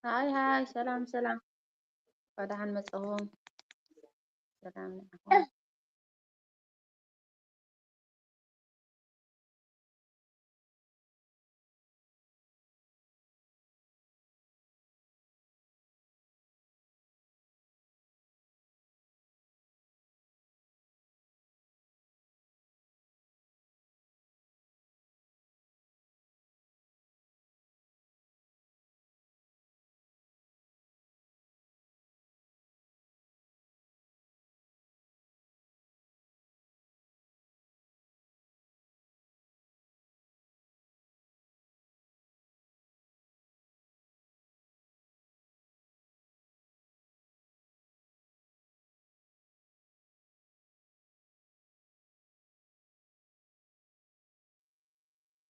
ሃይ ሃይ፣ ሰላም ሰላም፣ እንኳዕ ደሓን መጻኹም። ሰላም ንዓኹም።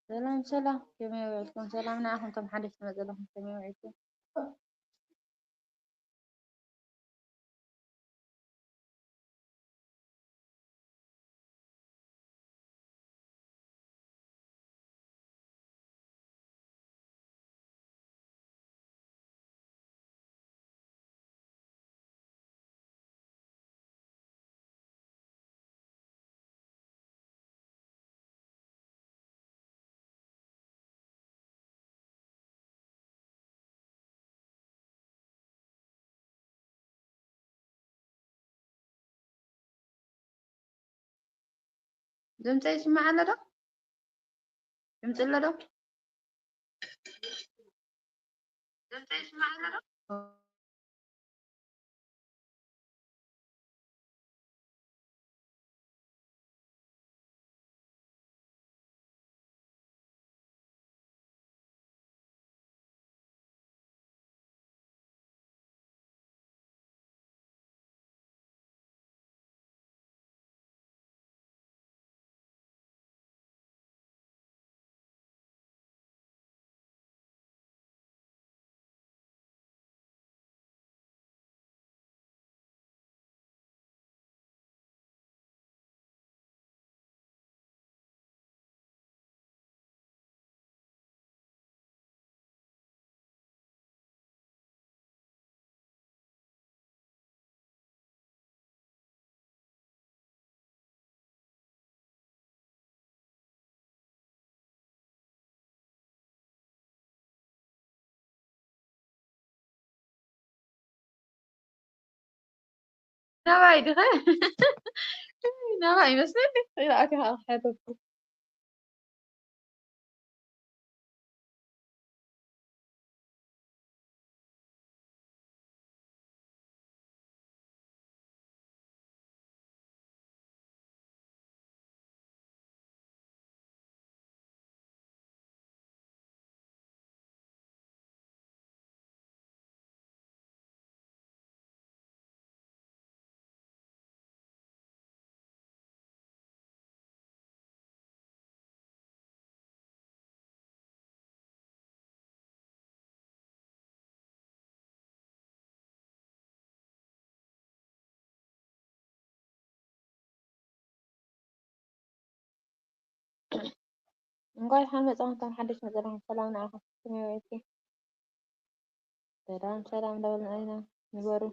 ሰላም ሰላም፣ ከመይ ውዒልኩም? ሰላም ንዓኹም፣ ከም ሓደሽ ትመጹ ዘለኹም ከመይ ውዒልኩም? ድምፀይ ይስማዕ ኣሎ ዶ? ድምፂ ኣሎ ዶ? ድምፀይ ይስማዕ ኣሎ ዶ? ናባይ ድኸ? ናባይ ይመስለኒ። ኢላ ኣትያ ከዓ ሓተትኩ። እንኳን ደሓን መጻኹም እቶም ሓደሽ መጸናኹም። ሰላም ንዓኹም። ከመይ ውዒልኪ? ሰላም ሰላም እንዳበልና ኢና። ንበሩ።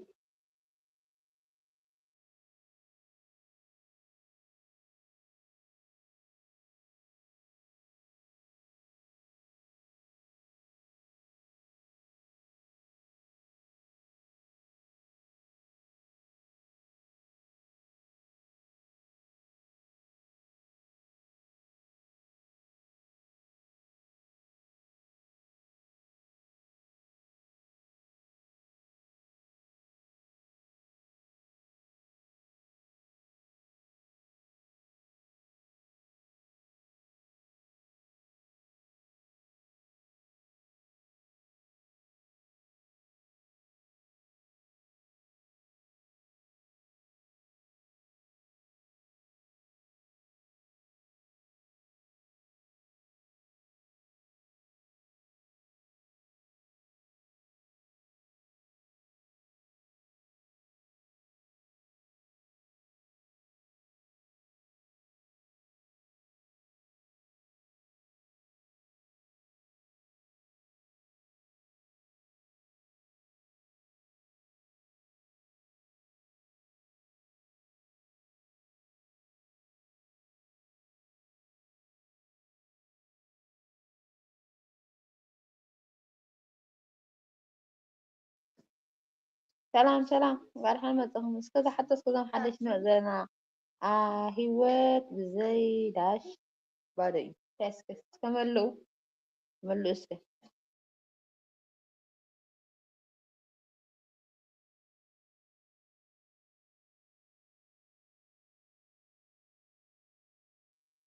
ሰላም ሰላም፣ እንኳዕ ደሓን መጻኹም። እስከ ዝሓተትኩ እዞም ሓደሽ ንዕዘና። አ፣ ህይወት ብዘይ ዳሽ ባዶ እዩ። እስከ፣ እስከ መልኡ፣ መልኡ እስከ።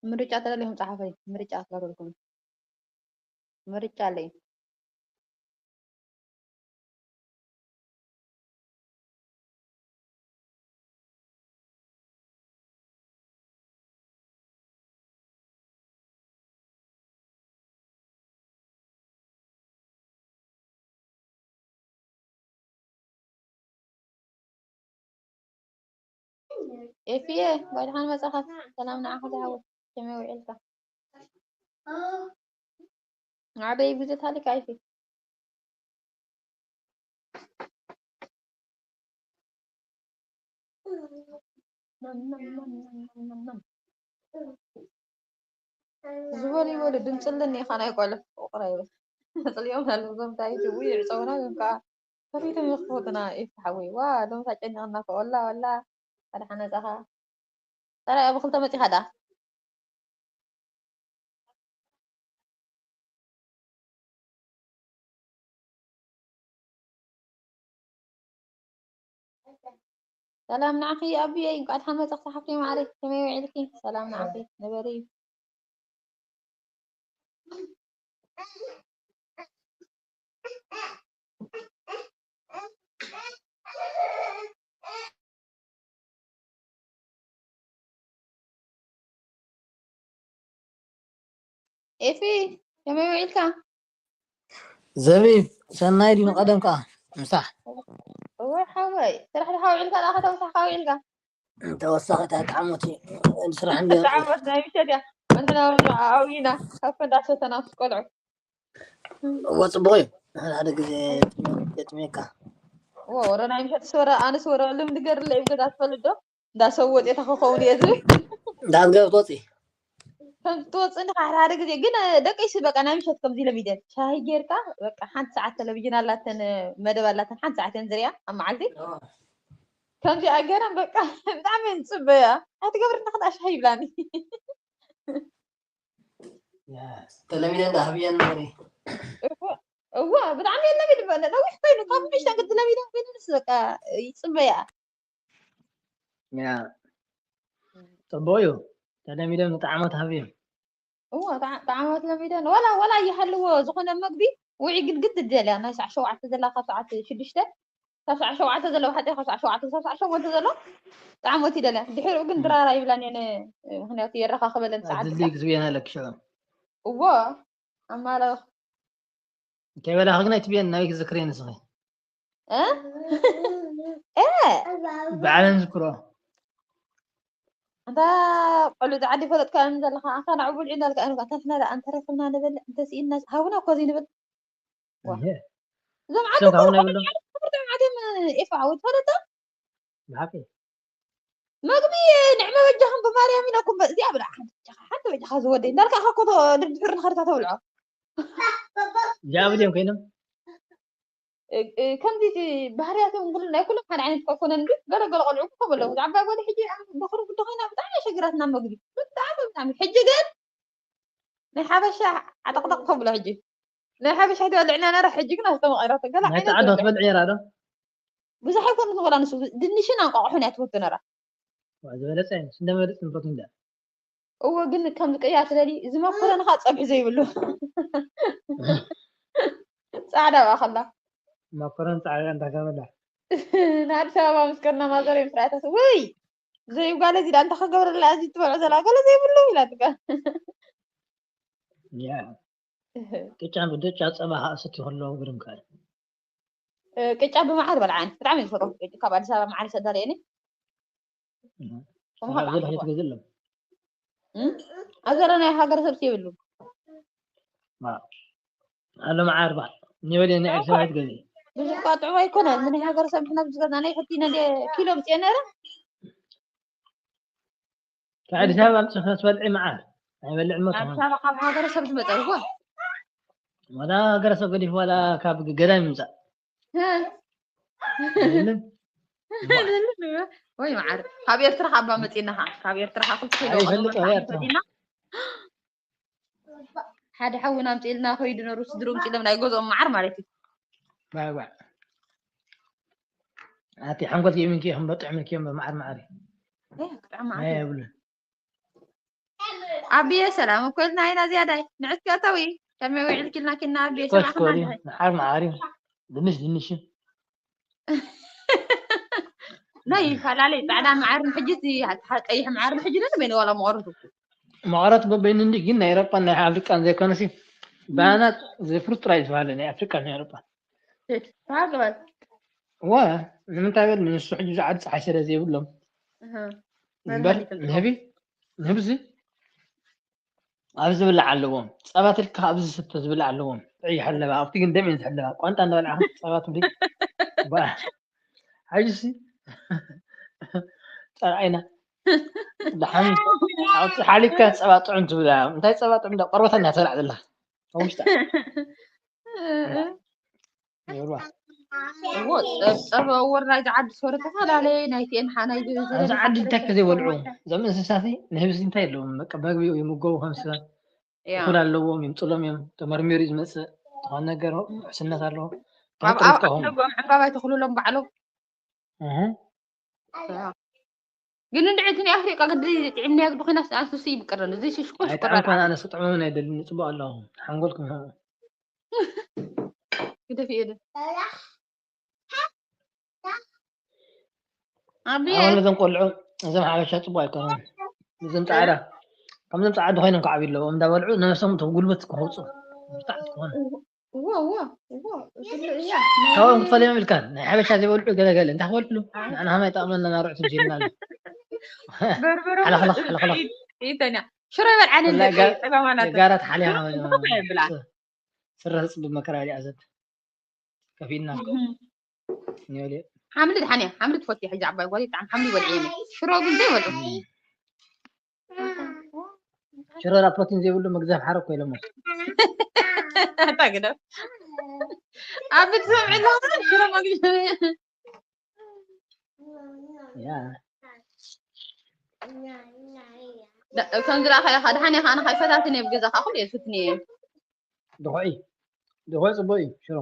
ምርጫ ተደሊኹም ጸሓፉለይ። ምርጫ ክገብረልኩም። ምርጫ ኣለይ። ኤፍየ፣ እንኳዕ ደሓን መጻኻ። ሰላም ንዓኻ ዝሓወይ። ከመይ ውዒልካ? ዓበይ ግዜ ታሪክ ኣይፊ። ዝበሉ ይበሉ፣ ድምፂ ኣለኒ ኢኻ ናይ ቆልዑ። ፍቕራ ይበል። መፅልኦም ኣለዎም፣ እንታይ ትብሉ ይዕፀውና፣ ግን ከዓ ከፊቶም ይኽፈቱና። ኤፊ ሓወይ፣ ዋ፣ ሎምሳ ጨኒቕና እኮ። ወላ፣ ወላ፣ ሓደ ሓነፃኻ። ጠራይ ኣብ ክልተ መፂኻ ደኣ። ሰላም ንዓኺ ኣቢየይ፣ እንኳዕ ደሓን መጻኽቲ ሓፍተይ ማዕረይ። ከመይ ውዒልኪ? ሰላም ንዓኺ፣ ንበሪ። ኤፊ፣ ከመይ ውዒልካ? ዘቢብ፣ ሰናይ ድዩ? ንቐደም ከኣ ምሳሕ። እወ ሓወይ፣ ስራሕ ድኻ ውዒልካ ደኣ፣ ከተወሳኽካ ውዒልካ? ተወሳኺ እታ ጣዕሞቲ ስራሕ እንደ ጣዕሞት ናይ ምሸት እያ። ንሕና እውን ኣብኡ ኢና፣ ካፈ እንዳሰተና ምስ ቆልዑ። እወ፣ ጽቡቕ እዩ። ሓደ ሓደ ግዜ የጥምየካ። እወ፣ ወረ ናይ ምሸት ስወረ፣ ኣነስ ወረ ልምዲ ገርለ እዩ ገዛ ትፈልጥ ዶ? እንዳሰወጥ እየ ተኸኸውን እየ ዝብል። እንዳትገብ ትወፂ። ከም ትወፅኒ ሓደ ሓደ ግዜ ግን፣ ደቀይሲ በቃ ናይ ምሸት ከምዚ ለሚደን። ሻሂ ጌርካ በቃ ሓንቲ ሰዓት ቴሌቪዥን ኣላተን፣ መደብ ኣላተን፣ ሓንቲ ሰዓት እየን ዝሪኣ ኣብ መዓልቲ። ከምዚ ኣገረን በቃ ብጣዕሚ እየን ዝፅበያ። ኣይትገብርና ክዳ ሻሂ ይብላኒ። ተለሚደን ዳህብየን መሪ። እወ፣ እወ፣ ብጣዕሚ እየን ለሚድ በ-፣ ነዊሕ ኮይኑ፣ ካብ ንእሽተን ክትለሚደን ኮይኑ ንስ በቃ ይፅበያ። ያ፣ ጽቡቕ እዩ። ተለሚደን ንጣዕሞት ሃብዮም። እወ፣ ጣዕ-፣ ጣዕሞት ለሚደን። ዋላ፣ ዋላ ይሃልዎ ዝኾነ መግቢ፣ ውዒ ግድግድ ትደልያ። ናይ ሰዓት ሸውዓተ ዘላ ካብ ሰዓት ሽዱሽተ፣ ካብ ሰዓት ሸውዓተ ዘለዋ ሓጢኣ፣ ካብ ሰዓት ሸውዓተ፣ ካብ ሰዓት ሸሞንተ ዘሎ ጣዕሞት ይደልያ። ድሕሪኡ ግን ድራራ ይብላን እየን፣ ምኽንያቱ የረኻኽበለን ሰዓት ኣድሊ ድላ። ክትብየን ኣለኪ ሸው። እወ፣ ኣማላኽ። ከይበላኺ ግን ኣይትብየን፣ ናበይ ክትዝክርየን ንስኺ? እ? እ? ባዕለን ዝክሮ። ኣንታ ቆልዑ ጻዕዲ ፈለጥካ እዮም ዘለኻ። ኣንታ ንዕኡ ብልዑ እንዳልካ እዮም። ኣንታ ንሕና ደኣ እንተረኽብና ንበልዕ፣ እንተስኢንና ሃቡና እኮ ዘይንብል። ዋ። እየ። እዞም ዓዲ እዞም እኮ ሃቡና ቆልዑ ይብሎም። ዓዲ ትምህርቶም ዓድዮም ኤፋ ዓወት ፈለጥካ? ብሓቂ። መግቢ ንዕመ በጃኹም ብማርያም ኢለኩም በ-፣ እዚኣ ብላ ሓንቲ በጃኻ፣ ሓንቲ በጃኻ ዝወደይ። እንዳልካ ኢኻ እኮ ዶ-፣ ድድሕር ንኸርታ ተብልዖ። እዚኣ ብድዮም ኮይኖም? እ-፣ እ-፣ ከምዚ እቲ ባህርያቶም ኩሉ ናይ ኩሎም ሓደ ዓይነት እኳ ኣይኮነን፣ ግን ገለ ገለ ቆልዑ እኮ ከምኡ ኣለዉ። እዛ ዓባይ ጓለይ ሕጂ ኣብ በኹሪ ጉዲ ኮይና ብጣዕሚ ኣሸጊራትና መግቢ። ብጣዕሚ፣ ብጣዕሚ። ሕጂ ግን ናይ ሓበሻ ዓጠቕጠቕ ተብሎ ሕጂ። ናይ ሓበሻ ኣይትበልዕን እያ ነይራ፣ ሕጂ ግን ኣስተማቒራቶ። ገለ ናይ ዓይነት ጻዕዳ ትበልዕ። ትበልዕ ነይራ ዶ? ብዙሕ ኣይኮነትን ወላ ንሱ፣ ድንሽን ኣንቋቑሖን እያ ትፈቱ ነይራ። ዋ፣ ዝበለጸ እዩ። ስንደ መርጽ ንፈቱ እንዳ። እወ፣ ግን ከም ዝቅያ ትደሊ፣ እዚ መኮረኒ ኸኣ ጸብሒ ዘይብሉ። ጻዕዳ ብኣኸላ። መኮረኒ ጻዕዳ እንዳገበላ። ንኣዲስ ኣበባ ምስ ከድና ማዘር እዮም ስርዓታት፣ ውይ! ዘይብ ጓለ እዚ ደኣ እንታይ ክገብረላ እዚ ትበልዖ ዘላ ገለ ዘይብሉ ኢላ ትጋ። ያ። ቅጫ ብድጫ ጸባ ኸኣ ሰትዩ ከለዉ ግርም ከኣ። እ፣ ቅጫ ብመዓር በልዓን። ብጣዕሚ እየ ዝፈትዎ። ቅጫ ካብ ኣዲስ ኣበባ መዓር ይሰዳለየኒ። እህ። ከምኡ ኣብ ከኣ ዘሎ ብዓል ክትገዝእ ኣሎ። እም? ኣብ ዘሎ ናይ ሃገረሰብ የብሉ። ዋ። ኣሎ መዓር በዓል። ኒበል ናይ ኣዲስ ኣበባ ትገዝእ። ብዙሕ እኳ ጥዑም ኣይኮነን። ምን ሃገረሰብ ንሕና ብዙሕ ገዛና ናይ ሕቲ ነደ ኪሎ ብጽየ ነረ። ካብ ኣዲስ ኣበባ ኣምጽእ ክትበልዒ መዓር። ኣይበልዕን እሞ ኣዲስ ትኾን። ኣበባ ካብ ሃገረሰብ ዝመጸ ይኾን? ዋላ ሃገረሰብ ገዲፍ ዋላ ካብ ገዳም ይምጻእ። እ። የለን። ኣይደልን እሞ። ወይ መዓር። ካብ ኤርትራ ካብ መጺና ኸኣ። ካብ ኤርትራ ካብ ኩሉ ኣይ፣ ይፈልጥ ኣብ ኤርትራ። መጺና። ሓደ ሓውና ኣምጺእልና ከይዱ ነሩ ስድሩ ኣምጺእሎም ናይ ገዝኦም መዓር ማለት እዩ። ባይ ባይ። ኣቲ ሓንጎል ይምንኪ፣ ከም በጥዕ ምንኪ፣ መዓር መዓር እዩ። እ፣ ክጥዕም መዓር ናይ እዩ። የብሉን። ኣቢየ ሰላም እኮ ኢልና ኢና ዝያዳይ። ንዕስኪ ኣታዊ። ከመይ ውዒልኪልና ኪና ኣቢየ ኮሽ ሰማዕኽና ኮሪ፣ እንታይ? መዓር መዓር እዩ። ድንሽ ድንሽ እዩ። ናይ ይፈላለይ ጻዕዳ መዓርን ሕጂ እዚ ሓ-፣ ቀይሕ መዓርን ሕጂ ነቲ በይኑ ዋላ መቐረቱ። መቐረት በበይኑ እንዲ ግን ናይ ኤሮጳን ናይ ኣፍሪቃን ዘይኮነሲ ባናት ዘፍሩት ጥራይ ዝበሃለ ናይ ኣፍሪቃን ናይ ኤሮጳን። ሴት፣ በሃር ግበል። እዋ፣ ንምንታይ በል ንሱ ሕጂ ዝዓድ ጸሓይ ስለ ዘይብሎም። እህ፣ እምበር መድሃኒት ንህቢ፣ ንህብዚ ኣብዚ ዝብላዕ ኣለዎም። ጸባ ትልካ ኣብዚ ዝስተ ዝብላዕ ኣለዎም። ጥዑይ ይሕለባ፣ ኣብቲ ግን ደም እየን ዝሕለባ። ቋንጣ እንዳበላዕኻ ጸባ ትብሊ። ባ-፣ ሕጂሲ ጸርዓይና። ደሓን ኣብቲ ሓሊብካ ጸባ ጥዑም ትብላ። እንታይ ጸባ ጥዑም? እንዳ ቆርበታ እንዳተብላዕ ዘላ። ኣብ ውሽጣ። ይብልዋ። እዎ፣ ጸብ-፣ ጸባ ወር ናይ ዝዓዲ ሶረ ተፈላለየ፣ ናይቲኤን ሓ-፣ ናይ ዝ-፣ ኣብዚ ዓዲ እንታይ ከ ዘይበልዑ? እዞም እንስሳት ንህብዚ እንታይ ኣለዎም? በቃ መግቢ ይምገቡ ከም ሰብ። ያ። እኹል ኣለዎም፣ ይምፅሎም እዮም። ተመርሚሩ እዩ ዝመፅእ። ዝኾነ ነገር ውሕስነት ኣለዎ። ኣብ፣ ኣብ፣ ተመጥሪት ኣብ ከሆኑ። ደገኦም ዕምባባ ይተኽሉሎም ባዕሎም። እህ። ያ። ግን እንድዒ እቲ ናይ ኣፍሪቃ ግዲ ጥዒምናዮ ግዲ ኮይና ኣንሱሲ ይብቅረን። እዚ ሽሽኮ ሽኮር ኣይጥዕምኩን ኣልዓል። ኣነ ስጥዕሙን ኣይደልን፣ ፅቡቅ ኣለኹም። ሓንጎልኩም ይሃቡ። ግደፍ እየ ደ። ኣቢ ኣሁን እዞም ቆልዑ፣ እዞም ሓበሻ ፅቡቅ ኣይኮኑን። እዞም ጻዕዳ፣ ከምዞም ጻዕዳ ኮይኖም ክዓብዩ ኣለዎም። እንዳበልዑ ነብሶም እቲ ጉልበት ክኸውፁ ብርታዕት ክኾኑ። እዎ፣ እዎ፣ እዎ። እትብሎ እያ። ካብኦም ክትፈልዮም ኢልካን። ናይ ሓበሻ ዘይበልዑ ገለ ገለ። እንታይ ክበልዑ? ንዓና ከማይ ጠቕመና ናርዑ ትምሲልና ኣሎ። በርበረ ሓለኽለኽ፣ ሓለኽለኽ። ኢተኛ። ሽሮ ይበልዓኒ ወላ እንደ ጋ-፣ ጸገማና ተ-፣ ጋራት ሓሊያ ሽሮ ማለት ብዙሕ እኮ የብላ። ስ-፣ ስረ ተጽብብ መከራ ዲኣ ዘት። ከፊእና እኮ። እህ። ኒዮሌ። ሓምሊ ድሓን እያ። ሓምሊ ትፈትያ ሕጂ ዓባይ ጓል ብጣዕሚ ሓምሊ ይበልዕ እየ። ሽሮ ግን ዘይበልዑ። እህ። ሽሮ ዳ ፕሮቲን ዘይብሉ መግዛፍ ሓረግ ኮይሎሞ። ኣታ ግደፍ። ኣብ ቤት ሰምዒ ኣለኹ ሽሮ መግቢ። ያ። ዳ-፣ ከም ዝረኣኻዮ ኸኣ ደሓን እየ ኸኣ ንኻ ይፈታትን እየ ብገዛኻ ኩሉ እየ ዝፍትን እየ። ድኹዒ። ድኹዒ ጽቡቕ እዩ ሽሮ።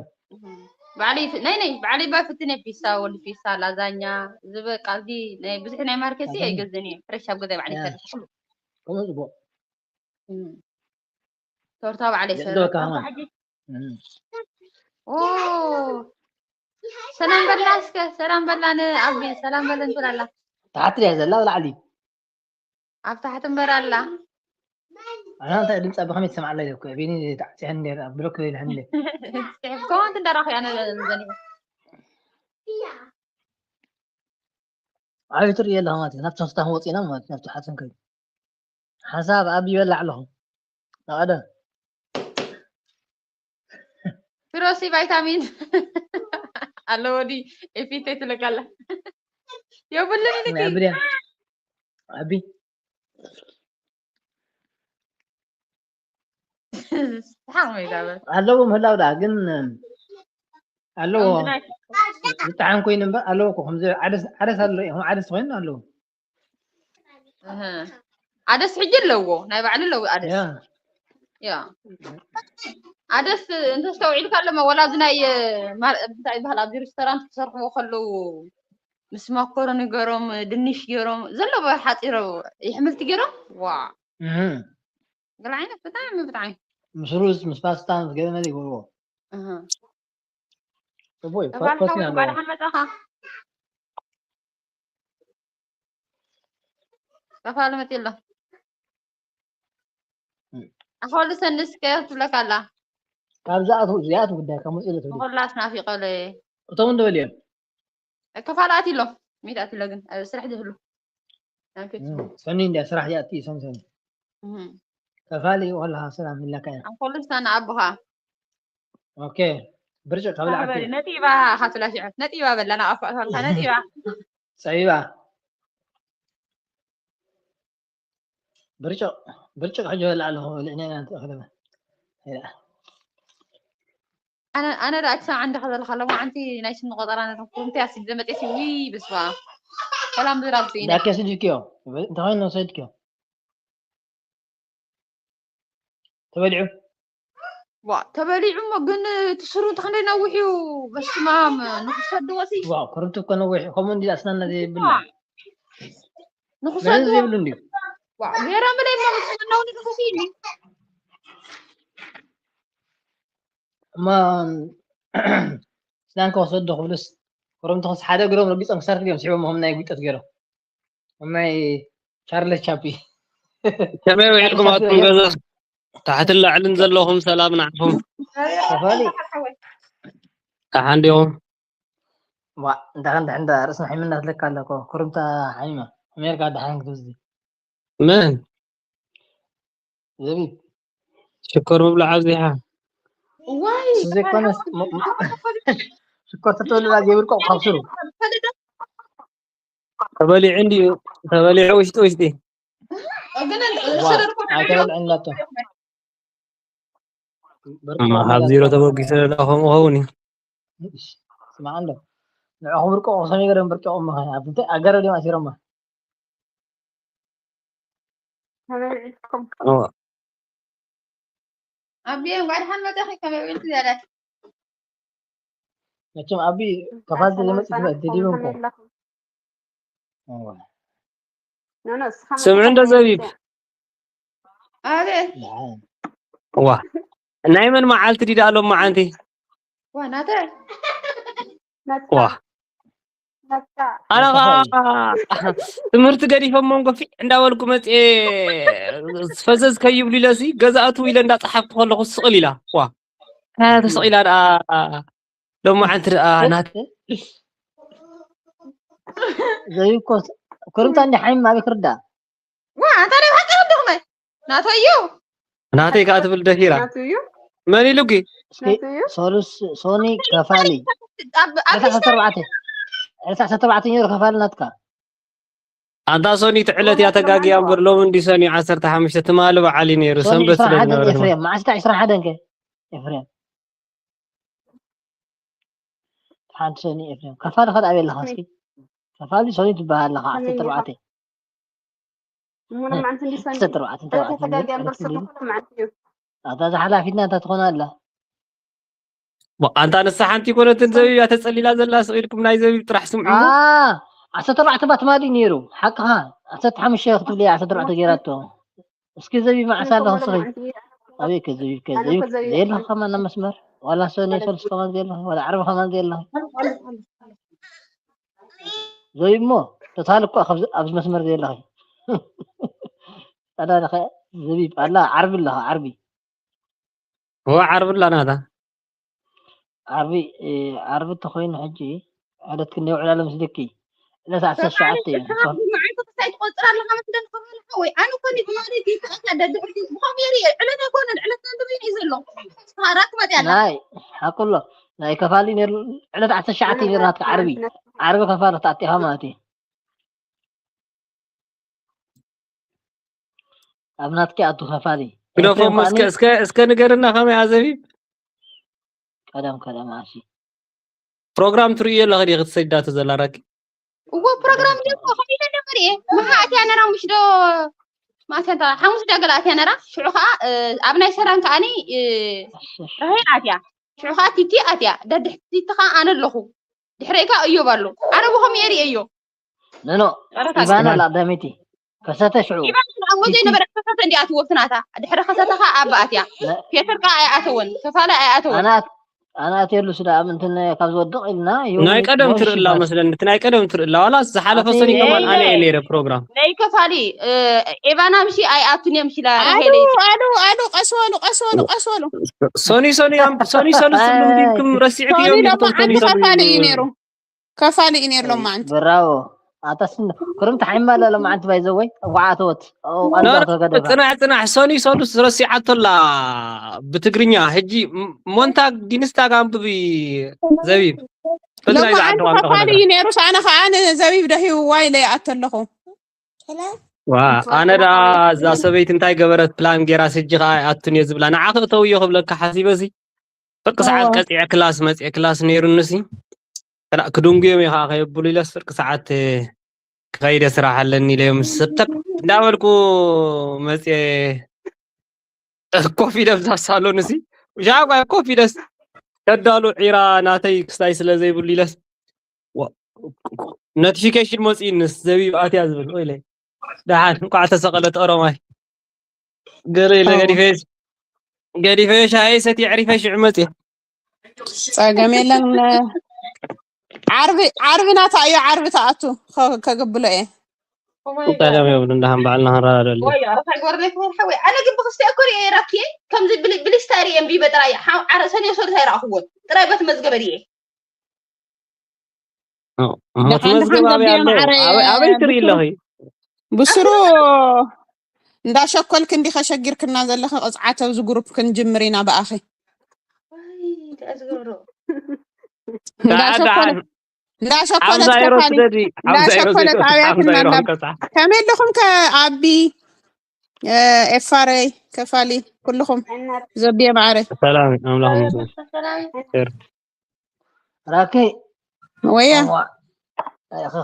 ባዕለይ ይፍ-፣ ናይ፣ ናይ፣ ባዕለይ ባ ፍትን እየ ፒሳ፣ ወዲ ፒሳ፣ ላዛኛ፣ እዚ በቃ እዚ ናይ ብዙሕ ናይ ማርኬት ላዛኛ። ኣይገዝእን እየ። ፍሬሽ ኣብ ገዛይ ባዕለይ ያ። ይሰርሕ ኩሉ። ከምኡ ጽቡቕ። እም። ቶርታ ባዕለይ የእዶ ይሰርሕ። ከማን። ሕጂ እም። ኦ፣ ሰላም በላ እስከ፣ ሰላም በላ ንኣቢ፣ ሰላም በለን ትብል ኣላ። ታሕቲ ድያ ዘላ ኣብ ላዕሊ? ኣብ ታሕቲ እምበር ኣላ። ኣና እንታይ ድምጻ ብኸመይ ትሰምዓለይ እኮ፣ ቢኒ ተዓጺሐን ነይረ፣ ብሎክ ኢልሃኒ። ጽሒፍ ኮመንት እንዳረኣኹ እያ ነ-፣ ዘኒሐ። ዓብዩ ትርኢ ኣለኻ ማለት እዩ። ናብቲ ሆስፒታል ወፂና ማለት እዩ፣ ናብቲ ሓፂን ከይዱ። ሓንሳብ ኣብ ይበልዕ ኣለኹ። ናቐደም። ፊሮሲ ቫይታሚን ኣለዎ ድዩ? ኤፊቴ ትልቀላ። የብሉን ኢልኪ። ናይ ዓቢ ድያ? ዓቢ? ሓቕ ሜዳ በል። ኣለዎ ምህላው ደኣ፣ ግን ኣለዎ። ከምዚ ናይ ዝጠዓም ኮይኑ እምበር ኣለዎ እኮ። ከምዚ ዓደስ፣ ዓደስ ኣሎ፣ ከም ዓደስ ኮይኑ ኣለዎ። እህ። ዓደስ ሕጂ ኣለዎ፣ ናይ ባዕሉ ኣለዎ ዓደስ። ያ። ያ። ዓደስ እንተስተውዒልካ ኣለማ፣ ወላ ኣብዚ ናይ፣ እ፣ ማር-፣ እንታይ ይበሃል፣ ኣብዚ ሬስቶራንት ክሰርሕዎ ከለዉ ምስ ማኮሮኒ ገይሮም፣ ድንሽ ገይሮም፣ ዘለዎ ሓፂሮ የሕምልቲ ገይሮም፣ ዋ። እህ። ገለ ዓይነት ብጣዕሚ፣ ብጣዕሚ። ምስ ሩዝ፣ ምስ ፓስታ፣ ምስ ገለ መለ ይገብርዎ። እህ። ጽቡቅ እዩ። ተባል ፕሮቲን ሓወይ፣ ኣለዎ። እንኳዕ ደሓን መጻኻ። ከፋሊ መጺኡ ኣሎ። እም። ኣኸሉ ሰንስ ከ ትብለካ ኣላ። ካብ ዝኣትዉ፣ ዝኣትዉ ጉዳይ ካብ መጽኡ ኢለ ትብሉ። መኾላስ ናፊቐለ። እቶም እንዶ በልዮም። ከፋሊ ኣትዩ ኣሎ። ሚት ኣትዩ ኣሎ ግን፣ ኣብ ስራሕ ዝህሉ። ናፊት። እም፣ ሰኒ እንድያ ስራሕ ይኣቲ፣ ሰኒ፣ ሰኒ። እም። ከፋሊ ወላ ሰላም ኢላካ እያ። ኣኸሉ ሰና ኣቦኻ። ኦኬ። ብርጭቅ ካብ ከፋሊ ልዓቲ። ነጢባ፣ ካትላ ሽዑ። ነጢባ በላ፣ ናቐፋ፣ ነጢባ። ጸቢባ። ብርጭቅ፣ ብርጭቅ ሕጂ በላ ኣለኹ፣ ልዕኔና እንተ እኽለመ። ኢላ። ኣነ፣ ኣነ ደኣ ክሳብ ዓንዲ ከዘለኻ፣ ሎማዓንቲ ናይ ስኒ ቆጸራ ነተኽኩ፣ እንታይ ኣሲድ ዘመጤሲ፣ ውይ፣ በስመ ኣብ። ሰላም ዝራብ ስኢነ። ዳኬ ስድክዮ፣ እንተኾይኑ ሰድክዮ። ተበሊዑ? ዋ፣ ተበሊዑ እሞ ግን እቲ ስሩ እንተ ክንደይ ነዊሕ እዩ፣ በስመ ኣብ፣ ንኽሰድዎ ሲ። ዋ፣ ክርቱ እኮ ነዊሕ እዩ፣ ከምኡ እንዲ ኣስናና ዘይብልና። ዋ። ንኽሰድዎ። ዘይብሉ እንድዩ። ዋ፣ ገይሮምለይ እሞ፣ ምስ ነውኒ ንኽስኢኒ። እሞ፣ ስናን ከወሰዱ ክብልስ፣ ክረምቲ ክስ ሓደ እግሮም ረጊጾም ክሰርሕ ድዮም ስሒቦም፣ ከም ናይ ጒጠት ገይሮም። ከም ናይ ቻርለስ ቻፕሊ። ከመይ ውዒልኩም ኣቱም ገዛ? ታሕትን ላዕልን ዘለኹም ሰላም ንዓኹም። ከፋሊ። ደሓን ዲኹም? ዋ፣ እንታይ ከም ድሕን ዳ ርእስና ሒምና ትለካ ኣሎ እኮ። ክረምታ ሓሚማ። ኣሜሪካ ደሓን ክትወስዲ። መን? ዘቢብ። ሽኮር ምብላዕ ኣብዚሓ። ዋይ፣ እሱ ዘይኮነስ፣ ሞ-፣ ሞ-፣ ሽኮር ተተወልዳ ዘይብርቆ ካብ ስሩ። ተበሊዑ እንድዩ፣ ተበሊዑ ውሽጢ ውሽጢ። ግን ዋ፣ ኣይተበልዕን ላቶ። ብርቆ እማ ከመይ ካብ ላቶ? ዜሮ ተበጊሰ ዶ ከምኡ ኸውን እዩ። እሺ፣ ስማዕ እንዶ። ንዕኹም ብርቆ ከመይ ገይሮም ብርቆ እሞ ኸ? ኣብ እንታይ ኣገረ ድዮም ኣሲሮማ? ከመይ ውዒልኩም? እዎ። ኣቢየ፣ እንኳዕ ደሓን መጻኺ። ከመይ ውዒልኪ ዝያዳ? መቸም ኣቢ ከፋል ሰላም ዘይመጽእ ጸናሕኩም፣ ደዲብን እኮ። ከመይ ኣለኹም? እዎ። ኖ፣ ኖ፣ እስኻ ስምዒ እንዶ መጻኻ ዘቢብ። መጽእ። ኣቤ። ደሓን። ዋ። ናይ መን መዓልቲ ድዩ ደኣ ሎም መዓንቲ? ዋ፣ ናተ። መጻ። ዋ። መጻ። ኣነ መጻ ኸዓ ኸዓ። ትምህርቲ ገዲፎም መንጎፊ እንዳበልኩ መጽኤ ፈዘዝ ከይብሉ ኢለሲ ገዛእቱ ኢለ እንዳጸሓፍኩ ከለኹ ስቕል ኢላ። ዋ። እንታይ ተስቕ ኢላ ደኣ ሎም መዓንቲ ደኣ ናት ዘይኮስ፣ ኩርምታ እንዲ ሓይም ኣበይ ክርዳእ? ዋ፣ ኣንታ ናይ ብሓቂ ወደኹመ። ናተይ እዩ። ናተይ ከኣ ትብል ደፊራ። ናቱ እዩ። መን ኢሉኪ? እስኪ ናቱ እዩ። ሶሉስ፣ ሶኒ ከፋሊ። ኣብ፣ ኣብ ዕለት ዓሰርተ ኣርባዕተ። ዕለት ዓሰርተ ኣርባዕተ ነይሩ ከፋሊ ናትካ። ኣንታ ሶኒ እቲ ዕለት እያ ተጋግያ እምበር ሎሚ እንዲ ሰኒ ዓሰርተ ሓሙሽተ ትማሊ በዓል እዩ ነይሩ። ሶኒ ሰንበት ስለ ዕስራን ሓደን ዝነበረ ትማሊ። ኤፍሬም፣ መዓስ ዕስራን ሓደን ከ? ኤፍሬም። ሓንቲ ሶኒ ኤፍሬም። ከፋሊ ከ ኣበይ ኣለኻ እስኪ? ከፋሊ ሶኒ ትበሃል ኣለኻ፣ ዓሰርተ ኣርባዕተ። እሞ ሎም መዓንቲ እንዲ ሰኒ። ዓሰርተ ኣርባዕተ፣ ዕለት ተባዕተ ተጋግያ ነይሩ፣ እምበር ዕለት ሰኒ ነይሩ። ሎም መዓንቲ እዩ። ኣታ ዝሓላፊትና እንተትኾና ኣላ። ዋ፣ ኣንታ ንሳ ሓንቲ ይኮነትን ዘቢብ እያ ተጸሊላ ዘላ፣ ስቕ ኢልኩም ናይ ዘቢብ ጥራሕ ስምዑ። አ፣ ዓሰርተ ኣርባዕተ ባት ማዲ ነይሩ። ሓቅኻ። ዓሰርተ ሓሙሽተ ክትብሊ እያ፣ ዓሰርተ ኣርባዕተ ገይራቶ። እስኪ ዘቢብ መዓስ ኣለኹ ስኺ? ኣበይ ከ ዘቢብ ከ? ዘቢብ ከ? ዘየለኹ ከማን ኣብ መስመር? ዋላ ሰነ ሰልስተ ከማን ዘየለኹ? ዋላ ዓርቢ ከማን ዘየለኹ? ዘቢብ እሞ፣ ቶታል እኮ ኣብዚ፣ ኣብዚ መስመር ዘየለኹ። ቀዳድኸ ዘቢብ ኣላ፣ ዓርቢ ኣለኻ፣ ዓርቢ። ዋ፣ ዓርቢ ኣላ ናታ። ዓርቢ፣ እ፣ ዓርቢ እንተኾይኑ ሕጂ፣ ዕለት ክንደይ ውዕል ኣሎ ምስልኪ? ዕለት ዓሰርተ ትሽዓተ እዩ። መዓልቲ ክሳይ ትቆፅር ኣለኻ መስለን ከፋሊ ሓወይ። ኣነ እኮ እንዲ ትማሊ ጌታ እታ ደድሕሪ ብኸምኡ የርኢ። ዕለት ኣይኮነን፣ ዕለት ናንተ በይኑ እዩ ዘሎ። ስኻራ ትመፅእ ኣላ። ናይ ሓቁሎ ናይ ከፋሊ ነይሩ። ዕለት ዓሰርተ ትሽዓተ እዩ ነይሩ ናትካ ዓርቢ። ዓርቢ ከፋሊ ተኣቲኻ ማለት እዩ። ኣብ ናትኪ ኣቱ ከፋሊ። ግደፎም ኤፍሬም እስከ ከኣኒ እስከ እስከ ንገርና ከመይ ኣዘቢብ? ቀደም ቀደም ኣሲ። ፕሮግራም ትርእዮ ኣለኺ ዲኺ ትሰዳቶ ዘላ ራኪ? እዎ ፕሮግራም ድዩ? ከመይ ኢለ ደመሪኤ? መሓ ኣትያ ነራ ምሽ ዶ? ማእሰንታ ሓሙስ ዳ ገለ ኣትያ ነራ። ሽዑ ኸዓ፣ እ፣ ኣብ ናይ ሰላም ከኣኒ፣ እ፣ ራሄል ኣትያ። ሽዑ ኸዓ ቲቲ ኣትያ። ደድሕሪ ቲቲ ኸዓ ኣነ ኣለኹ። ድሕረይ ከኣ እዮብ ኣሎ። ኣነ ብኸምኡ እየ ርእየዮ። ኖ፣ ኖ። ቀረታ ኢቫና ኣላ ቀዳሚቲ። ከሰተ ሽዑ። ኢቫና ኣብ ወደይ ቲቲ። ነበረ ከሰተ እንዲኣ ትወፍናታ። ድሕሪ ከሰተ ኸዓ ኣባ ኣትያ። ነ- ፔተር ከኣ ኣይኣተወን። ከፋለ ኣይኣተወን። ኣናት ኣናት የሉ ስዳ ኣብ እንትን ካብ ዝወድቕ ኢልና ይሁን ናይ ቀደም ይሁን ትርእላ ሽፋን። መስለኒ። እቲ ናይ ቀደም ትርእላ ዋላ ዝሓለፈ ኣቲ ሰኒ ከማን ኣነ እየ ነይረ ፕሮግራም። ናይ ከፋሊ፣ እ፣ ኤቫና ምሺ ኣይኣቱን እዮም ሽላ ኣሉ፣ ራሄለይ። ኣሉ፣ ኣሉ፣ ቀስ በሉ፣ ቀስ በሉ፣ ቀስ በሉ። ሶኒ ሶኒ ኣም- ሶኒ ሶኒ ስሉም ዲንክም ረሲዕክዮ ሶኒ ዲንክም ሎማዓንቲ ሶኒ ሶኒ ከፋሊ እዩ ነይሩ። ከፋሊ እዩ ነይሩ ሎማዓንቲ። ብራቮ። ኣታ ስን ክርምቲ ሓይማ ኣላ ሎማዓንቲ ባይ ዘወይ። እንኳዕ ኣተወት። ኦ፣ ኖ፣ ቃልዛ ኖ፣ ተገደፈ። ጽናሕ፣ ጽናሕ። ሶኒ ሶሉስ ረሲዓቶ ኣላ ብትግርኛ። ሕጂ ም- ሞንታግ ጊንስታግ ኣንብቢ ዘቢብ። ፈትና ይዛ ሎማዓንቲ ዓዲ ቋንቋ ከፋሊ ከለካ። እዩ ነይሩ። ኣነ ኸዓ ንዘቢብ ደሂብዋ ኢለ ይኣቱ ኣለኹ። ዋ፣ ኣነ ደኣ እዛ ሰበይቲ እንታይ ገበረት ፕላን ጌራ ስጂ ኸዓ ኣይኣቱን እየ ዝብላ። ንዓኺ እተውዮ ክብለካ ሓሲበ እዚ ፍርቂ ሰዓት ኣዎ። ቀጺዐ ክላስ መጺአ ክላስ ነይሩኒ ሲ። ከላ ክድንጉዮም እየ ኸዓ ከየብሉ ኢለስ ፍርቂ ሰዓት ክኸይደ ስራሕ ኣለኒ ኢለ እዮም ሰተት እንዳበልኩ መጺአ ኮፍ ኢለ ኣብዛ ሳሎን ሲ። ሻቋ ኮፍ ኢለስ ከዳሉ ዒራ ናተይ ክስታይ ስለ ዘይብሉ ኢለስ ዋ- ኖቲፊኬሽን መፂእንስ ዘቢብ ኣትያ ዝብል ኢለ ደሓን እንኳዕ ተሰቐለት ኦሮማይ ገለ ኢለ ኣዎ። ገዲፈ ገዲፈ ሻሂ ሰትየ ዕሪፈ ሽዑ መፅየ። ጸገም የለን። ዓርቢ ዓርቢ ናታ እዩ። ዓርቢ ተኣቱ ከ- ከግብሎ እየ። ጸገም የብሉ እንዳሃን በዓልና ክንረዳደሉ። ወይ ኣረ ታግበርለይ ክበርሓ ወይ ኣነ ግን ብክስቲ እኮ ርኤ ራኪ ከምዚ ብሊ- ብሊስታ ርኤ እምቢ በጥራይ ሓው ዓረ ሰኒ ሶሪ ታይራእኽዎ ጥራይ በት መዝገበ ርኤ። ሞት ደሓን መዝገብ ደሓን ኣበይ ገቢኦም ኣለዉ? ማዕረ ኣበይ ኣበይ ትርኢ ብስሩ- ኣለኺ? ብስሩ እንዳሸኮልክ እንዲኸ ሸጊርክና ዘለኺ ቅፅዓት ኣብዚ ግሩፕ ክንጅምር ኢና ብኣኺ። ወይ እንታይ ዝገብሮ? እንዳሸኮለ- እንዳሸኮለት ሓምዛ ኤሮ ከፋሊ ስደዲ፣ ሓምዛ ኤሮ እንዳሸኮለት ዘይኮነ፣ ኣበያ ሓምዛ ኤሮ ክናና። ከጻ። ከመይ ኣለኹም ከ ኣቢ፣ እ፣ ኤፋረይ፣ ከፋሊ፣ ኩልኹም ዘብየ ማዕረ። ሰላም፣ ኣምላኽ ይመስገን። ሰላም። ራኪ ወያ። እዋ፣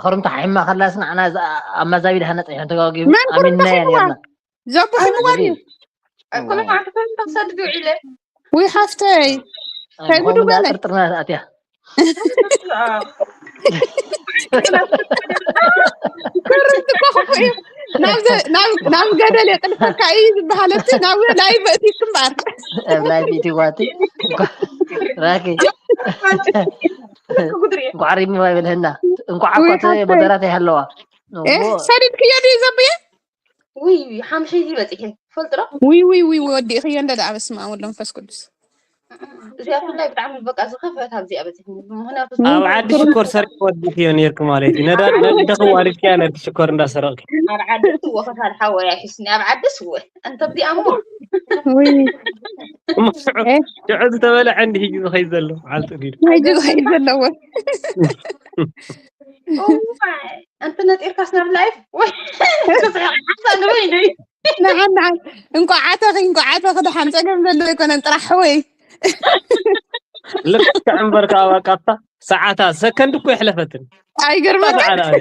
ክርምቲ ሓይማ ከላስ ንዓና እዛ ኣብ መዛቢድ ሃነፀ ይሆን ተጋጊቡ። መን ክርምቲ ኣሚንና እያ ሓይማ? ነርና። ዘቡ ሓይማ ዘቢ። እዩ። ኩሉ ዓንተ ክርምቲ ክሰድድ ውዒለ። ውይ ሓፍተይ፣ እንታይ ጉዱ ምዃኑ ገለ? ጥርጥርና ኣትያ። ክርምቲ እኮ ክፉእ እዩ። ናብ ዘ- ናብ- ናብ ገደል የጥልፈካ እዩ ዝበሃል። እቲ ናብ ላይ በእቲት እምበር። ኣብ ላይ ቤት ይዋቲ። ራኪ። እንኳዕ ሪሚ ባይ በልህና። እንኳዕ እኮ ውይ እቲ ሓፍተይ። መደራት ይሃለዋ። እ፣ እሞ ሰዲድክዮ ድዩ ዘብየ? ውይ፣ ውይ፣ ሓምሸይቲ በጺሐ። ትፈልጥ ዶ? ውይ፣ ውይ፣ ውይ፣ ወዲእኽዮ እንደ ደኣ፣ በስመ ኣብ ወወልድ ወመንፈስ ቅዱስ። እዚኣ ብፍላይ ብጣዕሚ በቃ ዝኸፍአት ኣብዚኣ በጺሐ። ምኽንያቱ ኣብ ዓዲ ሽኮር ሰሪሕ ወዲእኽዮ ነይርክ ማለት እዩ። ነዳ-፣ ነደኺ ዋሪድክያ ነቲ ሽኮር እንዳሰረቕኪ። ኣብ ዓዲ እትዎ ከፋል ሓወይ ኣይሕስኒ። ኣብ ዓዲ ስወ። እንተ ኣብዚኣ እሞ። ውይ። እሞ ሽዑ፣ እ? ሽዑ ዝተበልዐ እንዲ ሂጂ ዝኸይድ ዘሎ መዓልቲ ድዩ? ሂጂ ዝኸይድ ዘለዎ። እዋይ፣ ኣንቲ ነጢርካስ ናብ ላይፍ? ወይ፣ ክስሕቕ ሓንሳእ ንበይነይ። ንዓን፣ ንዓን። እንቋዕ ዓተኺ፣ እንቋዕ ዓተኺ፣ ደሓን ጸገም ዘለዎ ኣይኮነን ጥራሕ ወይ። ልክዕ እምበር ከኣ በቃ እታ ሰዓታ ሰከንድ እኮ የሕለፈትን። ኣይገርመካን? ሰዓት ኣለ።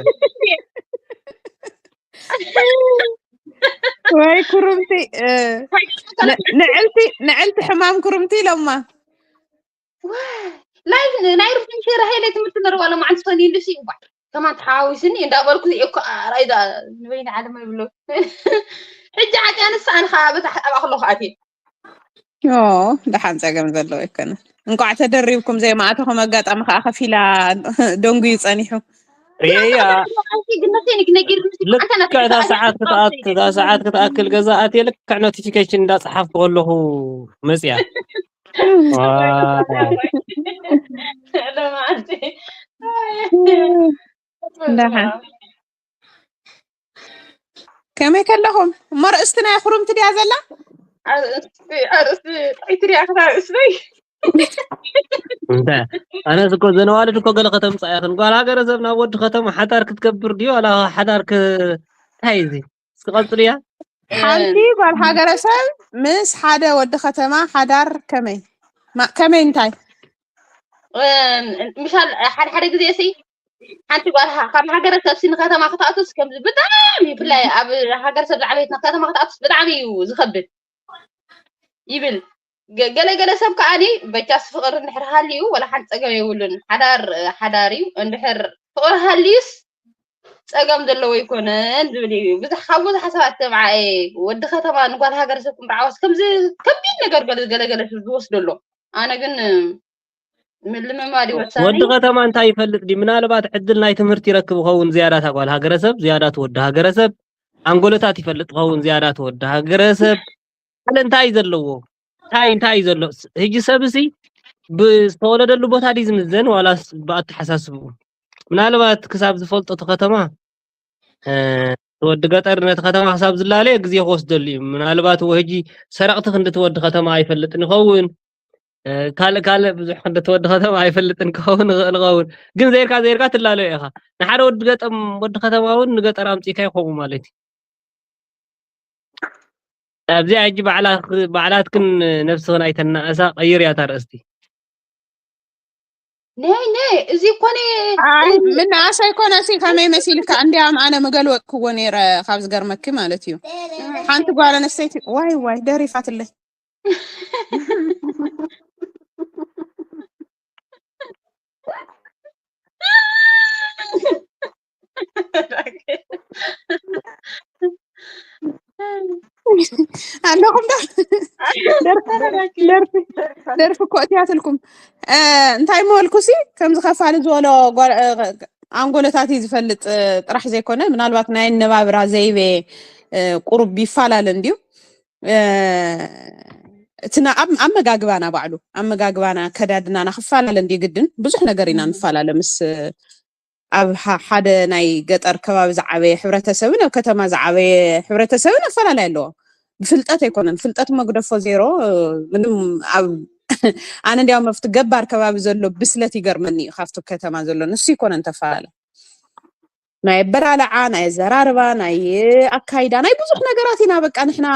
ወይ ክርምቲ፣ እ፣ ን-፣ ንዕልቲ፣ ንዕልቲ ሕማም ክርምቲ ኢሎማ። ዋ፣ ላይፍ ን-፣ ናይ ርፍን ሸራ ሃይለ ትምህርቲ ነርዋ ሎማዓንቲ ሶኒ ኢሉ ሲ፣ እባ። ከማን ተሓዋዊስኒ እንዳበልኩ እኮ፣ ራይዳ ንበይኒ ዓለም ኣይብሎ። ሕጂ ዓጥያ ንሳ ኣነ ኸዓ በታ ኣብኣ ከለኹ ኣትየ። ዮ፣ ደሓን ጸገም ዘለዎ ኣይኮነን። እንቋዕ ተደሪብኩም ዘይመኣተኹም፣ ኣጋጣሚ ኸዓ ከፊላ ደንጉዩ ጸኒሑ። ርእየያ። ኣንቺ ግን መቼ ንግ-፣ ነጊርኒ? ልክዕ ኣንተ ናትካ እታ ሰዓት ክትኣት-፣ እታ ሰዓት ክትኣክል ገዛ ኣትየ ልክዕ ኖቲፊኬሽን እንዳጸሓፍኩ ከለኹ መጽያ። ዋይ። ሎማዓንቲ። ደሓን። ከመይ ከለኹም? እሞ ርእስቲ ናይ ኹርምቲ ድያ ዘላ? ኣርእስቲ ኣርእስቲ ጥዕይቲ ድያ ክታ ርእስቲ እንታይ? ኣነስ እኮ ዘነዋልድ እኮ ገለ ከተምፃ ያኽን ጓል ሃገረ ሰብ ናብ ወዲ ከተማ ሓዳር ክትገብር ድዩ ዋላ ሓዳር ክ እንታይ እዚ እስኪ ቀፅልያ። ሓንቲ ጓል ሃገረ ሰብ ምስ ሓደ ወዲ ከተማ ሓዳር ከመይ ማ- ከመይ እንታይ? ምሻል ሓደ ሓደ ግዜ ሲ ሓንቲ ጓል ሃ- ካብ ሃገረ ሰብ ሲ ንከተማ ክትኣቱስ ከምዚ ብጣዕሚ ብፍላይ ኣብ ሃገረ ሰብ ዝዓበየት ንከተማ ክትኣቱስ ብጣዕሚ እዩ ዝኸብድ ይብል። ገ- ገለ ገለ ሰብ ከዓኒ በጃስ ፍቕሪ እንድሕር ሃልዩ ወላ ሓንቲ ፀገም የብሉን። ሓዳር ሓዳር እዩ እንድሕር ፍቕሪ ሃልዩስ ፀገም ዘለዎ ኣይኮነን ዝብል እዩ። ብዙሕ ካብ ብዙሕ ሰባት ተምዓኤ ወዲ ከተማ ንጓል ሃገረ ሰብ ክምርዓወስ ከምዚ ከቢድ ነገር ገለ ገለ ገለ ሰብ ዝወስዶ ኣሎ። ኣነ ግን ምልምማድ እዩ ወሳኒ። ወዲ ከተማ እንታይ ይፈልጥ ድዩ? ምናልባት ዕድል ናይ ትምህርቲ ይረክብ ይኸውን ዝያዳ እታ ጓል ሃገረሰብ ዝያዳ እቲ ወዲ ሃገረሰብ ኣንጎለታት ይፈልጥ ይኸውን ዝያዳ እቲ ወዲ ሃገረሰብ። ኣለ እንታይ እዩ ዘለዎ? እንታይ እንታይ እዩ ዘሎ? ህጂ ሰብ እዚ ብዝተወለደሉ ቦታ ድዩ ዝምዘን ዋላስ ብኣተሓሳስብኡ? ምናልባት ክሳብ ዝፈልጦ እቲ ከተማ እ፣ ወዲ ገጠር ነቲ ከተማ ክሳብ ዝላለየ ግዜ ክወስደሉ እዩ። ምናልባት እዎ ሕጂ ሰረቕቲ ክንዲ እቲ ወዲ ከተማ ኣይፈልጥን ይኸውን። እ፣ ካልእ ካልእ ብዙሕ ክንዲ እቲ ወዲ ከተማ ኣይፈልጥን ክኸውን ይኽእል ይኸውን። ግን ዘይርካ ዘይርካ ትላለዮ ኢኻ። ንሓደ ወዲ ገጠም ወዲ ከተማ እውን ንገጠር ኣምጺእካ ይኸውን ማለት እዩ። ኣብዚኣ ሕጂ ባዕላ ባዕላትክን ነብስኽን ኣይተናእሳ ቀይር እያ እታ ኣርእስቲ። ነይ ነይ እዚ እኮ ነይ ኣይ ምንኣሰ ኣይኮነ ሲ ከመይ መሲልካ እንዲያም ኣነ ምገልወጥክዎ ነይረ ካብ ዝገርመኪ ማለት እዩ ሓንቲ ጓል ኣነስተይቲ ዋይ ዋይ ደሪፋትለይ ኣለኹም ዶ ደርፊ ደርፊ ደርፊ እኮ እትያትልኩም እ፣ እንታይ መበልኩ ሲ ከምዚ ከፋሊ ዝበሎ ጓል- እ፣ ኣንጎለታት እዩ ዝፈልጥ እ፣ ጥራሕ ዘይኮነ ምናልባት ናይ ኣነባብራ ዘይቤ እ፣ ቁሩብ ይፈላለ እንድዩ እ፣ እቲ ና- ኣብ- ኣመጋግባና ባዕሉ ኣመጋግባና ከዳድናና ክፈላለ እንድዩ ግድን ብዙሕ ነገር ኢና ንፈላለ ምስ ኣብ ሐ- ሓደ ናይ ገጠር ከባቢ ዝዓበየ ሕብረተሰብን ኣብ ከተማ ዝዓበየ ሕብረተሰብን ኣፈላላይ ኣለዎ። ብፍልጠት ኣይኮነን ፍልጠት መግደፎ ዜሮ ምንም ኣብ ኣነ እንዲያውም ኣብቲ ገባር ከባቢ ዘሎ ብስለት ይገርመኒ እዩ ካብቲ ከተማ ዘሎ ንሱ ይኮነን ተፈላለ ናይ ኣበላልዓ ናይ ኣዘራርባ ናይ ኣካይዳ ናይ ብዙሕ ነገራት ኢና በቃ ንሕና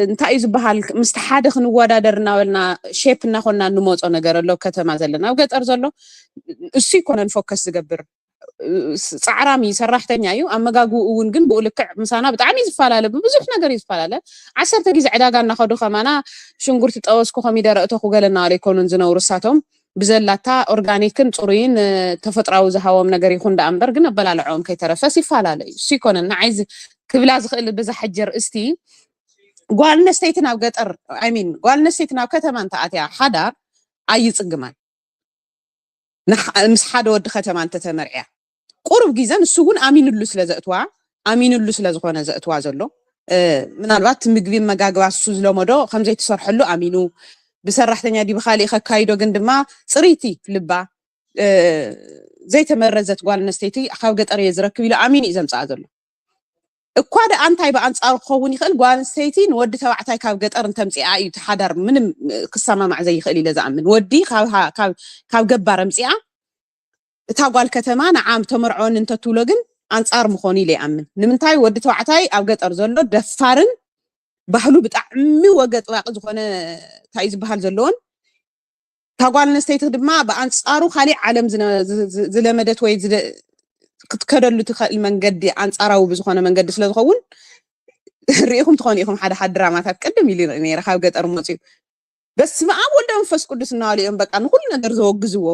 እንታይ እዩ ዝበሃል ምስቲ ሓደ ክንወዳደር እናበልና ሼፕ እናኮና እንመፆ ነገር ኣሎ ከተማ ዘለና ኣብ ገጠር ዘሎ እሱ ይኮነን ፎከስ ዝገብር ፃዕራም እዩ ሰራሕተኛ እዩ ኣመጋግኡ እውን ግን ብኡ ልክዕ ምሳና ብጣዕሚ ዝፈላለ ብብዙሕ ነገር እዩ ዝፈላለ ዓሰርተ ግዜ ዕዳጋ እናኸዱ ከማና ሽንጉርቲ ጠወስኩ ኮሚደረ እተኹ ገለ እናበለ ይኮኑን ዝነብሩ እሳቶም ብዘላታ ኦርጋኒክን ፅሩይን ተፈጥራዊ ዝሃቦም ነገር ይኹን ደኣ እምበር ግን ኣበላልዕኦም ከይተረፈስ ይፈላለ እዩ እሱ ይኮነን ንዓይ ክብላ ዝኽእል በዛ ሕጂ ርእስቲ ጓል ኣነስተይቲ ናብ ገጠር ሚን ጓል ኣነስተይቲ ናብ ከተማ እንተኣትያ ሓዳር ኣይፅግማን ምስ ሓደ ወዲ ከተማ እንተተመርዕያ ቁሩብ ግዘ ንሱ እውን ኣሚንሉ ስለ ዘእትዋ ኣሚንሉ ስለ ዝኾነ ዘእትዋ ዘሎ ምናልባት ምግቢ መጋግባ እሱ ዝለመዶ ከምዘይትሰርሐሉ ኣሚኑ ብሰራሕተኛ ዲ ብካሊእ ከካይዶ ግን ድማ ፅሪቲ ልባ ዘይተመረዘት ጓል ኣነስተይቲ ካብ ገጠር እየ ዝረክብ ኢሉ ኣሚኑ እዩ ዘምፅኣ ዘሎ እኳ ደኣ እንታይ ብኣንፃሩ ክኸውን ይኽእል ጓል ኣንስተይቲ ንወዲ ተባዕታይ ካብ ገጠር እንተምፅኣ እዩ እቲ ሓዳር ምንም ክሰማማዕ ዘይኽእል ኢለ ዝኣምን ወዲ ካብ ገባር ኣምፅኣ እታ ጓል ከተማ ንዓ ተመርዖኒ እንተትብሎ ግን ኣንፃር ምኾኑ ኢለ ይኣምን ንምንታይ ወዲ ተባዕታይ ኣብ ገጠር ዘሎ ደፋርን ባህሉ ብጣዕሚ ወገ ጥባቂ ዝኾነ እንታይ ዝበሃል ዘለዎን እታ ጓል ኣንስተይቲ ድማ ብኣንፃሩ ካሊእ ዓለም ዝለመደት ወይ ክትከደሉ ትኽእል መንገዲ ኣንፃራዊ ብዝኾነ መንገዲ ስለ ዝኸውን ርኢኹም ትኾኑ ኢኹም ሓደ ሓደ ድራማታት ቅድም ኢሉ ይርኢ ነይረ ካብ ገጠር መፅኡ በስመ ኣብ ወልደ መንፈስ ቅዱስ እናበሉ እዮም በቃ ንኩሉ ነገር ዘወግዝዎ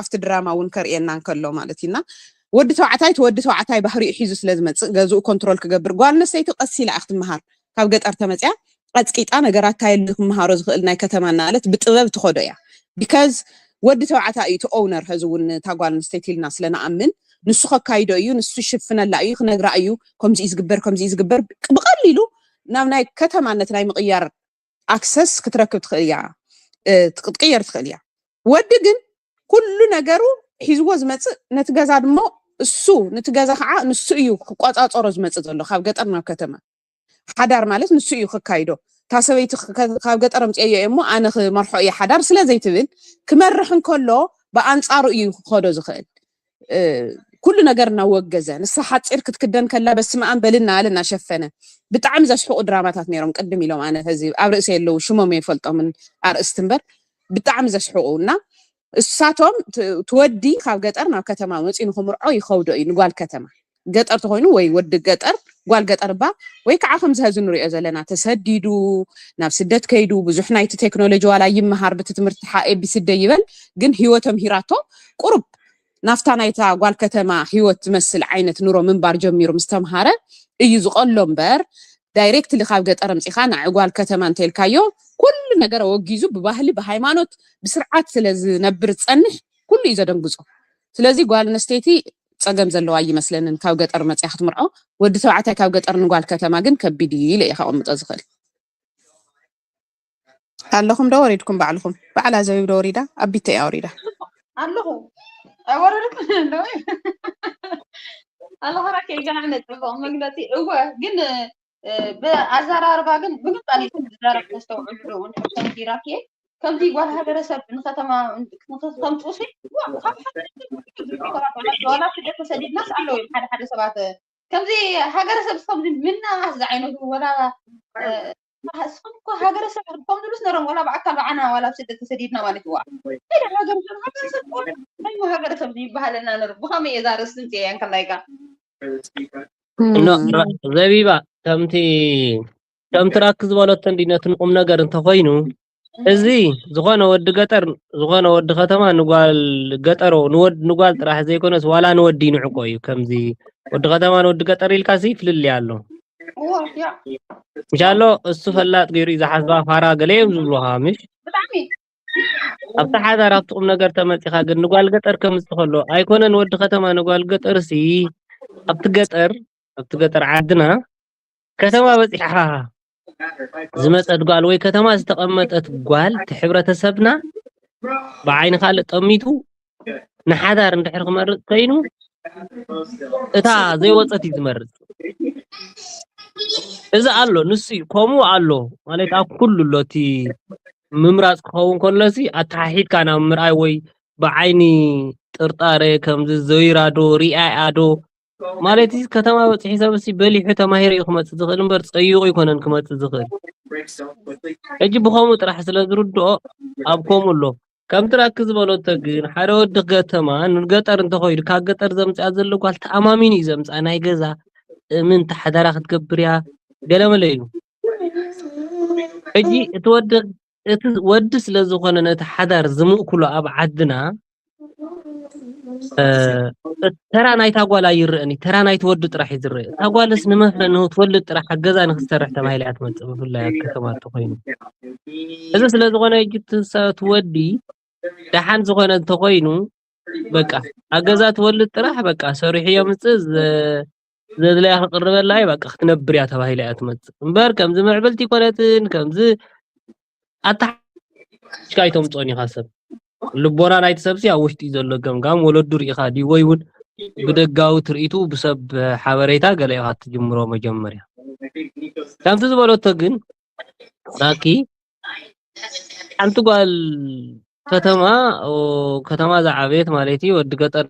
ኣብቲ ድራማ እውን ከርእየና እንከሎ ማለት እዩና ወዲ ተባዕታይ እቲ ወዲ ተባዕታይ ባህሪኡ ሒዙ ስለ ዝመፅእ ገዝኡ ኮንትሮል ክገብር ጓል ኣንስተይቲ ቀስ ኢላ እያ ክትመሃር ካብ ገጠር ተመፅያ ቀጥቂጣ ነገር ኣካየሉ ክመሃሮ ዝኽእል ናይ ከተማ እናበለት ብጥበብ ትኸዶ እያ because ወዲ ተባዕታይ እዩ እቲ ኦውነር ሀዚ እውን እታ ጓል ኣንስተይቲ ኢልና ስለ ንኣምን ንሱ ከካይዶ እዩ ንሱ ሽፍነላ እዩ ክነግራ እዩ ከምዚ እዩ ዝግበር ከምዚ እዩ ዝግበር ብቐሊሉ ናብ ናይ ከተማነት ናይ ምቕያር ኣክሰስ ክትረክብ ትኽእል እያ ክትቅየር ትኽእል እያ ወዲ ግን ኩሉ ነገሩ ሒዝዎ ዝመፅእ ነቲ ገዛ ድሞ እሱ፣ ነቲ ገዛ ከዓ ንሱ እዩ ክቆፃፀሮ ዝመፅእ ዘሎ ካብ ገጠር ናብ ከተማ። ሓዳር ማለት ንሱ እዩ ክካይዶ። እታ ሰበይቲ ከ-፣ ካብ ገጠር ኣምፅኤዮ እየ እሞ ኣነ ክመርሖ እየ ሓዳር ስለ ዘይትብል፣ ክመርሕ እንከሎ ብኣንፃሩ እዩ ክኸዶ ዝኽእል። እ፣ ኩሉ ነገር እናወገዘ፣ ንሳ ሓፂር ክትክደን ከላ በስመ ኣብ በል እናበለ እናሸፈነ፣ ብጣዕሚ ዘስሕቑ ድራማታት ነይሮም ቅድም ኢሎም። ኣነ ሕዚ ኣብ ርእሰይ የለዉ፣ ሽሞም የፈልጦምን ኣርእስቲ እምበር ብጣዕሚ ዘስሕቑ። እና እሳቶም ት-፣ ትወዲ ካብ ገጠር ናብ ከተማ መፂኡ ንኽምርዖ ይኸብዶ እዩ ንጓል ከተማ። ገጠር ተኾይኑ ወይ ወዲ ገጠር ጓል ገጠር እባ፣ ወይ ከዓ ከምዚ ሕዚ ንሪኦ ዘለና ተሰዲዱ ናብ ስደት ከይዱ፣ ብዙሕ ናይቲ ቴክኖሎጂ ዋላ ይመሃር ብቲ ትምህርቲ ሓ ኤቢሲደ ይበል፣ ግን ህይወት ተምሂራቶ ቁሩብ ናፍታ ናይታ ጓል ከተማ ህይወት ዝመስል ዓይነት ኑሮ ምንባር ጀሚሩ ምስ ተምሃረ እዩ ዝቐሎ እምበር፣ ዳይሬክትሊ ካብ ገጠር ኣምፂኻ ንዓይ ጓል ከተማ እንተልካዮ፣ ኩሉ ነገር ኣወጊዙ ብባህሊ ብሃይማኖት ብስርዓት ስለ ዝነብር ዝፀንሕ ኩሉ እዩ ዘደንግፆ። ስለዚ ጓል ኣንስተይቲ ፀገም ዘለዋ ኣይመስለንን ካብ ገጠር መፅያ ክትምርዖ። ወዲ ተባዕታይ ካብ ገጠር ንጓል ከተማ ግን ከቢድ እዩ ኢለ እየ ከቐምጦ ዝኽእል። ኣለኹም ዶ ወሪድኩም ባዕልኹም? ባዕላ ዘቢብ ዶ ወሪዳ? ኣቢተ እያ ወሪዳ። ኣለኹ። ኣይወረድኩን ኣለኹ። ኣለኹ ራኬ፣ ገና ነጥብ መግለፂ። እወ፣ ግን፣ እ፣ ብኣዘራርባ ግን ብግልፂ ኣሊኹም ዝዛረብ ተስተውዕሉ ዶ እውን ከምዚ ራኬ፣ ከምዚ ጓል ሃገረሰብ ንከተማ ንከተምፅኡ ሲ፣ ዋ፣ ካብ ሓደ ዋላ ስደት ተሰዲድናስ ኣለዉ እዮም ሓደ ሓደ ሰባት። ከምዚ ሃገረሰብ ከምዚ ምናማስ ዝዓይነቱ ዋላ፣ እ፣ እስኹም እኮ ሃገረሰብ ከም ዝብሉስ ነሮም ዋላ ብኣካል ብዓና ዋላ ኣብ ስደት ተሰዲድና ማለት እዩ። ዋ፣ ከይዳ ሃገረሰብ፣ ሃገረሰብ ቆልዑ ናይ ሃገረሰብ ይበሃለና ነሩ። ብኸመይ እየ እዛ ርእሲ ምፅእ እያ እንከላይካ? እም። ኖ፣ ራ-፣ ዘቢባ፣ ከምቲ፣ ከምቲ ራኪ ዝበለቶ እንዲ ነቲ ንቁም ነገር እንተኾይኑ፣ እዚ ዝኾነ ወዲ ገጠር፣ ዝኾነ ወዲ ከተማ ንጓል ገጠሮ፣ ንወድ-፣ ንጓል ጥራሕ ዘይኮነስ ዋላ ንወዲ ይንዕቆ እዩ። ከምዚ ወዲ ከተማ ንወዲ ገጠር ኢልካ ሲ ፍልልይ ኣሎ። እዎ፣ ያ። ምሻሎ እሱ ፈላጥ ገይሩ እዩ ዝሓስባ ፋራ ገለ እዮም ዝብሉኻ፣ ምሽ? ብጣዕሚ። ኣብቲ ሓዳር ኣብቲ ቁም ነገር ተመፂኻ ግን ንጓል ገጠር ከምፅእ ከሎ ኣይኮነን ወዲ ከተማ ንጓል ገጠር ሲ ኣብቲ ገጠር፣ ኣብቲ ገጠር ዓድና ከተማ በፂሓ ዝመፀት ጓል ወይ ከተማ ዝተቐመጠት ጓል እቲ ሕብረተሰብና ብዓይኒ ካልእ ጠሚቱ ንሓዳር እንድሕር ክመርፅ ኮይኑ እታ ዘይወፀት እዩ ዝመርፅ። እዚ ኣሎ፣ ንሱ እዩ፣ ከምኡ ኣሎ ማለት ኣብ ኩሉ ኣሎ። እቲ ምምራፅ ክኸውን ከሎ ሲ ኣተሓሒድካ ናብ ምርኣይ ወይ ብዓይኒ ጥርጣረ ከምዚ ዘይራ ዶ ሪኣያ ዶ ማለት እዩ። ከተማ በፂሑ ሰብ ሲ በሊሑ ተማሂሩ እዩ ክመፅእ ዝኽእል እምበር ፀይቑ ኣይኮነን ክመፅእ ዝኽእል። ሕጂ ብኸምኡ ጥራሕ ስለ ዝርድኦ ኣብ ከምኡ ኣሎ። ከምቲ ራኪ ዝበለቶ ግን ሓደ ወዲ ከተማ ንገጠር እንተኾይዱ ካብ ገጠር ዘምፅኣ ዘሎ ጓል ተኣማሚኑ እዩ ዘምፅኣ። ናይ ገዛ እምንቲ ሓዳራ ክትገብር እያ ገለመለ ኢሉ። ሕጂ እቲ ወዲ፣ እቲ ወዲ ስለ ዝኾነ ነቲ ሓዳር ዝምእክሎ ኣብ ዓድና፣ እ፣ ተራ ናይታ ጓል ኣይረኣን እዩ፣ ተራ ናይቲ ወዲ ጥራሕ እዩ ዝረአ። እታ ጓልስ ንመፍረ ንክትወልድ ጥራሕ ኣብ ገዛ ንክትሰርሕ ተባሂላ እያ ትመፅእ፣ ብፍላይ ኣብ ከተማ እንተኾይኑ። እዚ ስለ ዝኾነ ሕጂ እቲ ሰ-፣ እቲ ወዲ ደሓን ዝኾነ እንተኾይኑ በቃ ኣብ ገዛ ትወልድ ጥራሕ በቃ ሰሪሑ የምፅእ፣ ዘ-፣ ዘድለያ ክቅርበላ እዩ፣ በቃ ክትነብር እያ ተባሂላ እያ ትመፅእ እምበር ከምዚ ምዕብልቲ ይኮነትን ከምዚ ኣተሓሽካ ኣይተምፅኦን ኢኻ ሰብ። ልቦና ናይቲ ሰብሲ ኣብ ውሽጢ እዩ ዘሎ ገምጋም፣ ወለዱ ርኢኻ ድዩ ወይ እውን ብደጋዊ ትርኢቱ ብሰብ ሓበሬታ ገለ ኢኻ ትጅምሮ መጀመርያ። ከምቲ ዝበለቶ ግን ራኪ ሓንቲ ጓል ከተማ፣ ኦ፣ ከተማ ዝዓበየት ማለት እዩ፣ ወዲ ገጠር።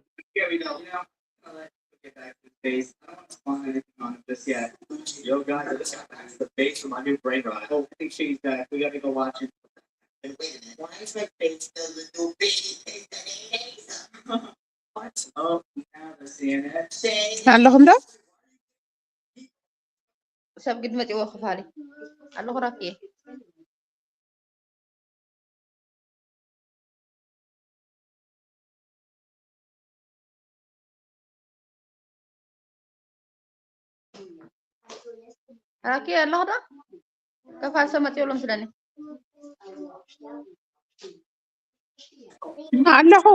ኣለኹም ዶ? ሰብ ግድ መፂዎ ክፋሊ ኣለኹ ራኪ። ራኪ ኣለኹ ዶ? ከፋል ሰብ መፂኡ ኣሎ መስለኒ። ኣለኹ።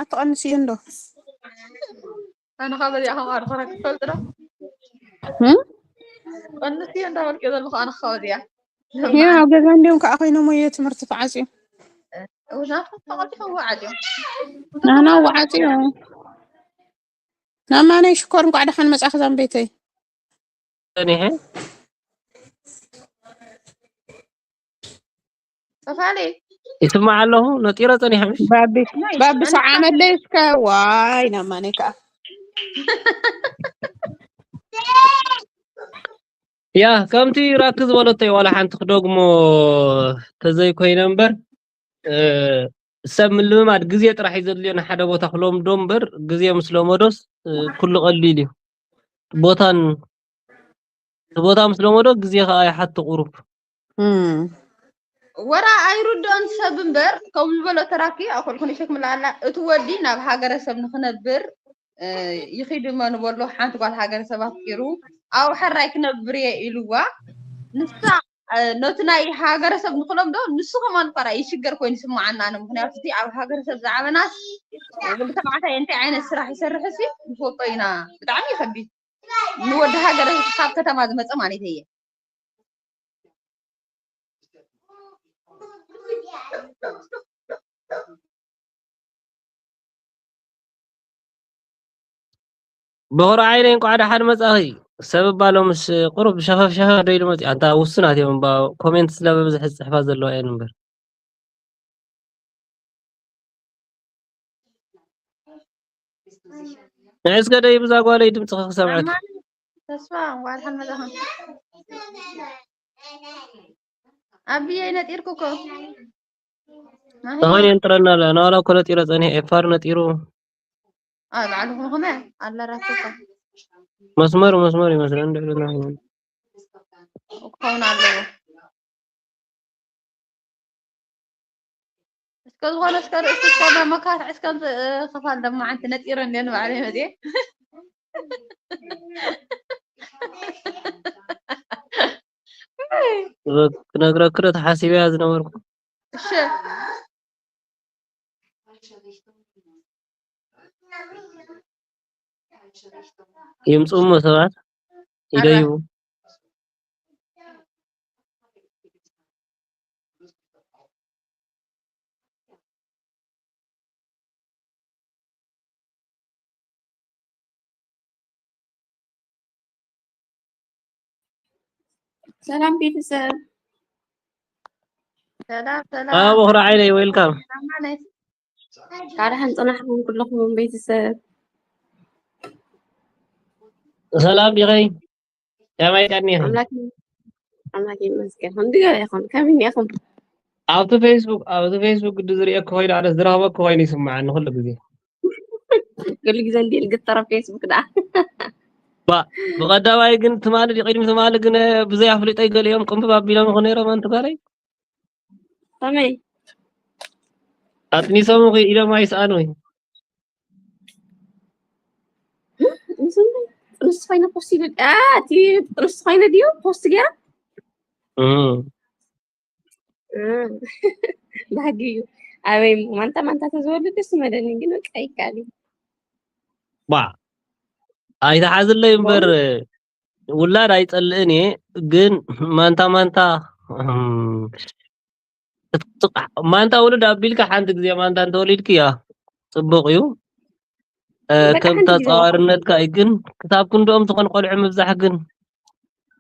ኣትቐንስዮ እንዶ? ኣነ ካብ በዚኣ ከም ኣርኸራ ክትፈልጥ ዶ? እም? ቀንስዮ እንዳበልክዮ ዘለኹ ኣነ ካብ በዚኣ። ያ፣ ኣብ ገዛ እንዲዮም ከዓ ኮይኖም ወይ ትምህርቲ ተዓፅዩ። እው፣ ናትኩም ተቐልጢፎም ወዓፅዮም። ናና ወዓፅዮ። ናማነይ ሽኮር፣ እንኳዕ ደሓን መጻኺ ዛምቤተይ። ጸኒሐ። ጠፋሊ ይስማዕ ኣለኹ፣ ነጢረ ጸኒሐ። ምሽ ባቢ ናይ ባቢ ኣንሳ ሰዓመለይ እስከ። ዋይ ናማነይ ከኣ። ያ ከምቲ ራኪ ዝበለቶ እዩ፣ ዋላ ሓንቲ ክደግሞ ተዘይኮይነ እምበር፣ እ፣ ሰብ ምልምማድ ግዜ ጥራሕ እዩ ዘድልዮ፣ ንሓደ ቦታ ክለምዶ እምበር፣ ግዜ ምስ ለመዶስ፣ እ፣ ኩሉ ቀሊል እዩ። ቦታን እቲ ቦታ ምስ ለመዶ ግዜ ከኣ ይሓቱ ቁሩብ። እም። ወራ ኣይርድኦን ሰብ እምበር፣ ከምኡ ዝበሎ ተራኪ ኣኮልኩን ሸክ ምላላ እቲ ወዲ ናብ ሃገረሰብ ንክነብር እ፣ ይኺድ እሞ ንበሎ ሓንቲ ጓል ሃገረሰብ ኣፍቂሩ ኣብኡ ሕራይ ክነብር እየ ኢልዋ። ንሳ እ፣ ነቲ ናይ ሃገረሰብ ንክለምዶ ንሱ ከማን እኳ ይሽገር ኮይኑ ይስምዓና ኣነ። ምክንያቱ እቲ ኣብ ሃገረሰብ ዝዓበናስ ወዲ ተባዕታይ እንታይ ዓይነት ስራሕ ይሰርሕ ሲ ንፈልጦ ኢና። ብጣዕሚ እዩ ከቢድ። ንወዲ ሃገረ ካብ ከተማ ዝመፀ ማለት እየ። በኹሪ ዓይነይ እንኳዕ ደሓን መጻኺ። ሰብ እባ ሎምስ ቁሩብ ሸፈፍ ሸፈፍ ዶ ኢሉ መጺኡ? ኣንታ ውሱናት እዮም እባ ኮሜንት ስለ በብዝሒ ዝጽሕፋ ዘለዋ እየን እምበር። ንዒ እስከ ደይ ብዛ ጓለይ ድምጽኺ ክሰምዓኪ። ኣማን ተስፋ እንኳዕ ደሓን መጻኻ። ኣብየይ ነጢርኩ እኮ። ማሂ ተኾይኑ የንጥረና ኣሎ። ኣነ ዋላ እኮ ነጢረ ጸኒሐ፣ ኤፋር ነጢሩ። ኣይ ባዕልኹም ኸመ ኣላ ራሱ እኮ። መስመር መስመር ይመስለኒ ልዕልና ይመስለኒ። ክኸውን ኣለዎ። እስከ ዝኾነ እስከ ርእሲ እስከ መመካትዕ እስከ እ፣ ክፋል ደሞ ሓንቲ ነጢረ እንደ ንባዕለይ መፅየ። ክነግረክረ ተሓሲበያ ዝነበርኩ። እሺ። ይምፅኡ እሞ ሰባት ይደይቡ። ሰላም ቤተሰብ። ሰላም ሰላም። ኣቦኽራ ዓይነይ ዌልካም። ካርሕን ጽናሕኩም ኩልኹም ቤተሰብ። ሰላም ዲኸይ? ከመይ ቀኒኺ? ኣምላክ ኣምላክ ይመስገን። ከምዚ ገለ ይኹን። ከመይ እኒኹም? ኣብቲ ፌስቡክ ኣብቲ ፌስቡክ ግዲ ዝርእየኪ ኮይኑ ኣነ ዝረኽበኪ ኮይኑ ይስምዓኒ ኩሉ ግዜ። ኩሉ ግዜ እንዲ ልግተረ ፌስቡክ ደኣ። ባ ብቐዳማይ ግን ትማሊ ድዩ ቅድሚ ትማሊ ግን ብዘይ ኣፍሊጠይ ገሊኦም ቅንብብ ኣቢሎም ይኹ ነይሮም ኣንቲ ጓለይ። ከመይ? ኣጥኒሶምኺ ኢሎም ኣይስኣኑይ። ንሱ ኮይነ ፖስት ይብል። አ፣ እቲ ጥንስቲ ኮይነ ድዩ ፖስት ገይራ? እም። እም። ባህጊ እዩ። ኣበይ እሞ ማንታ ማንታ ተዝወልድ ደስ መደኒ፣ ግን በቃ ይካል እዩ። ባ ኣይትሓዝለይ እምበር ውላድ ኣይጸልእን እየ፣ ግን ማንታ ማንታ እም፣ ማንታ ውሉድ ኣቢልካ ሓንቲ ግዜ ማንታ እንተወሊድክያ ጽቡቕ እዩ። እ፣ በቃ ከም ሓንቲ ግዜ ተጻዋርነትካ እዩ። ግን ክሳብ ክንድኦም ዝኾኑ ቆልዑ ምብዛሕ ግን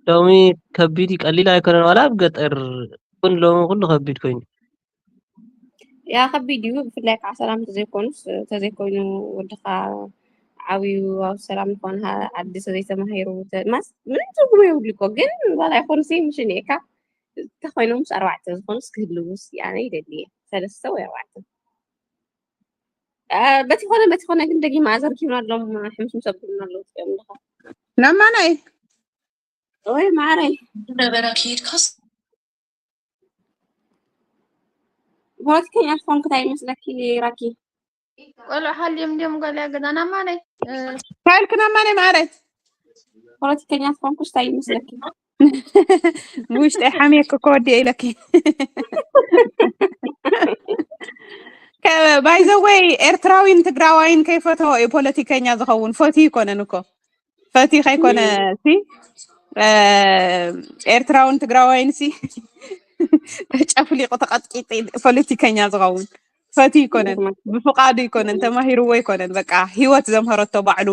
ሎሚ ከቢድ እዩ፣ ቀሊል ኣይኮነን። ዋላ ኣብ ገጠር እውን ሎሚ ኩሉ ከቢድ ኮይኑ። ያ ከቢድ እዩ። ብፍላይ ከዓ ሰላም እንተዘይኮኑስ፣ እንተዘይኮይኑ ወድኻ ዓብዩ ኣብ ሰላም ዝኾነ ሃ-፣ ዓዲ ተዘይተማሂሩ፣ ተ-፣ ማስ-፣ ምንም ትርጉም የብሉ እኮ። ግን ዋላ ይኾኑስ ምሽ እኒኤካ፣ እንተኾይኖምስ ኣርባዕተ ዝኾኑስ ክህልዉስ ኣነ ይደሊ እየ። ሰለስተ ወይ ኣርባዕተ። አ፣ በቲ ኾነ፣ በቲ ኾነ ግን ደጊም ኣዘርጊሁና ኣለዉ፣ ሕምስምስ ኣቢሉና ኣለዉ፣ እዮም ኣለኻ። ናማናይ? ወይ ማረይ። ነበረ ከይድካስ? ፖለቲከኛ ዝኾንኩ እንታይ ይመስለኪ ራኪ? ቆልዑ ሓልዮም እንድዮም ጓል እያ ገዛ ናማነይ። እ፣ እንታይ ኢልኪ ናማነይ ማረይ? ፖለቲከኛ ዝኾንኩስ እንታይ ይመስለኪ? ብውሽጠይ ሓምየኪ ከወዲኦ ኢለኪ። ከ-፣ by the way ኤርትራዊን ትግራዋይን ከይፈተዎ እዩ ፖለቲከኛ ዝኸውን። ፈትዩ ይኮነን እኮ። ፈትዩ ከይኮነ ሲ፣ እ፣ ኤርትራውን ትግራዋይን ሲ ተጨፍሊቑ ተቐጥቂጡ እዩ ፖለቲከኛ ዝኸውን። ፈትዩ ኣይኮነን፣ ብፍቓዱ ኣይኮነን፣ ተማሂርዎ ኣይኮነን። በቃ ህይወት ዘምሀረቶ ባዕሉ፣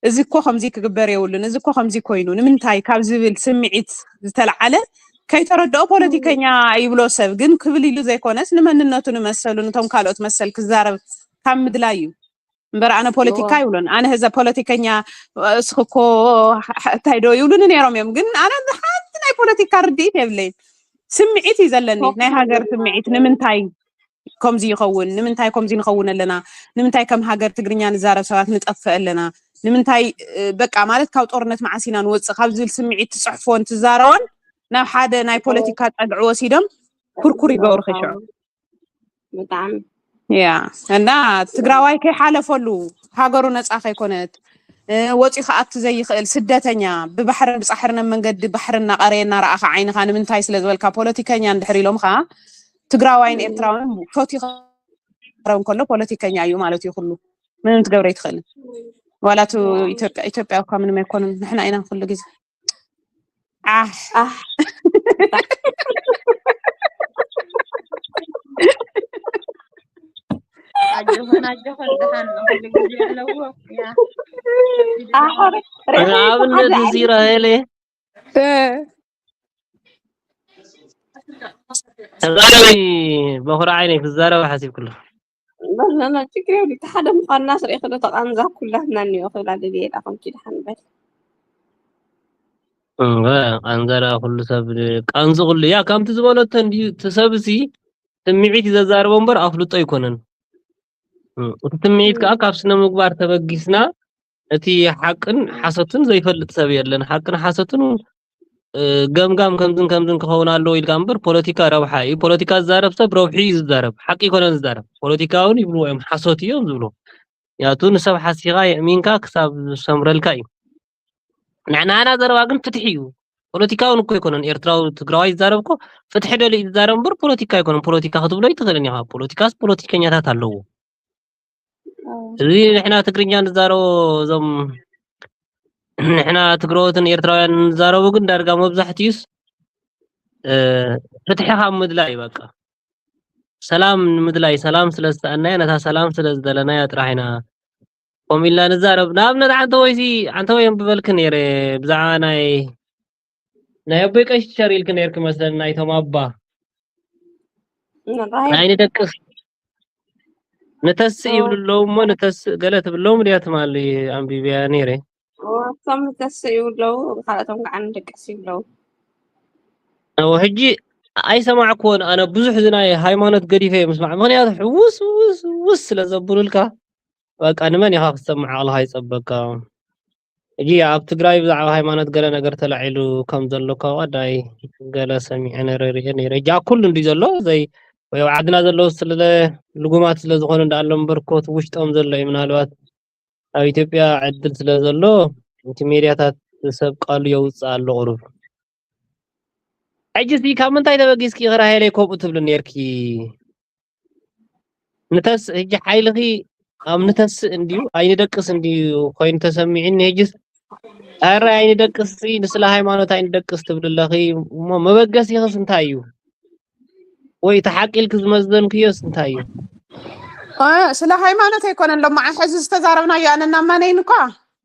እዚ እኮ ከምዚ ክግበር የብሉን፣ እዚ እኮ ከምዚ ኮይኑ ንምንታይ ካብ ዝብል ስምዒት ዝተልዓለ ከይተረድኦ ፖለቲከኛ ይብሎ ሰብ። ግን ክብል ኢሉ ዘይኮነስ ንመንነቱ ንመሰሉ ነቶም ካልኦት መሰል ክዛረብ ካብ ምድላይ እዩ። እምበር ኣነ ፖለቲካ ይብሎን ኣነ ህዘ ፖለቲከኛ እስኺ እኮ እንታይ ዶ ይብሉኒ ነይሮም እዮም። ግን ኣነ ሓንቲ ናይ ፖለቲካ ርድኢት የብለይን። ስምዒት እዩ ዘለኒ፣ ናይ ሃገር ስምዒት። ንምንታይ ከምዚ ይኸውን? ንምንታይ ከምዚ ንኸውን ኣለና? ንምንታይ ከም ሃገር ትግርኛ ንዛረብ ሰባት ንጠፍእ ኣለና? ንምንታይ በቃ ማለት ካብ ጦርነት መዓስ ኢና ንወፅእ ካብ ዝብል ስምዒት ትፅሕፎን ትዛረቦን ናብ ሓደ ናይ ፖለቲካ ፀግዒ ወሲዶም ኩርኩር ይገብሩ ከሽዑ። ብጣዕሚ ያ እና ትግራዋይ ከይሓለፈሉ ሃገሩ ነፃ ከይኮነት ወፂኡ ክኣቱ ዘይኽእል ስደተኛ ብባሕርን ብፃሕርን ኣብ መንገዲ ባሕሪ እናቐረየ እናረኣኻ ዓይንኻ ንምንታይ ስለ ዝበልካ ፖለቲከኛ እንድሕር ኢሎም ኸዓ ትግራዋይን ኤርትራውን ፈትዩ ክረብ እንከሎ ፖለቲከኛ እዩ ማለት እዩ። ኩሉ ምንም ትገብረ ይትኽእልን ዋላቱ ኢትዮጵያ ኢትዮጵያ እኳ ምንም ኣይኮኑን። ንሕና ኢና ኩሉ ግዜ ኣሕ ኣሕ ኣጆኹን ኣጆኹን ደሓን ነው። ኩሉ ግዜ ኣለዎ። ያ ኣሕር ንኣብነት እዚ ራሄለ ተዛረቢ በኹሪ ዓይነይ ክዛረብ ሓሲብ ኩሉ በለና ችግር የብሉ። እቲ ሓደ ምዃንና ስርኤ ክዶ ተቃንዛ ኩላትና እኒኦ ክብላ ደልየ ኢላ ኮንኪ ድሓን በል። እወ፣ ቃንዛ ደኣ ኩሉ ሰብ ቃንዚ ኩሉ እያ። ከምቲ ዝበለቶ እንድዩ እቲ ሰብሲ ስምዒት እዩ ዘዛርቦ እምበር ኣፍልጦ ኣይኮነን። እቲ ስምዒት ከዓ ካብ ስነ ምግባር ተበጊስና እቲ ሓቅን ሓሶትን ዘይፈልጥ ሰብ የለን። ሓቅን ሓሶትን ገምጋም ከምዝን ከምዝን ክኸውን ኣለዎ ኢልካ እምበር ፖለቲካ ረብሓ እዩ። ፖለቲካ ዝዛረብ ሰብ ረብሑ እዩ ዝዛረብ፣ ሓቂ ኣይኮነን ዝዛረብ። ፖለቲካ እውን ይብልዎ እዮም ሓሶት እዮም ዝብልዎ። ምክንያቱ ንሰብ ሓሲኻ የእሚንካ ክሳብ ዝሰምረልካ እዩ። ናይ ንዓና ዘረባ ግን ፍትሒ እዩ። ፖለቲካ እውን እኮ ኣይኮነን። ኤርትራዊ ትግራዋይ ዝዛረብ እኮ ፍትሒ ደልዩ እዩ ዝዛረብ እምበር ፖለቲካ ኣይኮነን። ፖለቲካ ክትብሎ ኣይትኽእልን ኢኻ። ፖለቲካስ ፖለቲከኛታት ኣለዎ። እዚ ንሕና ትግርኛ ንዛረቦ እዞም ንሕና ትግረዎትን ኤርትራውያን ንዛረቡ ግን ዳርጋ መብዛሕትኡስ ፍትሒ ካብ ምድላይ በቃ ሰላም ንምድላይ ሰላም ስለ ዝሰኣናያ ነታ ሰላም ስለ ዝደለናያ ጥራሕ ኢና ከምኡ ኢልና ንዛረብ። ንኣብነት ዓንተ ወይሲ ዓንተ ወይ የንብበልክ ነይረ ብዛዕባ ናይ ናይ ኣቦይ ቀሺ ሸር ኢልክ ነይርክ መስለኒ ናይቶም ኣባ ናይ ንደቅስ ንተስእ ይብሉ ኣለዉ እሞ ንተስእ ገለ ትብለዎም ድያ ትማሊ ኣንቢብያ ነይረ እቶም ንተስእ ይብለዉ ካልኦቶም ከዓ ንደቅስ ይብለዉ ሕጂ ኣይሰማዕክዎን ኣነ ብዙሕ እዚ ናይ ሃይማኖት ገዲፈ ምስማዕ ምክንያቱ ሕውስ ውስ ውስ ስለ ዘብሉልካ በቃ ንመን ኢኻ ክትሰምዕ ዓቕልኻ ይፀበካ ሕጂ ኣብ ትግራይ ብዛዕባ ሃይማኖት ገለ ነገር ተላዒሉ ከም ዘሎ እኳ ዳይ ገለ ሰሚዐ ነረ ሪኤ ነይረ ሕጂ ኣብ ኩሉ እንዲ ዘሎ ዘይ ወይ ኣብ ዓድና ዘለዉ ስለ ልጉማት ስለ ዝኾኑ እንዳኣሎም እምበር ኮት ውሽጦም ዘሎ እዩ ምናልባት ኣብ ኢትዮጵያ ዕድል ስለ ዘሎ እቲ ሜድያታት ሰብ ቃሉ የውፅእ ኣሎ ቁሩብ ሕጂ ሲ ካብ ምንታይ ተበጊስኪ ራሄለይ ከምኡ ትብሊ ነርኪ ንተስ ሕጂ ሓይልኺ ኣብ ንተስእ እንድዩ ኣይንደቅስ እንድዩ ኮይኑ ተሰሚዑኒ ሕጅስ ኣረ ኣይንደቅስ ንስለ ሃይማኖት ኣይንደቅስ ትብሊ ኣለኺ እሞ መበገሲኽስ እንታይ እዩ ወይ እቲ ሓቂ ኢልኪ ዝመዘንክዮስ እንታይ እዩ ስለ ሃይማኖት ኣይኮነን ሎማዓ ሕዚ ዝተዛረብናዮ ኣነ እናማነይን እኳ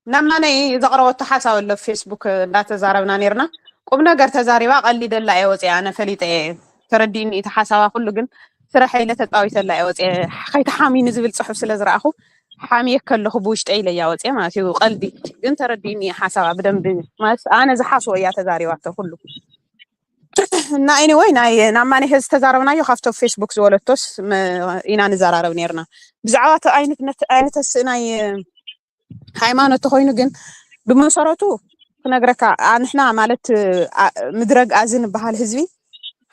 ነማነይ ዘቕረበቶ ሓሳብ ኣሎ ፌስቡክ እንዳተዛረብና ነርና ቁም ነገር ተዛሪባ ቀሊደላ እየ ወፅያ ኣነ ፈሊጠ እየ ተረዲእኒ እቲ ሓሳባ ኩሉ ግን ስራሐይ ኢለ ተፃዊተላ እየ ወፅየ ከይተሓሚኒ ዝብል ፅሑፍ ስለ ዝረኣኹ ሓሚየ ከለኹ ብውሽጠ ኢለ እያ ወፅየ ማለት እዩ ቀልዲ ግን ተረዲእኒ እየ ሓሳባ ብደንቢ ማለት ኣነ ዝሓስቦ እያ ተዛሪባቶ ኩሉ እና anyway ናይ ናማኒ ሕዚ ዝተዛረብናዮ ካብቶ ፌስቡክ ዝበለቶስ ኢና ንዘራረብ ነርና ብዛዕባ ኣይነተስእ ናይ ሃይማኖት ተኮይኑ ግን ብመሰረቱ ክነግረካ ንሕና ማለት ምድረግ ኣዚ ንበሃል ህዝቢ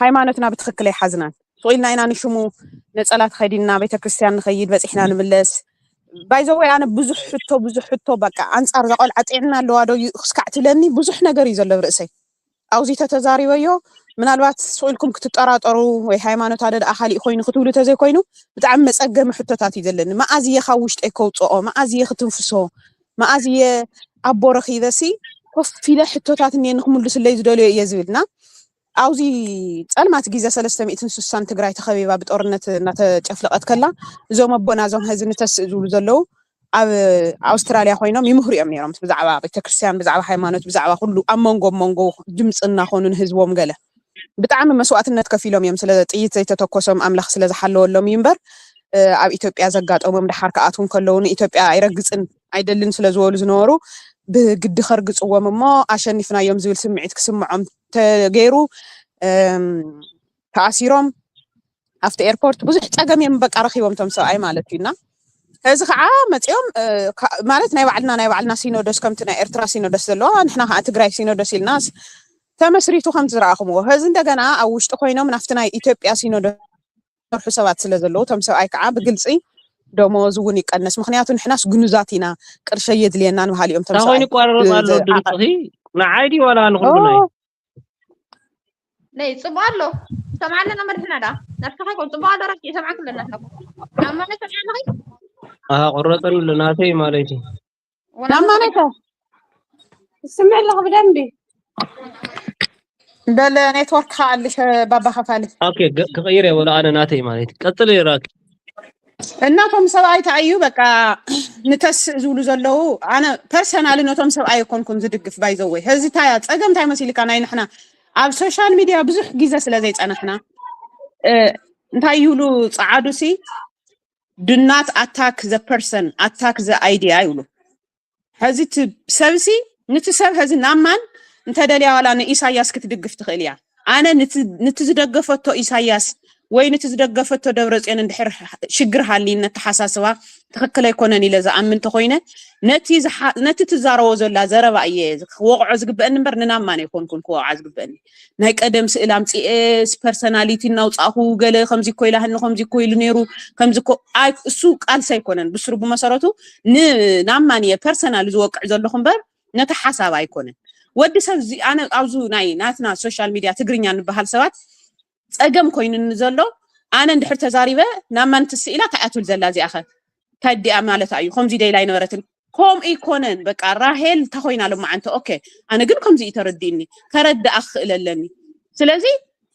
ሃይማኖትና ብትክክል ኣይሓዝናን ስቁኢልና ኢና ንሽሙ ነፀላ ተኸዲንና ቤተክርስትያን ንኸይድ በፂሕና ንምለስ ባይዘወይ ኣነ ብዙሕ ሕቶ ብዙሕ ሕቶ በቃ ኣንፃር ዘቆልዓ ጥዕና ኣለዋ ዶ ክስካዕ ትብለኒ ብዙሕ ነገር እዩ ዘሎ ብርእሰይ ኣብዚ ተተዛሪበዮ ምናልባት ስቕ ኢልኩም ክትጠራጠሩ ወይ ሃይማኖት ኣደ ደኣ ካሊእ ኮይኑ ክትብሉ ተዘይኮይኑ ብጣዕሚ መፀገሚ ሕቶታት እዩ ዘለኒ። መኣዝ እየ ካብ ውሽጠይ ከውፅኦ? መኣዝ እየ ክትንፍሶ? መኣዝ እየ ኣቦ ረኺበሲ ኮፍ ኢለ ሕቶታት እኒአኒ ክምልሱለይ ዝደልዮ እየ ዝብል እና ኣብዚ ጸልማት ግዜ ሰለስተ ሚእትን ስሳን ትግራይ ተኸቢባ ብጦርነት እናተጨፍለቐት ከላ፣ እዞም ኣቦና እዞም ሀዚ ንተስእ ዝብሉ ዘለዉ ኣብ ኣውስትራልያ ኮይኖም ይምህሩ እዮም ነይሮም። ብዛዕባ ቤተክርስትያን፣ ብዛዕባ ሃይማኖት፣ ብዛዕባ ኩሉ ኣብ መንጎ መንጎ ድምፂ እናኾኑ ንህዝቦም ገለ ብጣዕሚ መስዋእትነት ከፊሎም እዮም። ስለ ጥይት ዘይተተኮሶም ኣምላኽ ስለ ዝሓለወሎም እዩ እምበር፣ ኣብ ኢትዮጵያ ዘጋጠሞም ድሓር ክኣትዉ ከለዉ ንኢትዮጵያ ኣይረግፅን ኣይደልን ስለ ዝበሉ ዝነበሩ ብግዲ ከርግፅዎም እሞ ኣሸኒፍናዮም ዝብል ስምዒት ክስምዖም ተገይሩ ተኣሲሮም ኣብቲ ኤርፖርት ብዙሕ ፀገም እዮም በቃ ረኪቦም ቶም ሰብኣይ ማለት እዩና እዚ ከዓ መፂኦም ማለት ናይ ባዕልና ናይ ባዕልና ሲኖዶስ ከምቲ ናይ ኤርትራ ሲኖዶስ ዘለዋ ንሕና ከዓ ትግራይ ሲኖዶስ ኢልና ተመስሪቱ ከም ዝረኣኹምዎ ሀዚ እንደገና ኣብ ውሽጢ ኮይኖም ናብቲ ናይ ኢትዮጵያ ሲኖዶስ ዝሰርሑ ሰባት ስለ ዘለዉ ቶም ሰብኣይ ከዓ ብግልፂ ደሞዝ እውን ይቀነስ ምክንያቱ ንሕናስ ግኑዛት ኢና ቅርሸ የድልየናን በሃሊ እዮም ቶም እንታይ ኮይኑ ሰብኣይ ይቋረረፅ ኣሎ ብ- ድምፅኺ? ንዓይ ድዩ ዋላ ንኩሉ ናይ ነይ ፅቡቅ ኣሎ ሰምዓለና መድሕና ዳ ናትካ ከይኮን ፅቡቅ ኣሎ ራኪ ሰምዓክ ኣለና ኣለኩ ኣብ ማለት ሰምዓለኺ ኣሃ ቆረፀን ኣሎ ናተይ ማለት እዩ። ወላ ናማነታ ትስምዕ ኣለኹ ብደንቢ በለ ኔትወርክ ከኣልሽ ባባ ከፋሊ ኦኬ ገ- ክቕይር እየ ወላ ኣነ ናተይ ማለት እዩ። ቀፅል ራኪ እናቶም ሰብኣይ ተኣዩ በቃ ንተስእ ዝብሉ ዘለዉ ኣነ ፐርሰናሊ ነቶም ሰብኣይ ኣይኮንኩን ዝድግፍ ባይዘወይ ሀዚ ታያ ፀገም እንታይ መሲልካ ናይ ንሕና ኣብ ሶሻል ሚድያ ብዙሕ ግዜ ስለ ዘይፀናሕና እ፣ እንታይ ይብሉ ፀዓዱ ሲ do not attack the person attack the idea ይብሉ ሀዚ እቲ ሰብሲ ንቲ ሰብ ሀዚ ናማን እንተደልያ ዋላ ንኢሳያስ ክትድግፍ ትኽእል እያ ኣነ ንቲ ዝደገፈቶ ኢሳያስ ወይ ንቲ ዝደገፈቶ ደብረፅዮን እንድሕር ሽግር ሃልይን ነተሓሳስባ ትኽክል ኣይኮነን ኢለ ዝኣምን ተኮይነ ነቲ ትዛረቦ ዘላ ዘረባ እየ ክወቕዖ ዝግበአኒ እምበር ንናማን ኣይኮንኩን ክወቕዓ ዝግበአኒ ናይ ቀደም ስእል ኣምፅኤ ፐርሰናሊቲ እናውፃእኹ ገለ ከምዚ እኮ ኢላህኒ ከምዚ እኮ ኢሉ ነይሩ ከምዚ እኮ እሱ ቃልሲ ኣይኮነን ብስሩ ብመሰረቱ ንናማን እየ ፐርሰናል ዝወቅዕ ዘለኹ እምበር ነቲ ሓሳብ ኣይኮነን ወዲ ሰብ ኣነ ኣብዚ ናይ ናትና ሶሻል ሚድያ ትግርኛ ንበሃል ሰባት ፀገም ኮይኑኒ ዘሎ ኣነ እንድሕር ተዛሪበ ናብ ማን ትስኢላ እንታይ እያ ትብል ዘላ እዚኣኸ እንታይ ዲኣ ማለታ እዩ ከምዚ ደይላ ኣይነበረትን ከምኡ ይኮነን በቃ ራሄል እንታይ ኮይና ሎማዓንቲ ኦኬ ኣነ ግን ከምዚ እዩ ተረዲእኒ ከረድኣ ክኽእል ኣለኒ ስለዚ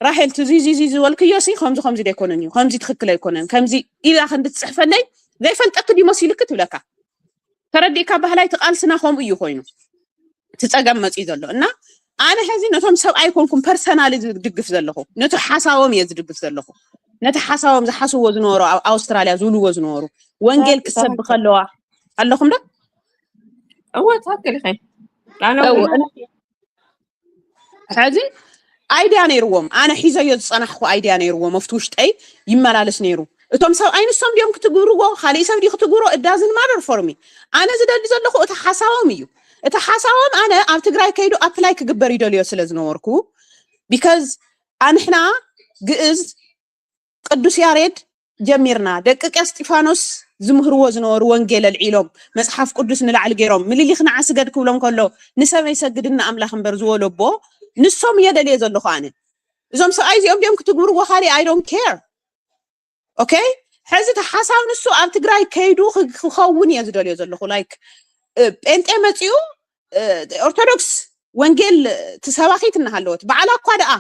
ራሄል ትዚዚዚ ዝበልክዮ ሲ ከምዚ ከምዚ ደይኮነን እዩ ከምዚ ትኽክል ኣይኮነን ከምዚ ኢላ ክንዲ ትፅሕፈለይ ዘይፈልጠኪ ድዩ መሲልኪ ትብለካ ተረዲእካ ባህላይ ትቃልስና ከምኡ እዩ ኮይኑ እቲ ፀገም መፅኡ ዘሎ እና ኣነ ሕዚ ነቶም ሰብኣይ ኮንኩም ፐርሰናሊ ዝድግፍ ዘለኹ ነቲ ሓሳቦም እየ ዝድግፍ ዘለኹ ነቲ ሓሳቦም ዝሓስዎ ዝነበሩ ኣብ ኣውስትራልያ ዝብልዎ ዝነበሩ ወንጌል ክሰብኽ ኣለዋ ኣለኹም ዶ እወ ትክክል ኢኸ ሕዚ ኣይድያ ነይርዎም ኣነ ሒዘዮ ዝፀናሕኩ ኣይድያ ነይርዎም ኣብቲ ውሽጠይ ይመላለስ ነይሩ እቶም ሰብኣይ ንሶም ድዮም ክትግብርዎ ካሊእ ሰብ ድዩ ክትግብሮ እዳዝን ማረር ፎርሚ ኣነ ዝደሊ ዘለኹ እቲ ሓሳቦም እዩ እቲ ሓሳቦም ኣነ ኣብ ትግራይ ከይዱ ኣፕላይ ክግበር ይደልዮ ስለ ዝነበርኩ ቢካዝ ኣንሕና ግእዝ ቅዱስ ያሬድ ጀሚርና ደቂ ቀስጢፋኖስ ዝምህርዎ ዝነበሩ ወንጌል ኣልዒሎም መፅሓፍ ቅዱስ ንላዕሊ ገይሮም ምልሊኽ ንዓ ስገድ ክብሎም ከሎ ንሰብ ኣይሰግድን ንኣምላኽ እምበር ዝበሎ ኣቦ ንሶም እየ ደልየ ዘለኹ ኣነ እዞም ሰብኣይ እዚኦም ድኦም ክትግብርዎ ካሊእ I don't care okay ሕዚ እቲ ሓሳብ ንሱ ኣብ ትግራይ ከይዱ ክኸውን እየ ዝደልዮ ዘለኹ like ጴንጤ መፂኡ ኦርቶዶክስ ወንጌል ትሰባኺት እናሃለወት ባዕላ እኳ ደኣ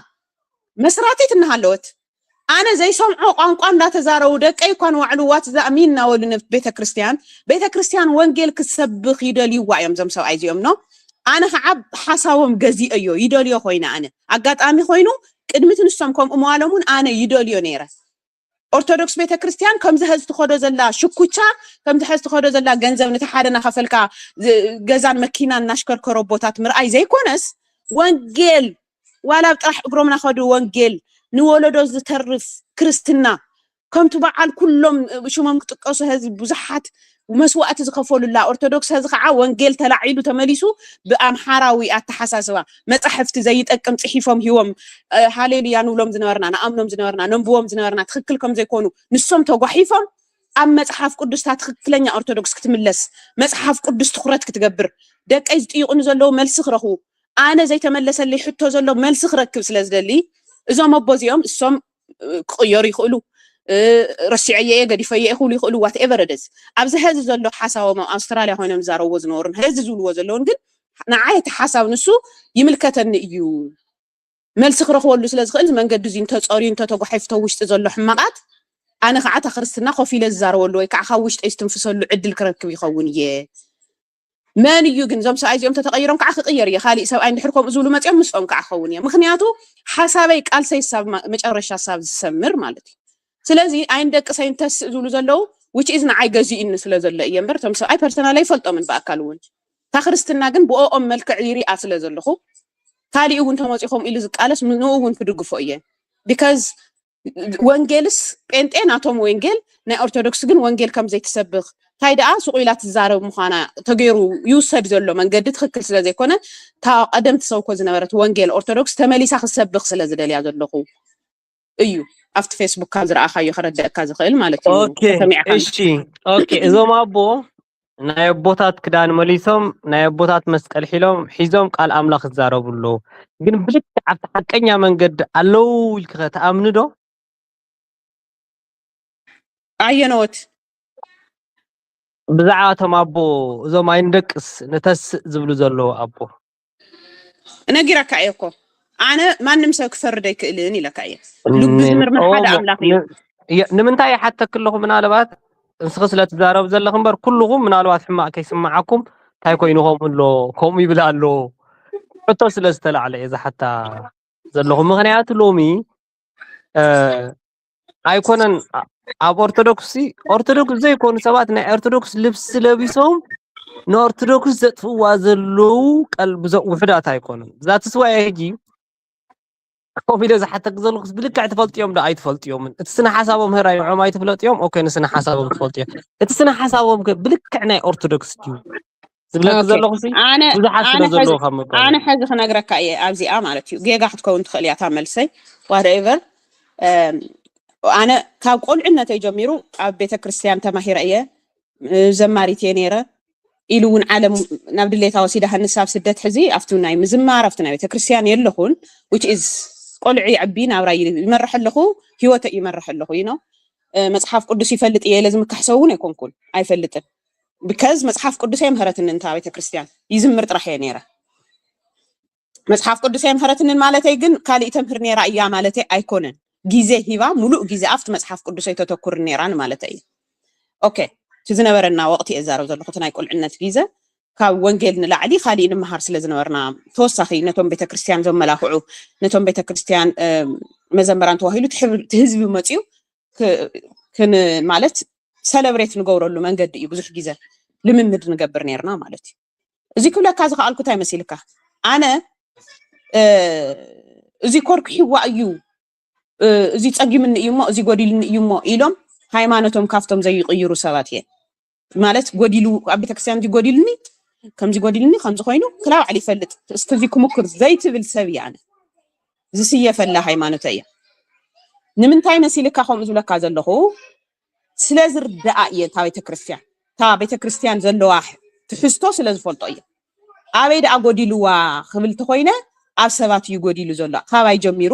መስራቲት እናሃለወት ኣነ ዘይሰምዖ ቋንቋ እንዳተዛረቡ ደቀይ እኳ ንዋዕሉ ዋት ዛእሚ እናበሉ ነብቲ ቤተ ክርስትያን ቤተ ክርስትያን ወንጌል ክትሰብኽ ይደልይዋ እዮም ዞም ሰብኣይ እዚኦም ኖ ኣነ ከዓ ሓሳቦም ገዚኦዮ ይደልዮ ኮይነ ኣነ ኣጋጣሚ ኮይኑ ቅድሚት ንሶም ከምኡ ምባሎም እውን ኣነ ይደልዮ ነይረ ኦርቶዶክስ ቤተክርስትያን ከምዚ ሐዚ ትኸዶ ዘላ ሽኩቻ ከምዚ ሐዚ ትኸዶ ዘላ ገንዘብ ነቲ ሓደ ናኸፈልካ ገዛን መኪናን እናሽከርከሮ ኣቦታት ምርኣይ ዘይኮነስ ወንጌል ዋላ ኣብ ጥራሕ እግሮም ናኸዱ ወንጌል ንወለዶ ዝተርፍ ክርስትና ከምቲ በዓል ኩሎም ሽሞም ክጥቀሱ ሐዚ ብዙሓት መስዋእቲ ዝኸፈሉላ ኦርቶዶክስ ሐዚ ከዓ ወንጌል ተላዒሉ ተመሊሱ ብኣምሓራዊ ኣተሓሳስባ መፃሕፍቲ ዘይጠቅም ፅሒፎም ሂቦም ሃሌሉያ ንብሎም ዝነበርና ንኣምኖም ዝነበርና ነንብቦም ዝነበርና ትኽክል ከም ዘይኮኑ ንሶም ተጓሒፎም ኣብ መፅሓፍ ቅዱስታ ትኽክለኛ ኦርቶዶክስ ክትምለስ መፅሓፍ ቅዱስ ትኹረት ክትገብር ደቀይ ዝጥይቁኒ ዘለዉ መልሲ ክረኽቡ ኣነ ዘይተመለሰለይ ሕቶ ዘሎ መልሲ ክረክብ ስለ ዝደሊ እዞም ኣቦ እዚኦም እሶም ክቕየሩ ይኽእሉ ረሲዐየ እየ ገዲፈየ እየ ክብሉ ይኽእሉ ዋትኤቨር ደስ ኣብዚ ሀዚ ዘሎ ሓሳቦም ኣብ ኣውስትራልያ ኮይኖም ዝዛረብዎ ዝነበሩን ሀዚ ዝብልዎ ዘለውን ግን ንዓይ እቲ ሓሳብ ንሱ ይምልከተኒ እዩ መልሲ ክረኽበሉ ስለ ዝኽእል፣ እዚ መንገዲ እዚ እንተፀርዩ፣ እንተተጓሒፉ፣ ተውሽጢ ዘሎ ሕማቓት፣ ኣነ ከዓ እታ ክርስትና ኮፍ ኢለ ዝዛረበሉ ወይ ከዓ ካብ ውሽጠይ ዝትንፍሰሉ ዕድል ክረክብ ይኸውን እየ። መን እዩ ግን? እዞም ሰብኣይ እዚኦም ተተቐይሮም ከዓ ክቕየር እየ። ካሊእ ሰብኣይ እንድሕር ከምኡ ዝብሉ መፂኦም፣ ምስኦም ከዓ ክኸውን እየ። ምክንያቱ ሓሳበይ፣ ቃልሰይ ሳብ ማ-፣ መጨረሻ ሳብ ዝሰምር ማለት እዩ። ስለዚ ኣይንደቅሰይን ተስእ ዝብሉ ዘለዉ፣ which is ንዓይ ገዚኡኒ ስለ ዘሎ እየ እምበር፣ እቶም ሰብኣይ ፐርሰናል ኣይፈልጦምን ብኣካል እውን። እታ ክርስትና ግን ብኦኦም መልክዕ ይሪኣ ስለ ዘለኹ፣ ካሊእ እውን ተመፂኡ ከምኡ ኢሉ ዝቃለስ፣ ንኡ እውን ክድግፎ እየ። ቢካዝ ወንጌልስ፣ ጴንጤ ናቶም ወንጌል፣ ናይ ኦርቶዶክስ ግን ወንጌል ከም ዘይትሰብኽ፣ እንታይ ደኣ ሱቕ ኢላ ትዛረብ ምዃና ተገይሩ ይውሰድ ዘሎ መንገዲ ትኽክል ስለ ዘይኮነ፣ እታ ቀደም ትሰብኮ ዝነበረት ወንጌል ኦርቶዶክስ ተመሊሳ ክሰብኽ ስለ ዝደልያ ዘለኹ እዩ። ኣብቲ ፌስቡክ ካብ ዝረኣኻዮ ከረድአካ ዝኽእል ማለት እዩ። ኦኬ፣ ተሰሚዕካ እሺ፣ ኦኬ። እዞም ኣቦ ናይ ኣቦታት ክዳን መሊሶም፣ ናይ ኣቦታት መስቀል ሒሎም ሒዞም ቃል ኣምላኽ ይዛረቡ ኣለዉ። ግን ብልክዕ ኣብቲ ሓቀኛ መንገዲ ኣለዉ ኢልኪ ኸ ትኣምኒ ዶ? ኣየነዎት? ብዛዕባ እቶም ኣቦ፣ እዞም ኣይንደቅስ ንተስእ ዝብሉ ዘለዉ ኣቦ። ነጊረካ እየ እኮ፣ ኣነ ማንም ሰብ ክፈርድ ኣይክእልን ኢለካ እየ። ልቢ ዝምርምር ሓደ ኣምላኽ እዩ። ንምንታይ ይሓተክ ኣለኹ? ምናልባት ንስኺ ስለ ትዛረብ ዘለኽ እምበር፣ ኩልኹም ምናልባት ሕማቕ ከይስምዓኩም፣ እንታይ ኮይኑ ከምኡ ኣሎ፣ ከምኡ ይብል ኣሎ፣ ሕቶ ስለ ዝተላዕለ እየ ዝሓታ ዘለኹ። ምኽንያቱ ሎሚ እ፣ ኣይኮነን፣ ኣ-፣ ኣብ ኦርቶዶክስ፣ ኦርቶዶክስ ዘይኮኑ ሰባት ናይ ኦርቶዶክስ ልብሲ ለቢሶም ንኦርቶዶክስ ዘጥፍእዋ ዘለዉ ቀል-፣ ብዙ-፣ ውሑዳት ኣይኮኑን። ዛትስ ዋይ ሕጂ ኮፍ ኢለ ዝሓተክ ዘለኹስ፣ ብልክዕ ትፈልጥዮም ዶ ኣይትፈልጥዮምን? እቲ ስነ ሓሳቦም ህራይ ንዖም ኣይትፍለጥዮም። ኦኬ፣ ንስነ ሓሳቦም ትፈልጥዮ። እቲ ስነ ሓሳቦም ከ ብልክዕ ናይ ኦርቶዶክስ ድዩ ዝብለክ ኦኬ። ዘለኹ ሲ ኣነ ብዙሓት ስለ ኣነ ሐዚ ዘለዉ ካብ ምባል ኣነ ሐዚ ክነግረካ እየ ኣብዚኣ ማለት እዩ። ጌጋ ክትከውን ትኽእል እያ እታ መልሰይ። ዋትኤቨር፣ ኣነ ካብ ቆልዕነተይ ጀሚሩ ኣብ ቤተ ክርስቲያን ተማሂረ እየ። እ፣ ዘማሪት እየ ነይረ። ኢሉ እውን ዓለም ናብ ድሌታ ወሲዳ፣ ሃንሳ ኣብ ስደት ሕዚ ኣብቲ ናይ ምዝማር፣ ኣብቲ ናይ ቤተ ክርስቲያን የለኹን። Which is ቆልዑ ይዕቢ፣ ናብራ ይመርሕ ኣለኹ፣ ህይወተይ ይመርሕ ኣለኹ። You know፣ እ፣ መጽሓፍ ቅዱስ ይፈልጥ እየ ኢለ ዝምካሕ ሰብ እውን ኣይኮንኩን፣ ኣይፈልጥን። ቢካዝ መጽሓፍ ቅዱስ ኣይምሀረትንን እታ ቤተ ክርስቲያን፣ ይዝምር ጥራሕ እየ ነይረ። መጽሓፍ ቅዱስ ኣይምሀረትንን ማለተይ ግን ካሊእ ተምህር ነይራ እያ ማለተይ ኣይኮነን። ግዜ ሂባ፣ ሙሉእ ግዜ ኣብቲ መጽሓፍ ቅዱስ ኣይተተኩርን ነይራ ንማለተይ እዩ። ኦኬ፣ እቲ ዝነበረና ወቕቲ እየ ዝዛረብ ዘለኹ፣ እቲ ናይ ቁልዕነት ግዜ። ካብ ወንጌል ንላዕሊ ካሊእ ንምሃር ስለ ዝነበርና፣ ተወሳኺ ነቶም ቤተክርስትያን ዘመላኽዑ፣ ነቶም ቤተክርስትያን፣ እ፣ መዘምራን ተባሂሉ እቲ ሕብሪ-፣ እቲ ህዝቢ መፅዩ ክ-፣ ክን-፣ ማለት ሰለብሬት ንገብረሉ መንገዲ እዩ። ብዙሕ ግዜ ልምምድ ንገብር ነይርና ማለት እዩ። እዚ ክብለካ ዝኸኣልኩ እንታይ መሲልካ? ኣነ፣ እ፣ እዚ ኮርኩሒዋ እዩ፣ እ፣ እዚ ጸጊምኒ እዩ እሞ፣ እዚ ጎዲልኒ እዩ እሞ ኢሎም ሃይማኖቶም ካብቶም ዘይቕይሩ ሰባት እየ። ማለት ጎዲሉ፣ ኣብ ቤተክርስትያን እዚ ጎዲልኒ፣ ከምዚ ጎዲልኒ፣ ከምዚ ኮይኑ ክላ ባዕሉ ይፈልጥ፣ እስኪ እዚ ክምኩር ዘይትብል ሰብ እየ ኣነ። ዝስየፈላ ሃይማኖተይ እያ። ንምንታይ መሲልካ ከምኡ ዝብለካ ዘለኹ? ስለ ዝርዳኣ እየ እታ ቤተክርስትያን። እታ ቤተክርስትያን ዘለዋ ትሕዝቶ ስለ ዝፈልጦ እየ። ኣበይ ደኣ ጎዲልዋ ክብል ተኾይነ፣ ኣብ ሰባት እዩ ጎዲሉ ዘሎ። ካባይ ጀሚሩ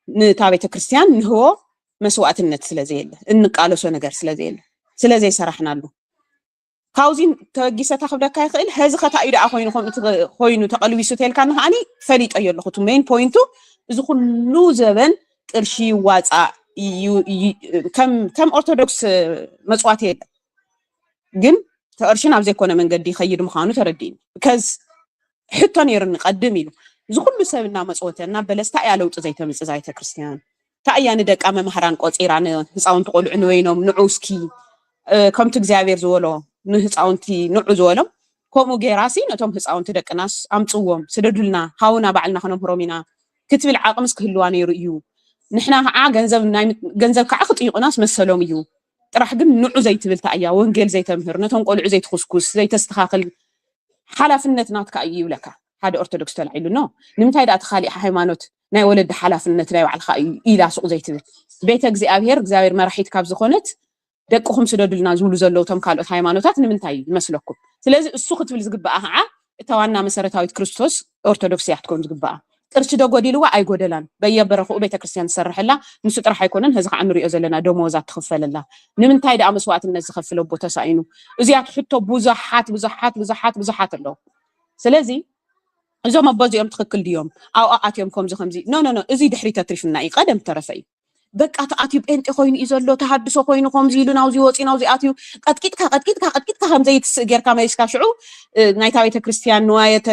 ንእታ ቤተክርስትያን ንህቦ መስዋእትነት ስለ ዘየለ፣ እንቃለሶ ነገር ስለ ዘየለ፣ ስለ ዘይሰራሕናሉ። ካብዚ ተበጊሰ እታ ክብለካ ይኽእል፣ ሐዚ ኸ እንታይ እዩ ደኣ ኮይኑ፣ ከምኡ ትኸ-፣ ኮይኑ ተቐልቢሱ ተልካኒ ከዓኒ ፈሊጠዮ ኣለኹ። እቲ ሜን ፖይንቱ፣ እዚ ኩሉ ዘበን ቅርሺ ይዋፃእ እዩ፣ እዩ፣ ከም፣ ከም ኦርቶዶክስ መፅዋት የለን። ግን እቲ ቅርሺ ናብ ዘይኮነ መንገዲ ይኸይድ ምዃኑ ተረዲእኒ። ብከዝ ሕቶ ነይሩኒ ቀድም ኢሉ። እዚ ኩሉ ሰብ እናመፅወተ፣ እናበለስ፣ እንታይ እያ ለውጢ ዘይተምፅእ እዛ ቤተክርስትያን? እንታይ እያ ንደቃ መምሃራን ቆፂራ፣ ንህፃውንቲ ቆልዑ ንበይኖም ንዑ እስኪ፣ እ፣ ከምቲ እግዚኣብሔር ዝበሎ ንህፃውንቲ ንዑ ዝበሎም፣ ከምኡ ገይራሲ ነቶም ህፃውንቲ ደቅናስ ኣምፅዎም፣ ስደዱልና፣ ሃውና፣ ባዕልና ክነምህሮም ኢና ክትብል ዓቕምስ ክህልዋ ነይሩ እዩ። ንሕና ከዓ ገንዘብ ናይ ምት-፣ ገንዘብ ከዓ ክጥይቑናስ መሰሎም እዩ። ጥራሕ ግን ንዑ ዘይትብል እንታይ እያ? ወንጌል ዘይተምህር፣ ነቶም ቆልዑ ዘይትኹስኩስ፣ ዘይተስተኻኽል፣ ሓላፍነት ናትካ እዩ ይብለካ ሓደ ኦርቶዶክስ ተላዒሉ። ኖ፣ ንምንታይ ደኣ እቲ ካሊእ ሃይማኖት፣ ናይ ወለዲ ሓላፍነት ናይ ባዕልኻ እዩ ኢላ ሱቕ ዘይትብል? ቤተ እግዚኣብሔር፣ እግዚኣብሔር መራሒት ካብ ዝኾነት፣ ደቅኹም ስደዱልና ዝብሉ ዘለዉ እቶም ካልኦት ሃይማኖታት ንምንታይ ይመስለኩም? ስለዚ እሱ ክትብል ዝግብኣ ከዓ እታ ዋና መሰረታዊት ክርስቶስ ኦርቶዶክስ እያ ክትኮን ዝግብኣ። ቅርሺ ዶ ጎዲልዋ? ኣይጎደላን። በየበረኽኡ ቤተክርስትያን ትሰርሐላ፣ ንሱ ጥራሕ ኣይኮነን፣ ሐዚ ከዓ ንሪኦ ዘለና ደሞዛ ትኽፈለላ። ንምንታይ ደኣ መስዋእትነት ዝኸፍል ኣቦ ተሳኢኑ? እዚኣት ሕቶ ብዙሓት፣ ብዙሓት፣ ብዙሓት፣ ብዙሓት ኣለዉ። ስለዚ እዞም ኣቦ እዚኦም ትኽክል ድዮም? ኣብኣ ኣትዮም ከምዚ ከምዚ። ኖ፣ ኖ፣ ኖ፣ እዚ ድሕሪ ተትሪፍና እዩ፣ ቀደም ተረፈ እዩ። በቃ ተኣትዩ ጴንጤ ኮይኑ እዩ ዘሎ፣ ተሃድሶ ኮይኑ ከምዚ ኢሉ ናብዚ ወፂኡ ናብዚ ኣትዩ፣ ቀጥቂጥካ፣ ቀጥቂጥካ፣ ቀጥቂጥካ ከም ዘይትስእ ጌርካ መሊስካ ሽዑ፣ እ፣ ናይታ ቤተክርስትያን ንዋየተ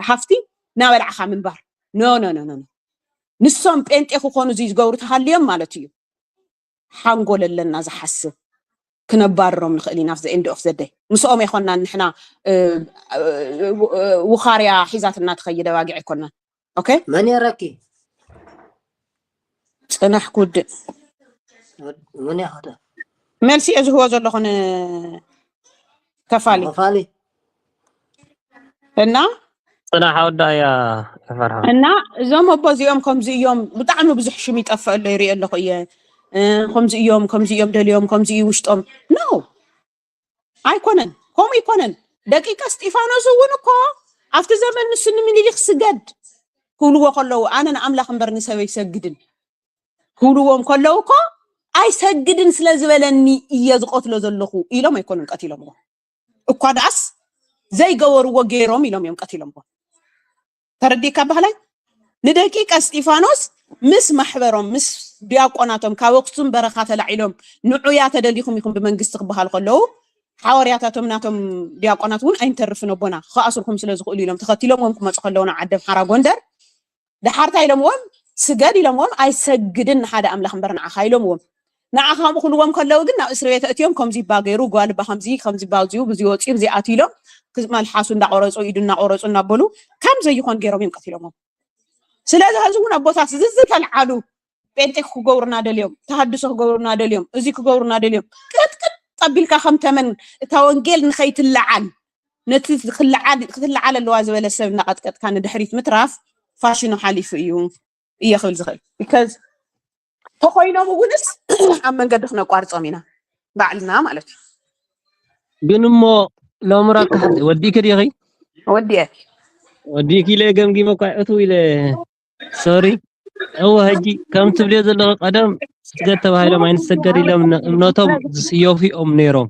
ሃፍቲ ናበላዕኻ ምንባር። ኖ፣ ኖ፣ ኖ፣ ኖ፣ ኖ። ንሶም ጴንጤ ክኾኑ እዚ ዝገብሩ ተሃልዮም ማለት እዩ። ሓንጎል ኣለና ዝሓስብ ክነባርሮም ንኽእል ኢና። The end of the day ምስኦም ኣይኮናን ንሕና፣ እ፣ እ፣ እ፣ ውኻርያ ሒዛትና ትኸይድ ኣባጊዕ ኣይኮናን። ኦኬ፣ መን የረኪ? ጽናሕ ክውድእ መን ያኸተ? መልሲ እየ ዝህቦ ዘለኹ ንከፋሊ። ከፋሊ እና ጽናሕ ኣወዳእያ። ተፈርሃ እና እዞም ኣቦ እዚኦም ከምዚ እዮም። ብጣዕሚ ብዙሕ ሽም ይጠፍእ ኣሎ ይርኢ ኣለኹ እየ። እ፣ ከምዚ እዮም፣ ከምዚ እዮም ደልዮም፣ ከምዚ እዩ ውሽጦም። ኖ፣ ኣይኮነን፣ ከምኡ ኣይኮነን። ደቂቀ እስጢፋኖስ እውን እኮ ኣብቲ ዘመን ንሱ ንምኒልክ ስገድ ክብልዎ ከለዉ፣ ኣነ ንኣምላኽ እምበር ንሰብ ኣይሰግድን ክብልዎም ከለዉ እኮ፣ ኣይሰግድን ስለ ዝበለኒ እየ ዝቐትሎ ዘለኹ ኢሎም ኣይኮኑን ቀቲሎምዎ። እኳ ደኣስ ዘይገበርዎ ገይሮም ኢሎም እዮም ቀቲሎምዎ። ተረዲእካ ባህላይ? ንደቂቀ እስጢፋኖስ ምስ ማሕበሮም፣ ምስ ዲያቆናቶም ካብ ኣክሱም በረኻ ተላዒሎም ንዑያ ተደሊኹም ኢኹም ብመንግስቲ ክበሃሉ ከለዉ፣ ሓዋርያታቶም ናቶም ዲያቆናት እውን ኣይንተርፍን ኣቦና ክኣስርኩም ስለ ዝኽእሉ ኢሎም ተኸቲሎምዎም ክመፁ ከለዉ ንዓዲ ኣምሓራ ጎንደር፣ ደሓር እንታይ ኢሎምዎም? ስገድ ኢሎምዎም፣ ኣይሰግድን ንሓደ ኣምላኽ እምበር ንዓኻ ኢሎምዎም። ንዓ ከምኡ ክብልዎም ከለዉ ግን ናብ እስሪ ቤት ኣእትዮም፣ ከምዚ እባ ገይሩ፣ ጓል እባ ከምዚ፣ ከምዚ እባ እዚኡ፣ ብዚ ወፂኡ፣ ብዚ ኣትዩ ኢሎም፣ ክዝ-፣ መልሓሱ እንዳቆረፁ፣ ኢዱ እናቆረፁ እናበሉ፣ ከም ዘይኾን ገይሮም እዮም ቀቲሎምዎም። ስለዚ ሕዚ እውን ኣቦታት እዚ ዝተልዓሉ ጴንጤ ክገብሩና ደልዮም፣ ተሃድሶ ክገብሩና ደልዮም፣ እዚ ክገብሩና ደልዮም፣ ቅጥቅጥ ኣቢልካ ከም ተመን እታ ወንጌል ንኸይትለዓል፣ ነቲ ክለዓል፣ ክትለዓል ኣለዋ ዝበለ ሰብ እናቐጥቀጥካ ንድሕሪት ምትራፍ ፋሽኑ ሓሊፉ እዩ እየ ክብል ዝኽእል። Because ተኾይኖም እውንስ ኣብ መንገዲ ክነቋርጾም ኢና ባዕልና ማለት እዩ። ግን እሞ ሎምራ ወዲኪ ዲኺ? ወዲኤ ወዲኪ ኢለ ገምጊመ እኳ እቱ ኢለ ሶሪ። እወ፣ ሕጂ ከም ትብልዮ ዘለኺ፣ ቀደም ስገድ ተባሂሎም ኣይንሰገድ ኢሎም ን-፣ እምነቶም ዝስየፉ እዮም ነይሮም።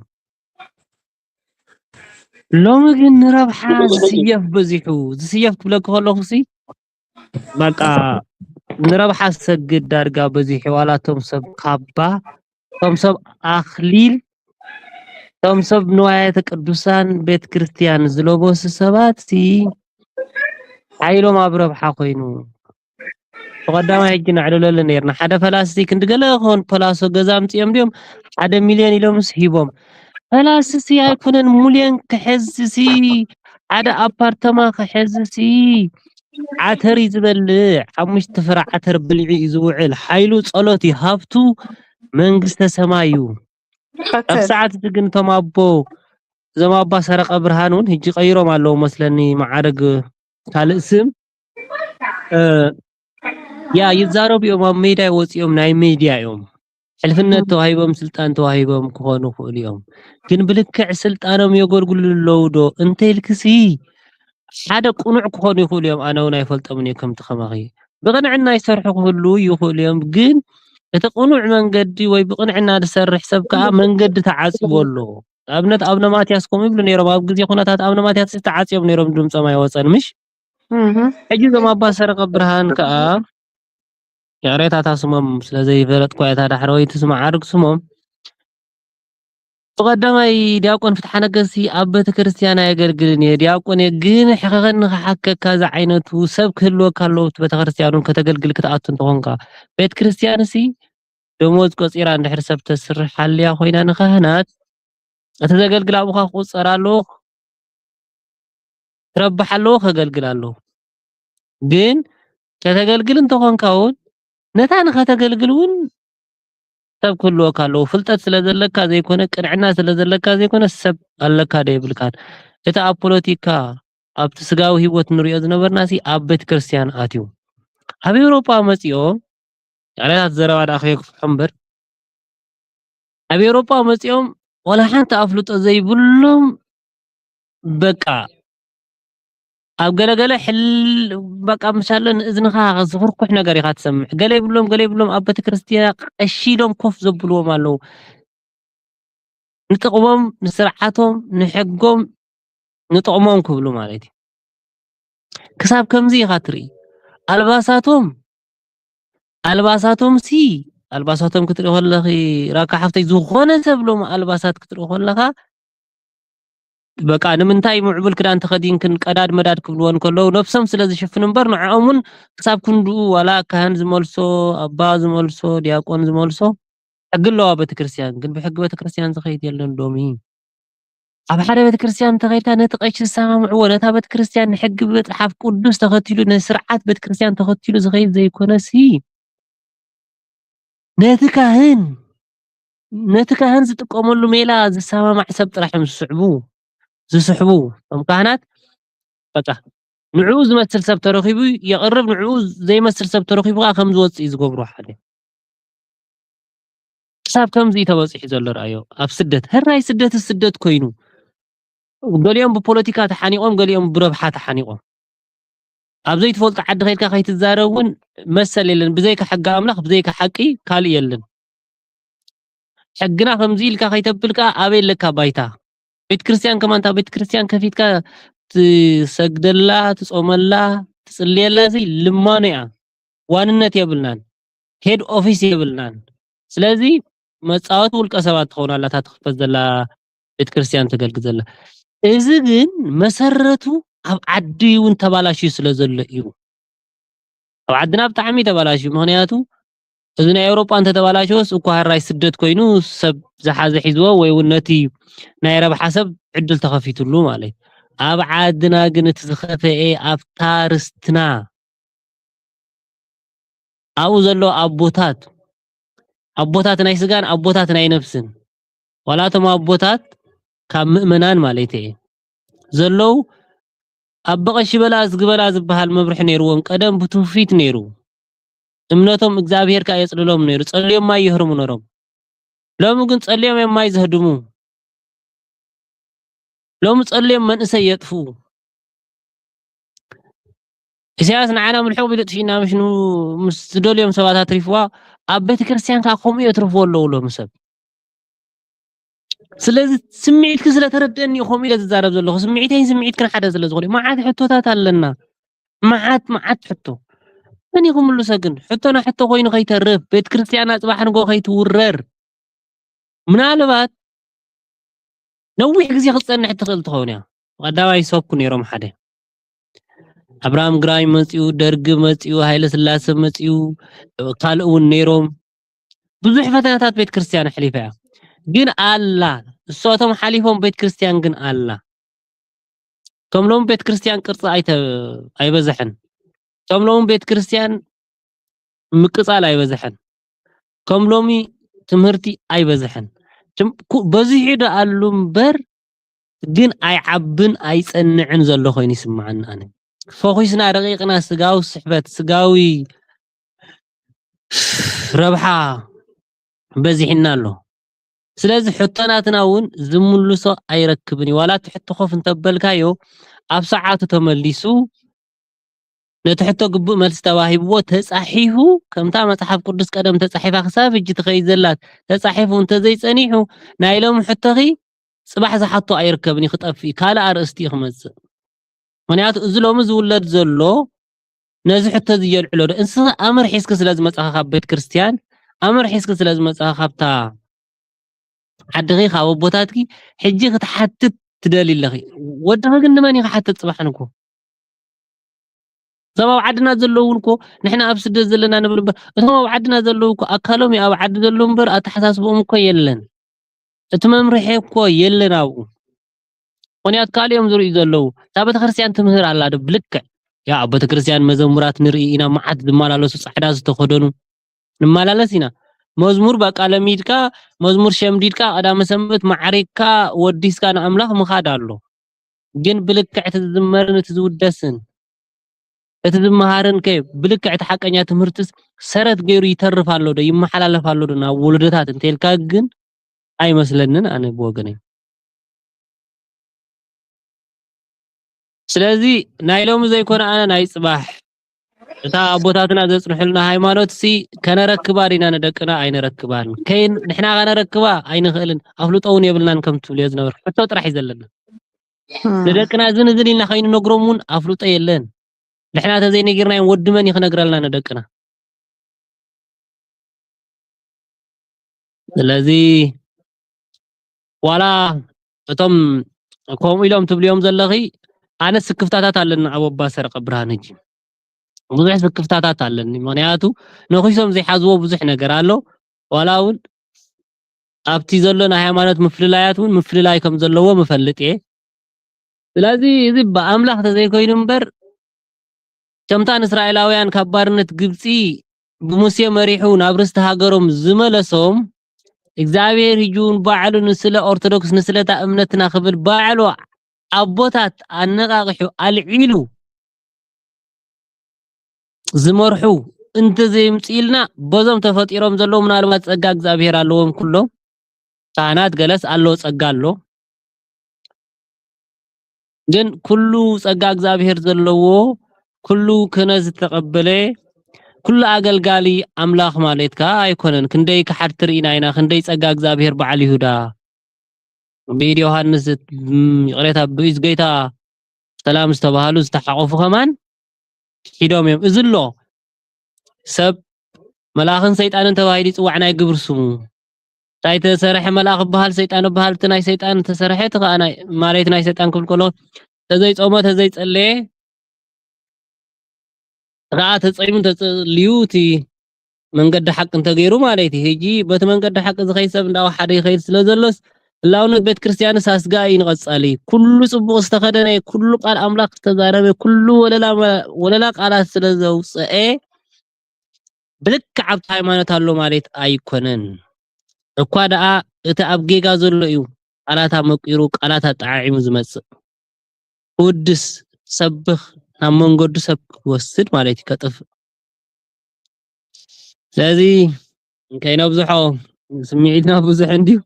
ሎሚ ግን ንረብሓ ዝስየፍ በዚሑ። ዝስየፍ ክብለኪ ከለኹ ሲ፣ በቃ፣ ንረብሓ ዝሰግድ ዳርጋ በዚሑ። ዋላ እቶም ሰብ ካባ፣ እቶም ሰብ ኣኽሊል፣ እቶም ሰብ ንዋያተ ቅዱሳን ቤት ክርስቲያን ዝለበሱ ሰባት ሲ፣ ሓይሎም ኣብ ረብሓ ኮይኑ። ብቐዳማይ ሕጂ ነዕልለሉ ነይርና። ሓደ ፈላሲ ክንዲ ገለ ክኾን ፖላሶ ገዛ ኣምጺኦም ድዮም ሓደ ሚልዮን ኢሎምስ ሂቦም። ፈላሲ ሲ ኣይኮነን፣ ሙልዮን ክሕዝ ሲ፣ ሓደ ኣፓርተማ ክሕዝ ሲ፣ ዓተር እዩ ዝበልዕ፣ ሓሙሽተ ፍረ ዓተር ብልዒ እዩ ዝውዕል። ሓይሉ ጸሎት እዩ፣ ሃብቱ መንግስተ ሰማይ እዩ። ኣብ ሰዓት እዚ ግን እቶም ኣቦ፣ እዞም ኣባ ሰረቐ ብርሃን እውን ሕጂ ቀይሮም ኣለዉ መስለኒ፣ መዓርግ ካልእ ስም። እ፣ ያ ይዛረቡ እዮም፣ ኣብ ሜዳ ወፂኦም ናይ ሜድያ እዮም። ሕልፍነት ተዋሂቦም፣ ስልጣን ተዋሂቦም ክኾኑ ይኽእሉ እዮም። ግን ብልክዕ ስልጣኖም የገልግሉ ኣለዉ ዶ እንተኢልክሲ፣ ሓደ ቅኑዕ ክኾኑ ይኽእሉ እዮም። ኣነ እውን ኣይፈልጦምን እየ ከምቲ ከማኺ። ብቕንዕና ይሰርሑ ክህሉ ይኽእሉ እዮም። ግን እቲ ቅኑዕ መንገዲ ወይ ብቕንዕና ዝሰርሕ ሰብ ከዓ መንገዲ ተዓፂዎ ኣሎ። ንኣብነት ኣብነ ማትያስ ከምኡ ይብሉ ነይሮም። ኣብ ግዜ ኩነታት ኣብነ ማትያስ ተዓፅዮም ነይሮም፣ ድምፆም ኣይወፀን ምሽ? ሕጂ እዞም ኣባ ሰረቐ ብርሃን ከዓ ይቕሬታ፣ እታ ስሞም ስለ ዘይፈለጥኳ እየ፣ እታ ዳሕረወይቲ ስም፣ መዓርግ ስሞም። ብቐዳማይ ዲያቆን ፍትሓ ነገስቲ ኣብ ቤተ ክርስቲያን ኣየገልግልን እየ፣ ዲያቆን እየ፣ ግን ሕኸኸኒ ክሓከካ ዝዓይነቱ ሰብ ክህልወካ ኣለዎ፣ ኣብቲ ቤተ ክርስቲያን እውን ከተገልግል ክትኣቱ እንተኾንካ። ቤተ ክርስቲያን ሲ ደሞዝ ቆጺራ እንድሕር ሰብ ተስርሕ ሓልያ ኮይና ንካህናት፣ እቲ ዘገልግል ኣብኡ ክቑጸር ኣለዎ፣ ክረብሕ ኣለዎ፣ ከገልግል ኣለዎ። ግን ከተገልግል እንተኾንካ እውን ነታ ንኸተገልግል እውን ሰብ ክህልወካ ኣለዎ። ፍልጠት ስለ ዘለካ ዘይኮነ፣ ቅንዕና ስለ ዘለካ ዘይኮነ፣ ሰብ ኣለካ ዶ የብልካን። እቲ ኣብ ፖለቲካ፣ ኣብቲ ስጋዊ ህይወት ንሪኦ ዝነበርና ሲ ኣብ ቤተ ክርስቲያን ኣትዩ። ኣብ ኤውሮጳ መጺኦም፣ ያዕለታት ዘረባ ደኣ ከየግፍሖ እምበር፣ ኣብ ኤውሮጳ መጺኦም ዋላ ሓንቲ ኣፍልጦ ዘይብሎም፣ በቃ ኣብ ገለገለ ሕል-፣ በቃ ምሻለ ንእዝንኻ ዝኹርኩሕ ነገር ኢኻ ትሰምዕ። ገለ ይብሎም፣ ገለ ይብሎም፣ ኣብ ቤተክርስትያን ቀሺ ኢሎም ኮፍ ዘብልዎም ኣለዉ። ንጥቕሞም፣ ንስርዓቶም፣ ንሕጎም፣ ንጥቕሞም ክብሉ ማለት እዩ። ክሳብ ከምዚ ኢኻ ትርኢ። ኣልባሳቶም ኣልባሳቶም ሲ ኣልባሳቶም ክትርኢ ከለኺ፣ ራካ ሓፍተይ፣ ዝኾነ ሰብ ሎም ኣልባሳት ክትርኢ ከለኻ፣ በቃ ንምንታይ ምዕቡል ክዳን ተኸዲንክን ቀዳድ መዳድ ክብልወን ከለዉ፣ ነብሶም ስለ ዝሽፍን እምበር፣ ንዕኦም እውን ክሳብ ክንድኡ፣ ዋላ ካህን ዝመልሶ፣ ኣባ ዝመልሶ፣ ዲያቆን ዝመልሶ፣ ሕጊ ኣለዋ ቤተክርስትያን። ግን ብሕጊ ቤተክርስትያን ዝኸይድ የለን ሎሚ። ኣብ ሓደ ቤተክርስትያን እንተኸይድካ፣ ነቲ ቀሺ ዝሰማምዕዎ፣ ነታ ቤተክርስትያን ንሕጊ መጽሓፍ ቅዱስ ተኸቲሉ፣ ነቲ ስርዓት ቤተክርስትያን ተኸቲሉ ዝኸይድ ዘይኮነሲ፣ ነቲ ካህን፣ ነቲ ካህን ዝጥቀመሉ ሜላ ዝሰማማዕ ሰብ ጥራሕ እዮም ዝስዕቡ፣ ዝስሕቡ። እቶም ካህናት፣ በቃ፣ ንዕኡ ዝመስል ሰብ ተረኺቡ የቕርብ፣ ንዕኡ ዘይመስል ሰብ ተረኺቡ ከኣ ከም ዝወጽእ እዩ ዝገብሩ ሓደ። ክሳብ ከምዚ እዩ ተበጺሑ ዘሎ፣ ረኣዮ። ኣብ ስደት፣ ሕራይ ስደት፣ ስደት ኮይኑ፣ ገሊኦም ብፖለቲካ ተሓኒቖም፣ ገሊኦም ብረብሓ ተሓኒቖም። ኣብ ዘይትፈልጦ ዓዲ ከይድካ ከይትዛረብ እውን መሰል የለን። ብዘይካ ሕጊ ኣምላኽ፣ ብዘይካ ሓቂ ካልእ የለን። ሕግና ከምዚ ኢልካ ከይተብል ከኣ ኣበይ ኣለካ ባይታ? ቤተ ክርስቲያን ከማን፣ እታ ቤተ ክርስቲያን ከፊትካ ትሰግደላ፣ ትጾመላ፣ ትጽልየላ፣ እዚ ልማኖ እያ። ዋንነት የብልናን። ሄድ ኦፊስ የብልናን። ስለዚ መጻወቲ ውልቀ ሰባት ትኸውን ኣላ፣ እታ ትኽፈት ዘላ ቤተ ክርስቲያን፣ ተገልግል ዘላ። እዚ ግን መሰረቱ ኣብ ዓዲ እውን ተባላሽዩ ስለ ዘሎ እዩ። ኣብ ዓድና ብጣዕሚ ተባላሽዩ። ምኽንያቱ፣ እዚ ናይ ኤውሮጳ እንተተባላሸወስ እኳ ሕራይ ስደት ኮይኑ፣ ሰብ ዝሓዘ ሒዝዎ፣ ወይ እውን ነቲ ናይ ረብሓ ሰብ ዕድል ተኸፊትሉ ማለት እዩ። ኣብ ዓድና ግን እቲ ዝኸፈኤ ኣብታ ርስትና፣ ኣብኡ ዘሎ ኣቦታት፣ ኣቦታት ናይ ስጋን ኣቦታት ናይ ነፍስን፣ ዋላ እቶም ኣቦታት ካብ ምእመናን ማለት እየ፣ ዘለዉ፣ ኣባ ቀሺ በላ እዝጊ በላ ዝበሃል መብርሒ ነይርዎም። ቀደም ብትውፊት ነይሩ። እምነቶም እግዚኣብሄር ከኣ የጽልሎም ነይሩ። ጸልዮም ማይ የህርሙ ነሮም። ሎሚ ግን ጸልዮም እዮም ማይ ዘህድሙ። ሎሚ ጸልዮም መንእሰይ የጥፍኡ። ኢሳያስ ንዓና ምልሕቕ ቢሉ ጥፊእና፣ ምሽ ን-፣ ምስ ዝደልዮም ሰባት ኣትሪፍዋ፣ ኣብ ቤተ ክርስቲያን ከኣ ከምኡ የትርፍዎ ኣለዉ ሎሚ ሰብ። ስለዚ ስምዒትኪ ስለ ተረድአኒ እዩ ከምኡ ኢለ ዝዛረብ ዘለኹ። ስምዒተይን ስምዒትክን ሓደ ስለ ዝኾነ እዩ። መዓት ሕቶታት ኣለና። መዓት፣ መዓት ሕቶ። መን እዩ ክምልሶ ግን? ሕቶና ሕቶ ኮይኑ ከይተርፍ፣ ቤተ ክርስቲያንና ጽባሕ ንግሆ ከይትውረር። ምናልባት ነዊሕ ግዜ ክትጸንሕ ትኽእል ትኸውን እያ። ቀዳማይ ሰብኩ ነይሮም ሓደ። ኣብርሃም ግራኝ መጺኡ፣ ደርጊ መጺኡ፣ ሃይለ ስላሰ መጺኡ፣ ካልእ እውን ነይሮም። ብዙሕ ፈተናታት ቤተ ክርስቲያን ኣሕሊፋ እያ። ግን ኣላ፣ እሶቶም ሓሊፎም፣ ቤተ ክርስቲያን ግን ኣላ። ከም ሎሚ ቤተ ክርስቲያን ቅርጺ ኣይተ-፣ ኣይበዝሐን። ከም ሎሚ ቤተ ክርስቲያን ምቅጻል ኣይበዝሐን። ከም ሎሚ ትምህርቲ ኣይበዝሐን። ትም-፣ ኩ-፣ በዚሑ ደኣሉ እምበር፣ ግን ኣይዓብን ኣይጸንዕን ዘሎ ኮይኑ ይስምዓኒ ኣነ። ፈኺስና ረቂቕና ስጋዊ ስሕበት፣ ስጋዊ ረብሓ በዚሕና ኣሎ። ስለዚ ሕቶ ናትና እውን ዝምልሶ ኣይረክብን እዩ። ዋላ እቲ ሕቶ ኮፍ እንተበልካዮ፣ ኣብ ሰዓቱ ተመሊሱ፣ ነቲ ሕቶ ግቡእ መልሲ ተዋሂብዎ፣ ተጻሒፉ፣ ከምታ መጽሓፍ ቅዱስ ቀደም ተጻሒፋ ክሳብ ሕጂ ትኸይድ ዘላት ተጻሒፉ እንተዘይጸኒሑ፣ ናይ ሎሚ ሕቶኺ ጽባሕ ዝሓቶ ኣይርከብን እዩ፣ ክጠፍእ እዩ፣ ካልእ ኣርእስቲ እዩ ክመጽእ። ምኽንያቱ እዚ ሎሚ ዝውለድ ዘሎ ነዚ ሕቶ እዚ የልዕሎ ዶ? እንስኻ ኣምር ሒዝኪ ስለ ዝመጻኻ ካብ ቤት ክርስቲያን፣ ኣምር ሒዝኪ ስለ ዝመጻኻ ካብታ ዓድኺ፣ ካብ ኣቦታትኪ፣ ሕጂ ክትሓትት ትደሊ ኣለኺ። ወድኺ ግን ንመን እዩ ክሓትት ጽባሕ ንግሆ? እቶም ኣብ ዓድና ዘለዉ እውን እኮ ንሕና ኣብ ስደት ዘለና ንብል እምበር፣ እቶም ኣብ ዓድና ዘለዉ እኮ ኣካሎም እዩ ኣብ ዓዲ ዘለዉ እምበር፣ ኣተሓሳስብኦም እኮ የለን። እቲ መምርሒ እኮ የለን ኣብኡ። ምኽንያቱ ካልእ እዮም ዝርእዩ ዘለዉ። እታ ቤተክርስትያን ትምህር ኣላ ዶ ብልክዕ? ያ ኣብ ቤተክርስትያን መዘሙራት ንርኢ ኢና፣ መዓት ዝመላለሱ ጻዕዳ ዝተኸደኑ ንመላለስ ኢና። መዝሙር በቃ ለሚድካ፣ መዝሙር ሸምዲድካ፣ ቀዳመ ሰንበት ማዕሪግካ፣ ወዲስካ ንኣምላኽ ምኻድ ኣሎ። ግን ብልክዕ እቲ ዝዝመርን እቲ ዝውደስን፣ እቲ ዝመሃርን ከ ብልክዕ እቲ ሓቀኛ ትምህርትስ ሰረት ገይሩ ይተርፍ ኣሎ ዶ፣ ይመሓላለፍ ኣሎ ዶ ናብ ወለዶታት እንተልካ ግን ኣይመስለንን ኣነ ብወገነይ። ስለዚ ናይ ሎሚ ዘይኮነ ኣነ ናይ ጽባሕ እታ ኣቦታትና ዘጽንሑልና ሃይማኖት ሲ ከነረክባ ዲና ንደቅና ኣይነረክባን። ከይን ንሕና ከነረክባ ኣይንኽእልን። ኣፍልጦ እውን የብልናን ከም ትብልዮ ዝነበርክ ሕቶ ጥራሕ እዩ ዘለና። እም። ንደቅና እዝን እዝን ኢልና ከይንነግሮም እውን ኣፍልጦ የለን። ንሕና ተዘይነጊርናዮም ወዲ መን እዩ ክነግረልና ንደቅና? ስለዚ ዋላ እቶም ከምኡ ኢሎም ትብልዮም ዘለኺ፣ ኣነ ስክፍታታት ኣለኒ ኣብ ኣባ ሰረቐ ብርሃን። ሕጂ ብዙሕ ስክፍታታት ኣለኒ። ምኽንያቱ ነኺሶም ዘይሓዝዎ ብዙሕ ነገር ኣሎ። ዋላ እውን ኣብቲ ዘሎ ናይ ሃይማኖት ምፍልላያት እውን ምፍልላይ ከም ዘለዎ ምፈልጥ እየ። ስለዚ እዚ ብኣምላኽ ተዘይኮይኑ እምበር፣ ከምታ ንእስራኤላውያን ካብ ባርነት ግብፂ ብሙሴ መሪሑ ናብ ርስቲ ሃገሮም ዝመለሶም፣ እግዚኣብሔር ሕጂ እውን ባዕሉ ንስለ ኦርቶዶክስ፣ ንስለታ እምነትና ክብል ባዕሉ ኣቦታት ኣነቓቒሑ ኣልዒሉ ዝመርሑ እንተዘይምፅኢልና፣ በዞም ተፈጢሮም ዘለዉ ምናልባት ጸጋ እግዚኣብሔር ኣለዎም። ኩሎም ካህናት ገለስ ኣለዎ፣ ጸጋ ኣሎ። ግን ኩሉ ጸጋ እግዚኣብሔር ዘለዎ፣ ኩሉ ክህነት ዝተቐበለ፣ ኩሉ ኣገልጋሊ ኣምላኽ ማለት ከኣ ኣይኮነን። ክንደይ ክሓድቲ ርኢና ኢና፣ ክንደይ ጸጋ እግዚኣብሔር በዓል ይሁዳ ብኢድ ዮሃንስ፣ ም፣ ይቕሬታ፣ ብኢድ ጌታ ሰላም ዝተባህሉ ዝተሓቆፉ ከማን ሒዶም እዮም። እዚ ኣሎ ሰብ መልኣኽን ሰይጣንን ተባሂሉ ይጽዋዕ ናይ ግብሪ ስሙ። እንታይ ተሰርሐ መልኣኽ ይበሃል፣ ሰይጣን ይበሃል። እቲ ናይ ሰይጣን ተሰርሐ፣ እቲ ከኣ ናይ፣ ማለት ናይ ሰይጣን ክብል ከሎ፣ ተዘይጾመ፣ ተዘይጸለየ፣ ከኣ ተጸይሙ፣ ተጸልዩ፣ እቲ መንገዲ ሓቂ እንተገይሩ ማለት እዩ። ሕጂ በቲ መንገዲ ሓቂ ዝኸይድ ሰብ እንዳወሓደ ይኸይድ ስለ ዘሎስ፣ ህላውነት ቤተ ክርስቲያንስ ኣስጋኢ እዩ ንቐጻሊ። ኩሉ ጽቡቕ ዝተኸደነ፣ ኩሉ ቃል ኣምላኽ ዝተዛረበ፣ ኩሉ ወለላ፣ ወለላ ቃላት ስለ ዘውጽአ፣ ብልክዕ ኣብቲ ሃይማኖት ኣሎ ማለት ኣይኮነን። እኳ ደኣ እቲ ኣብ ጌጋ ዘሎ እዩ ቃላት ኣመቂሩ፣ ቃላት ኣጠዓዒሙ ዝመጽእ። ክውድስ፣ ክሰብኽ፣ ናብ መንገዱ ሰብ ክወስድ ማለት እዩ፣ ከጥፍእ። ስለዚ ከይነብዝሖ፣ ስምዒትና ብዙሕ እንድዩ።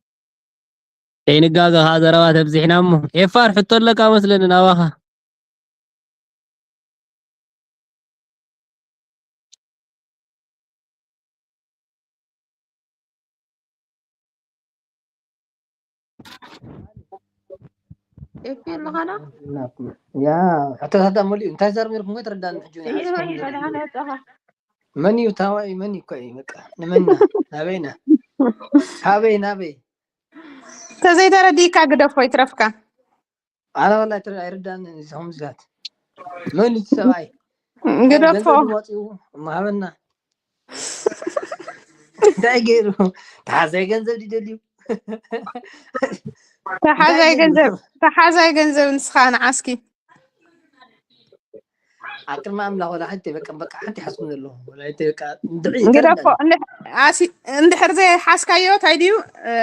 ከይንጋገ ኸዓ ዘረባ ተብዚሕና እሞ። ኤፋር፣ ሕቶ ኣለካ መስለኒ ናባኻ። ኤፊ ኣለኻና? ያ፣ ሕቶታት መሊኡ። እንታይ ዘረባ ነርኩም? ወይ ተረዳኒ ሕጂ እውን ይሓስብ። ይበልሃና ያጣኻ። መን እዩ ታዋይ? መን እዩ እኮ እዩ በቃ። ንመና? ናበይና? ካበይ ናበይ? ተዘይተረዲእካ ግደፎ ይትረፍካ። ኣነ ወላሂ ትረ-፣ ኣይርዳእንን እዚ ከምዚታት። መን እዩ እቲ ሰብኣይ? ግደፎ። ገንዘብ ወፂኡ እሞ ሃበና። እንታይ ገይሩ? ተሓዛይ ገንዘብ ድዩ ደልዩ? ተሓዛይ ገንዘብ፣ ተሓዛይ ገንዘብ ንስኻ ንዓስኪ። ኣብ ቅድሚ ኣምላኽ ወላ ሓንቲ በቃ፣ በቃ ሓንቲ ሓስኩም ዘለኹም። ወላ ሓንቲ በቃ እንድዒ ግደፎ። ተረዳእኒ። እንድሕ-፣ ኣሲ-፣ እንድሕር ዘይሓዝካዮ እንታይ ድዩ? እ፣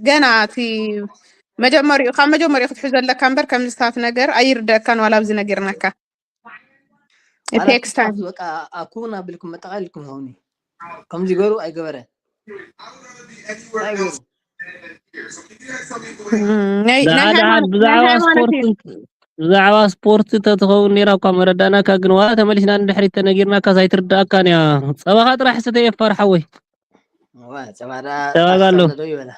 ገና እቲ መጀመሪኡ፣ ካብ መጀመሪኡ ክትሕዞ ኣለካ እምበር ከምዚታት ነገር ኣይርደእካን ዋላ ኣብዚ ነጊርናካ። It ዋላ takes time። ትጻፍ በቃ ኣኩን ኣቢልኩም መጠቓሊልኩም ይኸውን እዩ። ከምዚ ገሩ ኣይገበረ። እንታይ ገሩ? እም፣ ናይ፣ ናይ ደሓን ደሓን ሃይማኖት፣ ናይ ብዛዕባ ሃይማኖት ስፖርት እዩ። እንት-፣ ብዛዕባ ስፖርት ተትኸውን ነይራ እኳ መረዳእናካ፣ ግን ዋላ ተመሊስና ንድሕሪት ተነጊርናካስ ኣይትርዳእካን እያ። ጸባኻ ጥራሕ ስተየ ኤፋር ሓወይ። ዋ፣ ጸባ ደኣ ጸባ ኣሎ። ኣስታውሎ ዶ ይበላ?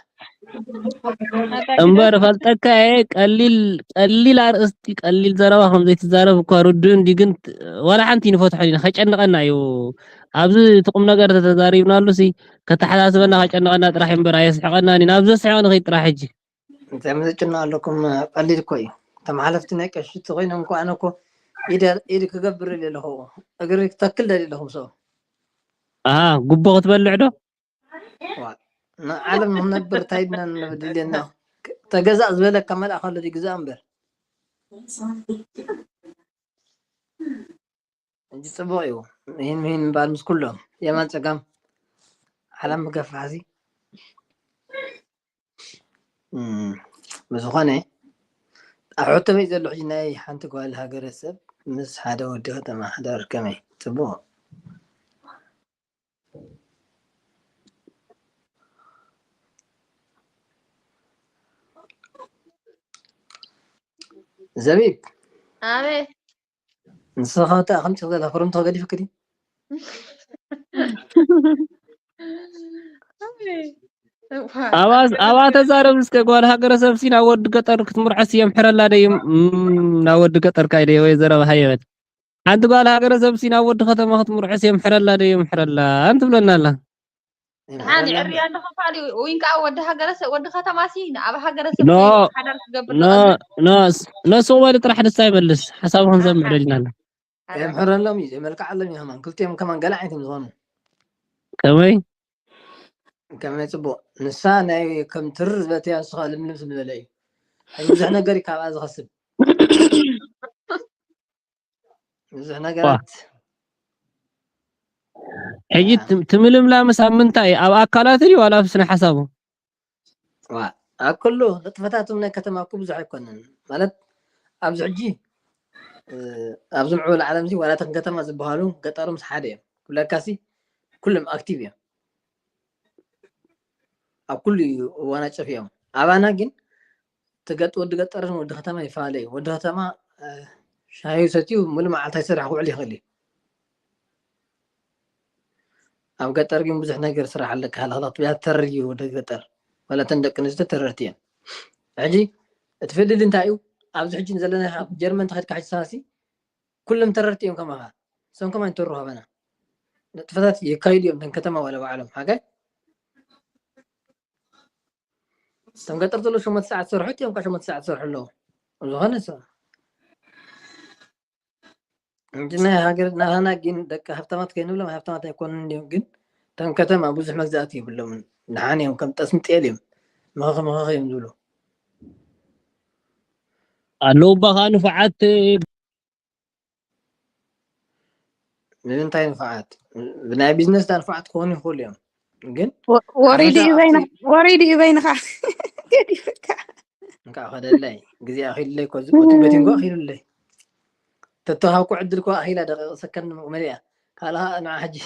እምበር እፈልጠካ እየ፣ ቀሊል ቀሊል ኣርእስቲ ቀሊል ዘረባ ከም ዘይትዛረብ እኳ ርዱእ እንዲ፣ ግን ት-፣ ዋላ ሓንቲ ንፈትሖ ኢና፣ ከጨንቐና እዩ። ኣብዚ እቲ ቁም ነገር ተተዛሪብናሉ ሲ ከተሓሳስበና ከጨንቐና ጥራሕ እዩ እምበር ኣየስሕቐናን እዩ። ናብ ዘስሕቕ ንኸይድ ጥራሕ ሕጂ። እንታይ መዘጭና ኣለኩም? ቀሊል እኮ እዩ። ተመሓለፍቲ ናይ ቀሺ ተኮይኖም እኮ ኣነ እኮ ኢደ-፣ ኢድ ክገብር ደሊ ኣለኹ። እግሪ ክተክል ደሊ ኣለኹ ሰው። ኣሃ፣ ጉቦ ክትበልዕ ዶ? ዋ፣ ንዓለም ንኽነብር እንታይ ኢልና ንበድል ኣለና? ተገዛእ ዝበለካ መልኣኽ ኣሎ ድዩ? ግዛእ እምበር። ሕጂ ጽቡቕ እዩ። ይህን ምሂን ምባል ምስ ኩሎም የማን ጸጋም ዓለም ምገፋሕሲ። እም፣ ብዝኾነ ኣብ ሕቶ ቤት ዘሎ ሕጂ ናይ ሓንቲ ጓል ሃገረሰብ ምስ ሓደ ወዲ ከተማ ሓዳር ከመይ? ጽቡቕ። ዘቢብ፣ ኣበይ? ንስኻ እታ ኣኽንጭ ዘላ ክርምቶ ገዲፍክዲ? ኣባ፣ ኣባ ተዛረብ እስከ፣ ጓል ሃገረሰብ ሲ ናብ ወዲ ገጠር ክትምርዖ ሲ የምሕረላ ደዩ? እም፣ ናብ ወዲ ገጠር ካይደ ወይ ዘረባ ሃየ በል። ሓንቲ ጓል ሃገረሰብ ሲ ናብ ወዲ ከተማ ክትምርዖስ የምሕረላ ዶ የምሕረላ እንትብለና ኣላ። ሓን ዕርያ ኣለኹ ፋሊ። ወይን ከዓ ወዲ ሃገረሰብ፣ ወዲ ከተማ ሲ ኣብ ሃገረሰብ ኖ፣ ኮይኑ ሓዳር ክገብር ኖ፣ ዝቐንዕ። ኖ፣ ስ-፣ ኖ፣ ስቕ በሊ ጥራሕ ንሳ ይመልስ። ሓሳቡ ክንሰምዕ ደሊና ኣላ። ኣሓ። የምሕረሎም እዩ። መልክዓ ኣለም እዮም ከማን ክልቲኦም ከማን ገለ ዓይነት እዮም ዝኾኑ። ከመይ? ከመይ ጽቡቕ። ንሳ ናይ ከም ትርር ዝበለትያ ንስኻ ልምልም ዝበለ እዩ። ሕጂ ብዙሕ ነገር እዩ ካብኣ ዝኸስብ። ብዙሕ ነገራት ሕጂ ትምልምላምስ ኣብ ምንታይ እዩ? ኣብ ኣካላት ድዩ ዋላ ኣብ ስነ ሓሳቡ? ዋ ኣብ ኩሉ ንጥፈታቶም ናይ ከተማ እኮ ብዙሕ ኣይኮነን ማለት ኣብዚ ሕጂ ኣብዚ ምዕቡል ዓለም እዚ ዋላ እተን ከተማ ዝበሃሉ ገጠሮምስ ሓደ እዮም ክብለካሲ ኩሎም ኣክቲቭ እዮም ኣብ ኩሉ እዩ ዋናጨፍ እዮም ኣባና ግን እቲ ገጥ ወዲ ገጠርን ወዲ ከተማ ይፈላለ እዩ ወዲ ከተማ ሻሂ ሰትዩ ሙሉ መዓልቲ ኣይሰርሕ ክውዕል ይኽእል እዩ ኣብ ገጠር ግን ብዙሕ ነገር ስራሕ ኣለካ ሃለኽለኽ ትብያ ተረር እዩ ወዲ ገጠር ዋላ እተን ደቂ ኣንስትዮ ተረርቲ እየን ሕጂ እቲ ፍልል እንታይ እዩ ኣብዚ ሕጂ ዘለና ጀርመን ተኸድካ ሕጂ ሳሲ ኩሎም ተረርቲ እዮም ከማኻ እሶም ከማን ተሩ ሃበና ንጥፈታት የካይዱ እዮም እተን ከተማ ዋላ ባዕሎም ሓጋይ እቶም ገጠር ዘሎ ሸሞንተ ሰዓት ዝሰርሑ እዮም ካብ ሸሞንተ ሰዓት ዝሰርሑ ኣለዉ ዝኾነ ሰብ እንጂ ናይ ሃገር ናህና ግን ደቂ ሃብታማት ከይንብሎም ሃብታማት ኣይኮኑን እዮም ግን እቶም ከተማ ብዙሕ መግዛእቲ የብሎምን ንሓን እዮም ከም ጠስሚ ጤል እዮም ምኽኽ ምኽኽ እዮም ዝብሉ ኣለዉ ባ ከዓ ንፉዓት ንምንታይ ንፉዓት ብናይ ቢዝነስ ዳ ንፉዓት ክኾኑ ይኽእሉ እዮም ግን ወሪዱ እዩ በይንኻ ገዲፍካ እንካ ከደለይ ግዜ ኣኺሉለይ ኮ ዝቆቲ በቲንጎ ኣኺሉለይ ተተሃብኩ ዕድል ኮ ኣኺላ ደቂቕ ሰከንድ መሊኣ ካልኣ ንዓ ሕጂ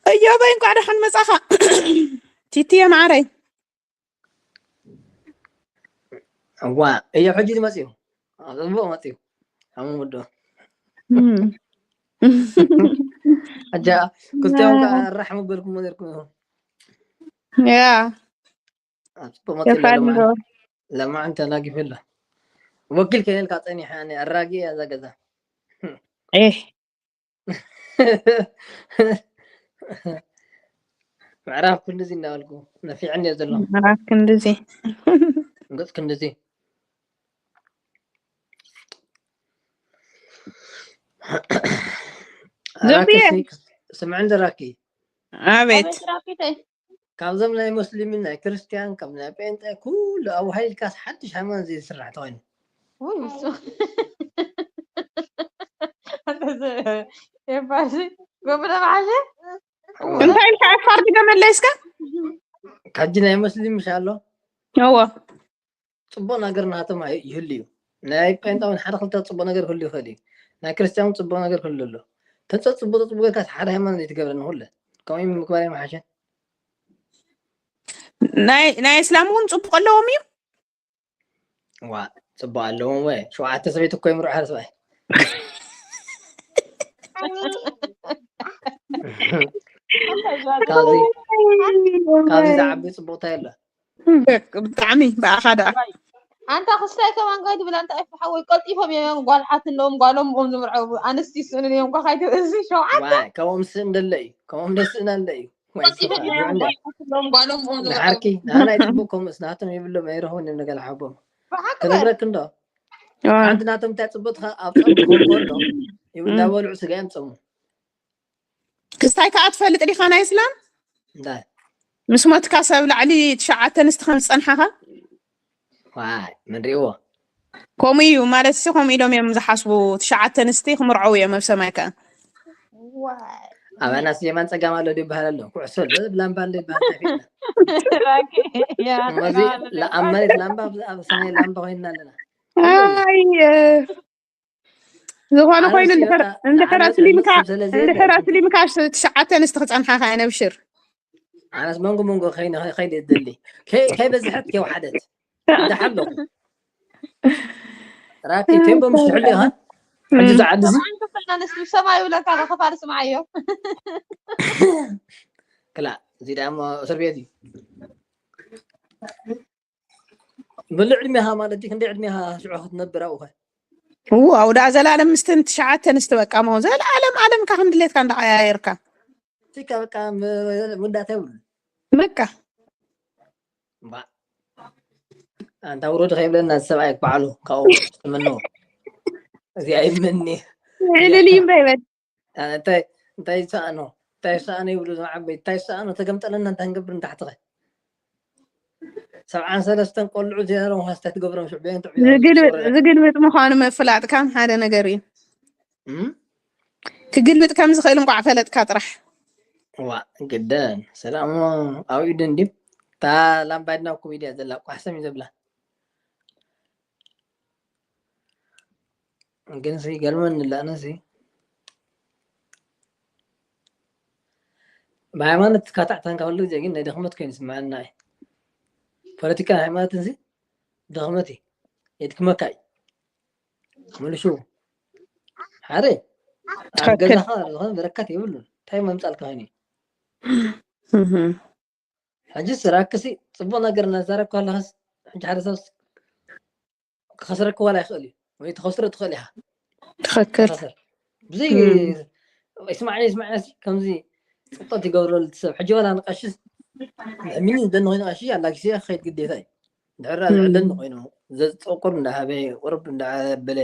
እዮበይ እንኳዕ ደሓን መጻኻ ቲቲየ ማዓረይ እዋ እዮ ሕጂ ዝመፅኡ ኣፅቡቅ መፅኡ ሓሙም ወዶ ሕጃ ክልቲኦም ከዓ ኣራሕ መበልኩም ነርኩም ኢኹም ያ ኣፅቡቅ መፅኡ ለማዓን ተናጊፈላ ወኪል ከይነልካ ፀኒሐ ኣራጊ እያ እዛ ገዛ ኤህ ምዕራፍ ክንድዚ እናበልኩ ነፊዕኒ እየ ዘሎ ምዕራፍ ክንድዚ ገፅ ክንድዚ ዘብየ ስምዕን ዘራኪ ኣቤት ካብዞም ናይ ሙስሊምን ናይ ክርስትያን ካብ ናይ ጴንጠ ኩሉ ኣዋሃሊልካስ ሓድሽ ሃይማኖት ዘይስራሕ ተኮይኑ ውይ ምስ የባሲ ጎብረ መዓሸ እንታይ ኢልካ ዓፋር ድገመለይ እስከ ካጂ ናይ ሙስሊም ምሽ ኣሎ እዎ ፅቡቅ ነገር ናቶም ይህሉ እዩ ናይ ጴንጣ እውን ሓደ ክልተ ፅቡቅ ነገር ክህሉ ይኽእል እዩ ናይ ክርስትያን እውን ፅቡቅ ነገር ክህሉ ኣሎ ተፀፅቡቅ ተፅቡቅ ጌርካ ሓደ ሃይማኖት ዘይትገብረ ንኩለ ከምኡ ምግባር ይመሓሸ ናይ ናይ እስላም እውን ፅቡቅ ኣለዎም እዩ ዋ ፅቡቅ ኣለዎም ወ ሸውዓተ ሰበይቲ እኮ ይምርዑ ሓደ ሰብኣይ ካብዚ ዝዓቢ ፅቡቅታ የለ ብጣዕሚ ብኣኻ ደኣ ኣንታ ክስታይ ከማን ጋይ ትብል ኣንታ ኤፍ ሓወይ ቀልጢፎም እዮም ጓል ሓት ኣለዎም ጓሎም ኦም ዝምርዐው ኣንስቲ ይስእኑን እዮም ኳ ካይትብል እዚ ሸውዓተ ከምኦም ስእን ደለ እዩ ከምኦም ደስእን ኣለ እዩ ቀልጢፎም እዮም ጓል ሓት ኣለዎም ጓሎም ኦም ዝምርዐው ንሓርኪ ንሃናይ ፅቡቅ ከምኡስ ናቶም ይብሎም ኣይረኽቡን እዮም ነገል ሓቦም ብሓቂ በል ክነግረክ እንዶ ሓንቲ ናቶም እንታይ ፅቡቅ ኣብ ፀም ክኾን ከሎ ይብሉ እንዳበልዑ ስጋ እዮም ፀሙ ክስታይ ከዓ ትፈልጥ ዲኻ ናይ እስላም እንታይ ምስ ሞትካ ሰብ ላዕሊ ትሽዓተ ኣንስቲ ከም ዝፀንሓኻ ዋይ መን ሪእዎ ከምኡ እዩ ማለት ሲ ከምኡ ኢሎም እዮም ዝሓስቡ ትሽዓተ ኣንስቲ ክምርዐው እዮም ኣብ ሰማይ ከዓ ዋይ ኣባና ስሌማን ፀጋም ኣሎ ዶ ይበሃል ኣሎ ኩዕሶ ኣሎ ብላምባ ኣሎ ይበሃል እንታይ ፊልም ራኪ ያ እነዚ ኣብ መሬት ላምባ ኣብ ሰማይ ላምባ ኮይንና ኣለና ኣይ ዝኾነ ኣነ ኮይኑ እስኪ እንድሕር በቃ እንድሕር ንዓና ኣስሊምካ ንጽብ ስለ ዘይብለኒ እንድሕር ኣስሊምካ ትሽዓተ ኣንስቲ ክፀንሓኻ እየን ኣብሽር ኣነስ መንጎ መንጎ ከይነ- ከይደ ደሊ ከይ- ከይበዝሐት ከይወሓደት እንዳሓለኹ ራኪ ቴምቦ ምስ ትሕሉ ኢኻ ሕጂ ዝዓዲ እዚ ኣንስቲ ሰማይ ይብለካ ከፋል ስምዓዮ ክላ እዚ ደሞ እስር ቤት እዩ ብሉ ዕድሜኻ ማለት እዩ። ክንደይ ዕድሜኻ ሽዑ ክትነብር ኣብኡ ኸ? ው ኣው ደኣ ዘላለም ምስትን ትሽዓተ ንስቲ በቃ ሞ ዘላለም ዓለምካ ከም ድሌትካ እንዳቀያየርካ ቲካ በቃ ም- ምዳታ ይብሉ በቃ ባ ኣንታ ውረድ ከይብለና ሰብኣይ ባዕሉ ካብኡ ትምነው እዚ ኣይመኒ ዕልል እዩ እምበር ይበል እንታይ እንታይ ሰኣኖ እንታይ ሰኣኖ ይብሉ ዝዓበይ እንታይ ሰኣኖ ተገምጠለና እንታይ ንገብር ንታሕትኸ ሰብዓን ሰለስተን ቆልዑ ዝያሮም ሃስታ ትገብሮም ሽዑ ብየን ጥዑ ዝግልብጥ ዝግልብጥ ምዃኑ ምፍላጥካ ሓደ ነገር እዩ እም? ክግልብጥ ከም ዝኽእል እንቋዕ ፈለጥካ ጥራሕ ዋ ግደን ሰላም ኣብ ኢዱ እንዲ እታ ላምባድና ኮሜድያ ዘላ ቋሕሰም እዩ ዘብላ ግን ሲ ገርመን ንላእነ ሲ ብሃይማኖት ካታዕታን ካብ ግዜ ግን ናይ ድኽመት ኮይኑ ስምዓና እዩ ፖለቲካ ሃይማኖት እዚ ድኽመት እዩ የድክመካ እዩ ምልሹ ሓደ ኣብ ትኽክል ገዛኻ ዝኾነ በረከት የብሉን እንታይ መምፃልካ ኮይኑ እህ ሕጂ ስራክሲ ፅቡቅ ነገር እናዛረብካ ኣለኻስ ሕጂ ሓደ ሰብ ክኸስረክ ዋላ ይኽእል እዩ ወይ ተኸስሮ ትኽእል ኢኻ ትኽክል ተኸሰር ብዘይ እም ይስማዕኒ ይስማዕኒ ከምዚ ፅብጠት ይገብረሉ እቲ ሰብ ሕጂ ዋላ ንቀሽስ ሚኒ ዝደኒ ኮይኑ ቀሽሽ ኣላጊሰ ክኸይድ ግዴታ እዩ ድሕራ እም ዝዕለኒ ኮይኑ ዘፀቁር እንዳሃበ ቁርብ እንዳበለ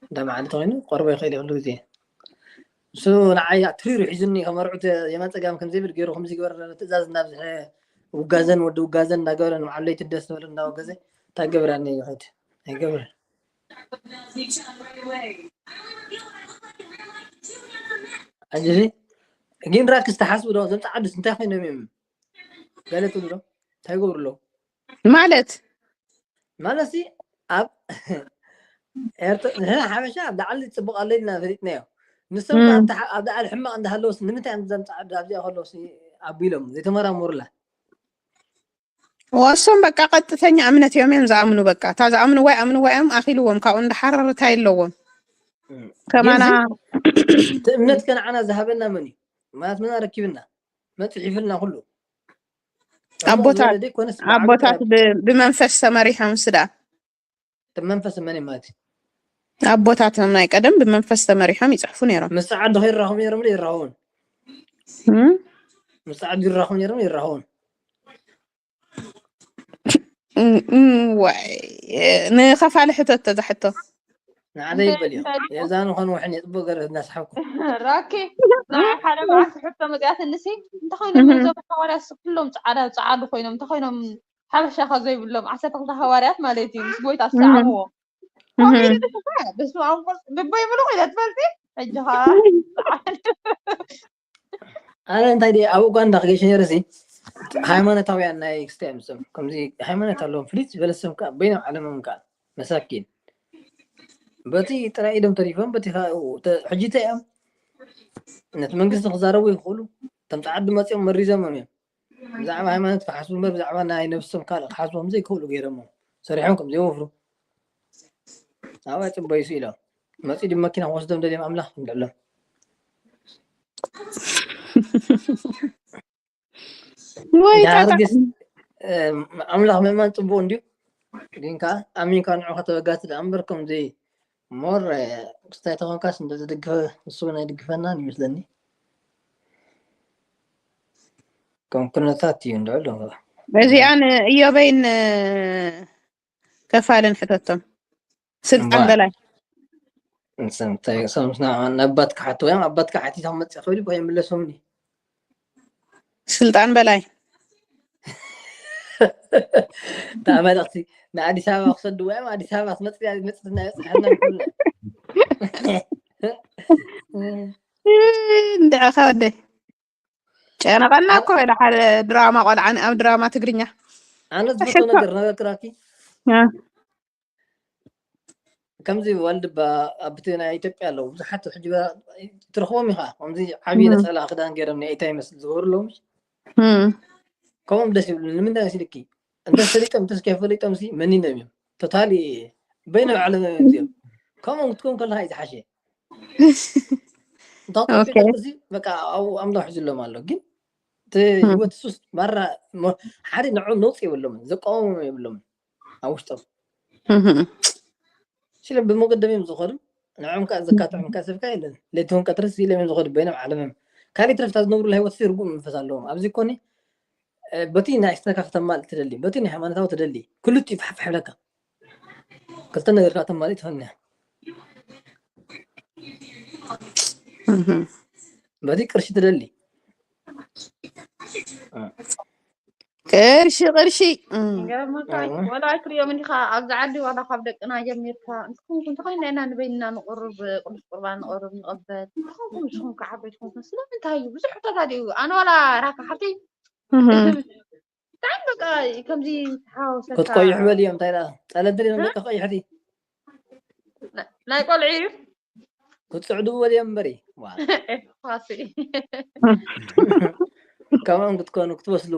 እንዳመዓልቲ ኮይኑ ቆርቦ ይኽእል ይኽእሉ ግዜ እሱ ንዓይ ኣትሪሩ ሒዙኒ ከመርዑት የማን ፀጋም ከምዘይብል ገይሩ ከምዚ ግበር ትእዛዝ እናብዝሐ ውጋዘን ወዲ ውጋዘን እናገበረ ንመዓለይ ትደስ ዝበለ እናወገዘ እንታይ ገብራኒ ይኸድ ኣይገብር ኣጅሪ ግን ራክስ ተሓስቡ ዶ ዘም ፀዓዱስ እንታይ ኮይኖም እዮም ገለ ትብሉ ዶ እንታይ ይገብሩ ኣለዉ ማለት ማለት ሲ ኣብ ኤርትራ ንሕና ሓበሻ ኣብ ላዕሊ ፅቡቅ ኣሎ ኢልና ፈሊጥናዮ ንሶም ከ እም ኣብቲ ሓ- ኣብ ላዕሊ ሕማቅ እንዳሃለውስ ንምንታይ እዮም ዘም ፀዓዱ ኣብዚኣ ከለውስ ኣቢሎም ዘይተመራመሩላ ወሶም በቃ ቀጥተኛ እምነት እዮም እዮም ዝኣምኑ በቃ እታ ዝኣምንዋ ይኣምንዋ እዮም ኣኺልዎም ካብኡ እንዳሓረርታ የለዎም እም። ግን ከማና ሲ እቲ እምነት ከነዓና ዝሃበና መን እዩ ማለት መን ኣረኪብና መን ፅሒፍልና ኩሉ እሞ ኣቦታት ዝበለ ዘይኮነስ ብዓቢ ኣቦታት ብ- ብመንፈስ ተመሪሖም ስዳ እቲ መንፈስ መን እዩ ማለት እዩ ኣቦታቶም ናይ ቀደም ብመንፈስ ተመሪሖም ይፅሕፉ ነይሮም ምስ ፀዓዱ ከይራኸቡ ነይሮም ዶ ይራኸቡን እም? ምስ ፀዓዱ ይራኸቡ ነይሮም ይራኸቡን እም፣ እም፣ ዋይ ንኸፋሊ ሕተቶ እዛ ሕቶ ንዓደ ይበል እዮም የዛኑ ኾን ውሕን የፅቡቅ ገረ እናስሓብኩ ራኪ ንዓይ ሓደ መዓልቲ ሕቶ መፅያትንሲ እንተኾይኖም እዞም ሃዋርያት ኩሎም ፃዕዳ ፃዓዱ ኮይኖም እንተኾይኖም ሓበሻ ካብ ዘይብሎም ዓሰርተ ክልተ ሃዋርያት ማለት እዩ ምስ ጎይታ ዝሰዓብዎ ኮንፊደንስ እኮ በስመ ኣብ ወመንፈስ ልበይ ምሉእ ኢለ ትፈልጢ ሕጂ ከዓ ኣነ እንታይ ደ ኣብ ኡጋንዳ ክገሽ ነርሲ ሃይማኖታውያን ናይ ክስታይ ምስም ከምዚ ሃይማኖት ኣለዎም ፍሊት ዝበለ ስም ከዓ በይኖም ዓለሞም ከዓ መሳኪን በቲ ጥራይ ኢዶም ተሪፎም በቲ ሕጂ እንታይ እዮም ነቲ መንግስቲ ክዛረቡ ይኽእሉ እቶም ፃዓዱ መፂኦም መሪዞሞም እዮም ብዛዕባ ሃይማኖት ክሓስቡ እምበር ብዛዕባ ናይ ነብሶም ካልእ ክሓስቦም ዘይክእሉ ገይሮሞ ሰሪሖም ከም ዘይወፍሩ ኣብኣ ፅበዩ ስኢሎም መፂ ድማ መኪና ክወስዶም ደልዮም ኣምላኽ ክንድዕሎም ወይ ድሓር ጣጣ ግስ ኣምላኽ ምእማን ፅቡቅ እንድዩ ግን ከዓ ኣሚንካ ንዑ ከተበጋስ ደኣ እምበር ከምዚ ሞር ክስታይ ተኾንካስ እንተዝድግፈ ንሱ እውን ኣይድግፈናን ይመስለኒ ከም ኩነታት እዩ እንድዕሎ እዚኣን እዮበይን ከፋልን ሕተቶም ስልጣን እምበኣር በላይ ንሰምታይ ሰምስና ነባት ክሓትዎ እዮም ኣባት ክሓቲቶም መፅእ ክብል እኮ ይምለሶምኒ ስልጣን በላይ እታ መልእኽቲ ንኣዲስ ኣበባ ክሰድዎ እዮም ኣዲስ ኣበባ ክመፅእ መፅትና ይፅሓና ይብሉና እንድዕኻ ወደይ ጨነቐና እኮ ኢለ ሓደ ድራማ ቆልዓ ኣብ ድራማ ትግርኛ ኣነ ዝፈቶ ሕቶ ነገር ነገር ክራኪ እ፣ ከምዚ ዋልድባ ኣብቲ ናይ ኢትዮጵያ ኣለዉ ብዙሓት ሕጂ ትረኽቦም ኢኻ ከምዚ ዓብዪ እም፣ ነፀላ ክዳን ገይሮም ናይ ኢታይ መስል ዝገብሩ ኣለዉ ምሽ እም። ከምኦም ደስ ይብሉ ንምንታይ መስልኪ እንተ ፈሊጦም እንተስ ከይፈሊጦም ሲ መኒኖም እዮም ቶታሊ በይኖም ዓለም እዮም እዚኦም ከምኦም ክትኮን ከለካ እዩ ዝሓሸ እንታ ኦኬ ጠፊኦም ሲ በቃ ኣብኡ ኣምላኽ ሒዙሎም ኣሎ ግን እቲ እም፣ ህይወት ሱስ ማራ ሞ- ሓደ ንዕኦም ነውፂ የብሎምን ዘቃወሞም የብሎምን ኣብ ውሽጦም። እህ። ስለ ብመገዶም እዮም ዝኸዱ። ንዖም ከኣ ዘካትዖም ከኣ ሰብካ የለን። ለይትን ቀትርን ስኢሎም እዮም ዝኸዱ በይኖም ዓለምም። ካልእ ትረፍታ ዝነብሩላ ህይወት ሲ ርጉም መንፈስ ኣለዎም። ኣብዚ ኮኒ፣ እ፣ በቲ ናይ ስነካ ከተማልእ ትደሊ፣ በቲ ናይ ሃይማኖታዊ ትደሊ። ክልቲኡ ፋሕፋሕ ይብለካ። ክልተ ነገር ከኣ ተማልእ ትኸኒ። እህ። በቲ ቅርሺ ትደሊ። እ። ቅርሺ፣ ቅርሺ። እም። ይገርመካ፣ እም። ወላ ኣይትርእዮም እንዲኻ፣ ኣብዚ ዓዲ ዋላ ካብ ደቅና ጀሚርካ፣ እንተኾንኩ፣ እንተኾይንና ኢና ንበይንና ንቕርብ፣ ቅዱስ ቁርባን ንቕርብ፣ ንቕበል። እንተኾንኩም፣ ንስኹም ከ ዓበይቲ ኮንኩም፣ ስለምንታይ እዩ? ብዙሕ ሕቶታት እዩ። ኣነ ዋላ ራካ ሓፍተይ፣ እህ። ብጣዕሚ በቃ ከምዚ ተሓዋወሰካ። ክትቆይሑ በልዮም፣ እንታይ ደኣ? ጸለምቲ ድዮም እ? ደቂ ቆይሕቲ? ና-፣ ናይ ቆልዑ እዩ? ክትጽዕዱ በልዮም እምበሪ። ዋ። ፋሲ። ከምኦም ክትኮኑ፣ ክትበስሉ።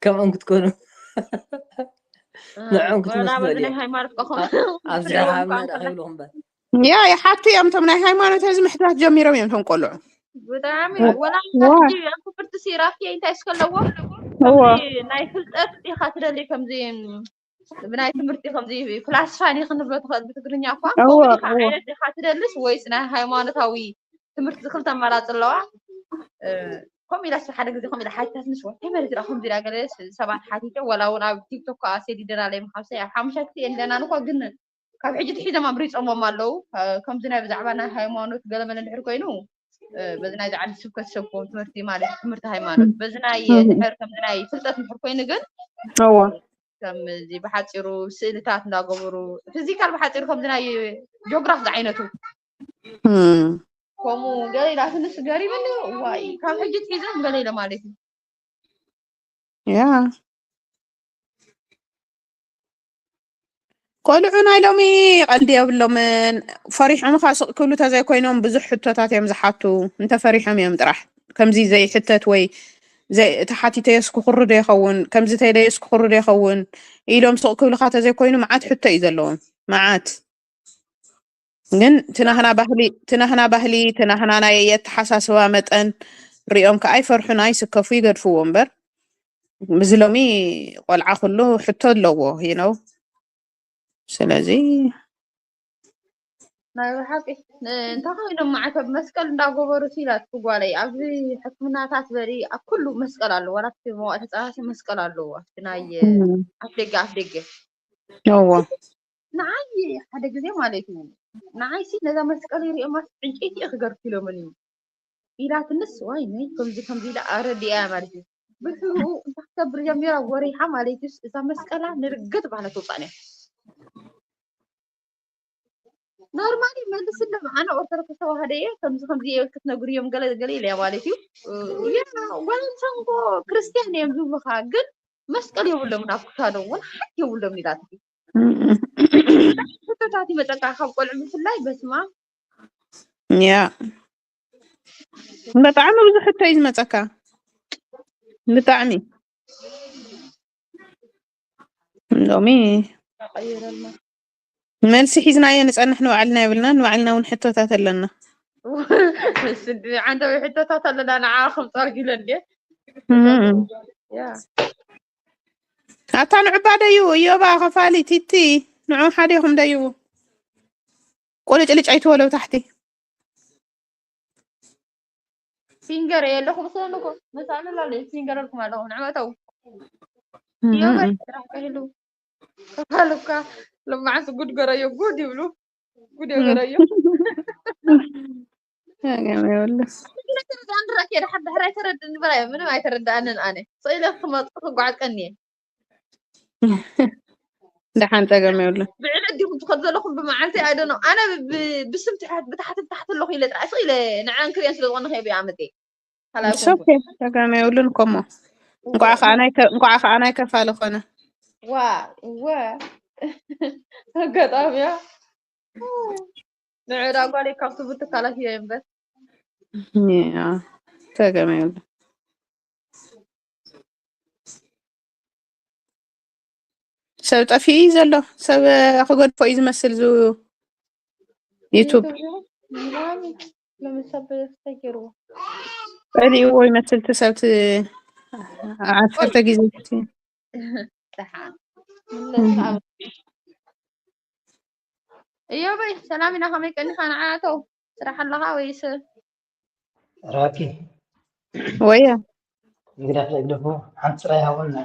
ከምኦም ክትኮኑ። እ፣ ንዕኦም ወላ ክትመስሉ በዚ በልዮም። ናይ ሃይማኖት ቆኾም ኣ-፣ ኣብዚ ይብልዎም ሓብና እኳ ደኣ እንከሎ። ከይብልኹም በል። ያ፣ ይሓቱ እዮም። እቶም ናይ ሃይማኖት እዚ ምሕታት ጀሚሮም እዮም፣ እቶም ቆልዑ። ብጣዕሚ፣ እ፣ ወላ ዋ። ሕጂ ኣብ ክፍልቲ ሲራኪ እንታይ እስከለዎ? እዋ። ከምዚ ናይ ፍልጠት ኢኻ ትደሊ፣ ከምዚ ብናይ ትምህርቲ ከምዚ ክላሲፋይ ክንብሎ ትኽእል ብትግርኛ እኳ። እዋ፣ ከምኡ ኢኻ እዋ። ዓይነት ኢኻ ትደልስ ወይስ ናይ ሃይማኖታዊ ትምህርቲ? እዚ ክልተ ኣማራጺ ኣለዋ። እ፣ ከምኡ ኢላ ሓደ ግዜ ከምኡ ኢላ ሓቲታትንስ፣ እንታይ ማለት እዩ ከምዚ ኢላ ገለ ሰባት ሓቲተ፣ ወላ እውን ኣብ ቲክቶክ ከኣ ሰዲደናለይ ምሓብሰይ ኣብ ሓሙሻይ ክፍሊ እየን ኣለና ንኮ፣ ግን ካብ ሕጂ ትሒዞም ኣምሪጾሞም ኣለዉ። እ፣ ከምዚ ናይ ብዛዕባ ናይ ሃይማኖት ገለ መለ እንድሕር ኮይኑ፣ እ፣ በዚ ናይዚ ዓዲ ስብከት ዝሰብክዎም ትምህርቲ ማለት እዩ፣ ትምህርቲ ሃይማኖት። እም። በዚ ናይ እም። እንድሕር ከምዚ ናይ ፍልጠት እንድሕር ኮይኑ ግን፣ እዋ። ከም እዚ ብሓጺሩ ስእልታት እንዳገበሩ፣ ፊዚካል ብሓጺሩ ከምዚ ናይ ጂኦግራፍ ዝዓይነቱ። እም። ከምኡ ገለ ኢላ ትንስ ገሪመኒ፣ ዋይ፣ ካብ ሕጂ ትሒዞም ገለ ኢለ ማለት እዩ። ያ። ቆልዑ ናይ ሎሚ ቀልዲ የብሎምን። ፈሪሖም ኸዓ ስቕ ክብሉ ተዘይኮይኖም ብዙሕ ሕቶታት እዮም ዝሓቱ። እንተፈሪሖም እዮም ጥራሕ። ከምዚ ዘይሕተት ወይ ዘይ-፣ ተሓቲተዮስ ክኹሪ ዶ ይኸውን? ከምዚ ተኢለዮስ ክኹሪ ዶ ይኸውን? ኢሎም ስቕ ክብሉኻ ተዘይኮይኑ መዓት ሕቶ እዩ ዘለዎም። መዓት። ግን እቲ ናህና ባህሊ፣ እቲ ናህና ባህሊ፣ እቲ ናህና ናይ ኣተሓሳስባ መጠን ሪኦም ከኣ ኣይፈርሑን፣ ኣይስከፉ፣ ይገድፍዎ እምበር፣ ብዚ ሎሚ ቆልዓ ኩሉ ሕቶ ኣለዎ፣ you know። ስለዚ ናይ ብሓቂ ን-፣ እንታይ ኮይኖም መዓት ኣብ መስቀል እንዳገበሩ ሲ ኢላትኩ ጓለይ፣ ኣብዚ ሕክምናታት በሊ ኣብ ኩሉ መስቀል ኣለዎ፣ ዋላ ኣብቲ መዋእቲ ህጻናት መስቀል ኣለዎ፣ ኣብቲ ናይ እም። ኣፍ ደገ፣ ኣፍ ደገ። እዎ። ንዓይ ሓደ ግዜ ማለት እዩ፣ ንዓይ ሲ ነዛ መስቀል ይሪኦማ ዕንጨይቲ እየ ክገርፍ ኢሎምን እዩ ኢላትንስ፣ ዋይ ነይ ከምዚ ከምዚ ኢላ ኣረዲኣያ ማለት እዩ። ብሕብኡ እንታይ ክትገብር ጀሚራ ወሪሓ ማለት እዩ። እዛ መስቀላ ንርግጥ ባህላ ተውፃእንያ። ኖርማሊ መልስሎም፣ ኣነ ኦርቶዶክስ ተዋህዶ እየ፣ ከምዚ ከምዚ እየ ክትነግርዮም ገለ ገለ ኢለያ ማለት እዩ። እ፣ ያ፣ ጓል ኣንስተይቲ እኮ ክርስትያን እዮም ዝብሉኻ፣ ግን መስቀል የብሎም ናብ ክሳዶም፣ ወላ ሓንቲ የብሎም ኢላትኒ። ሕቶታት ይመፀካ ካብ ቆልዑ ብፍላይ፣ በስመ ኣብ። ያ። ብጣዕሚ ብዙሕ ሕቶ እዩ ዝመፀካ። ብጣዕሚ። ሎሚ ተቐይረልና። መልሲ ሒዝናዮ ንፀንሕ ንባዕልና የብልናን፣ ንባዕልና እውን ሕቶታት ኣለና። ስዲ ዓንተዊ ሕቶታት ኣለና፣ ንዓ ከም ጸርጊለ እንዴ? እም። ያ። ኣታ ንዑባ ደዩ፣ እዮባ፣ ከፋሊ፣ ቲቲ፣ ንዑ ሓዲኹም ደዩ። ቁልጭልጭ ኣይትበሉ ታሕቲ። ፊንገር የለኹም ስለንኮ፣ መሳለል ኣሎ፣ ፊንገር ኣልኩም ኣለኹም፣ ንዕመተው። እም። እዮባ፣ ጥራሕ ቀይሉ። ከፋልካ፣ ሎማዓንቲ ጉድ ገረዮ፣ ጉድ ይብሉ። ጉድ እም። ገረዮ። ገረዮ። ነገር ኣንድራኬ፣ ድሓር፣ ድሕር ኣይተረድእኒ በላይ፣ ምንም ኣይተረድኣንን ኣነ። ስኢለ ክመጽእ ክጓዓዝ ቀንየ። ደሓን ጸገም የብሉን። ብዕለት ዲኹም ትኸዱ ዘለኹም ብመዓልቲ? I don't know። ኣነ ብ-፣ ብ-፣ ብስም ትሕት-፣ ብታሕቲ ብታሕቲ ኣለኹ ኢለ ጥራይ ስቕ ኢለ ንዐን ክርእየን ስለ ዝኾነ ከይብያ መጽየ። ካልኣይ It's ኮንኩ። Okay። ጸገም የብሉን እኮ እሞ። እንኳዕ ከኣ ናይ ከ-፣ እንኳዕ ከኣ ናይ ከፋሊ ኮነ። ዋ፣ እወ። ኣጋጣሚያ። ንዕዳ ጓለይ ካብ ትቡት ትካላት እየ እምበር። ያ፣ ጸገም የብሉን። ሰብ ጠፊኡ እዩ ዘሎ። ሰብ ክገድፎ እዩ ዝመስል ዝ-፣ ዩቱብ። ሎሚ ሰብ ተገይርዎ። ጠሊእዎ ይመስል እቲ ሰብ እቲ ዓሰርተ ግዜ እቲ። ደሓን። ምለስ ኣብ እዮበይ ሰላም ኢና። ከመይ ቀኒኻ ንዓያተው ስራሕ ኣለኻ ወይስ? ራኪ ወየ ምግዳፍ ለግደፎ ሓንቲ ጥራይ ሃቡና።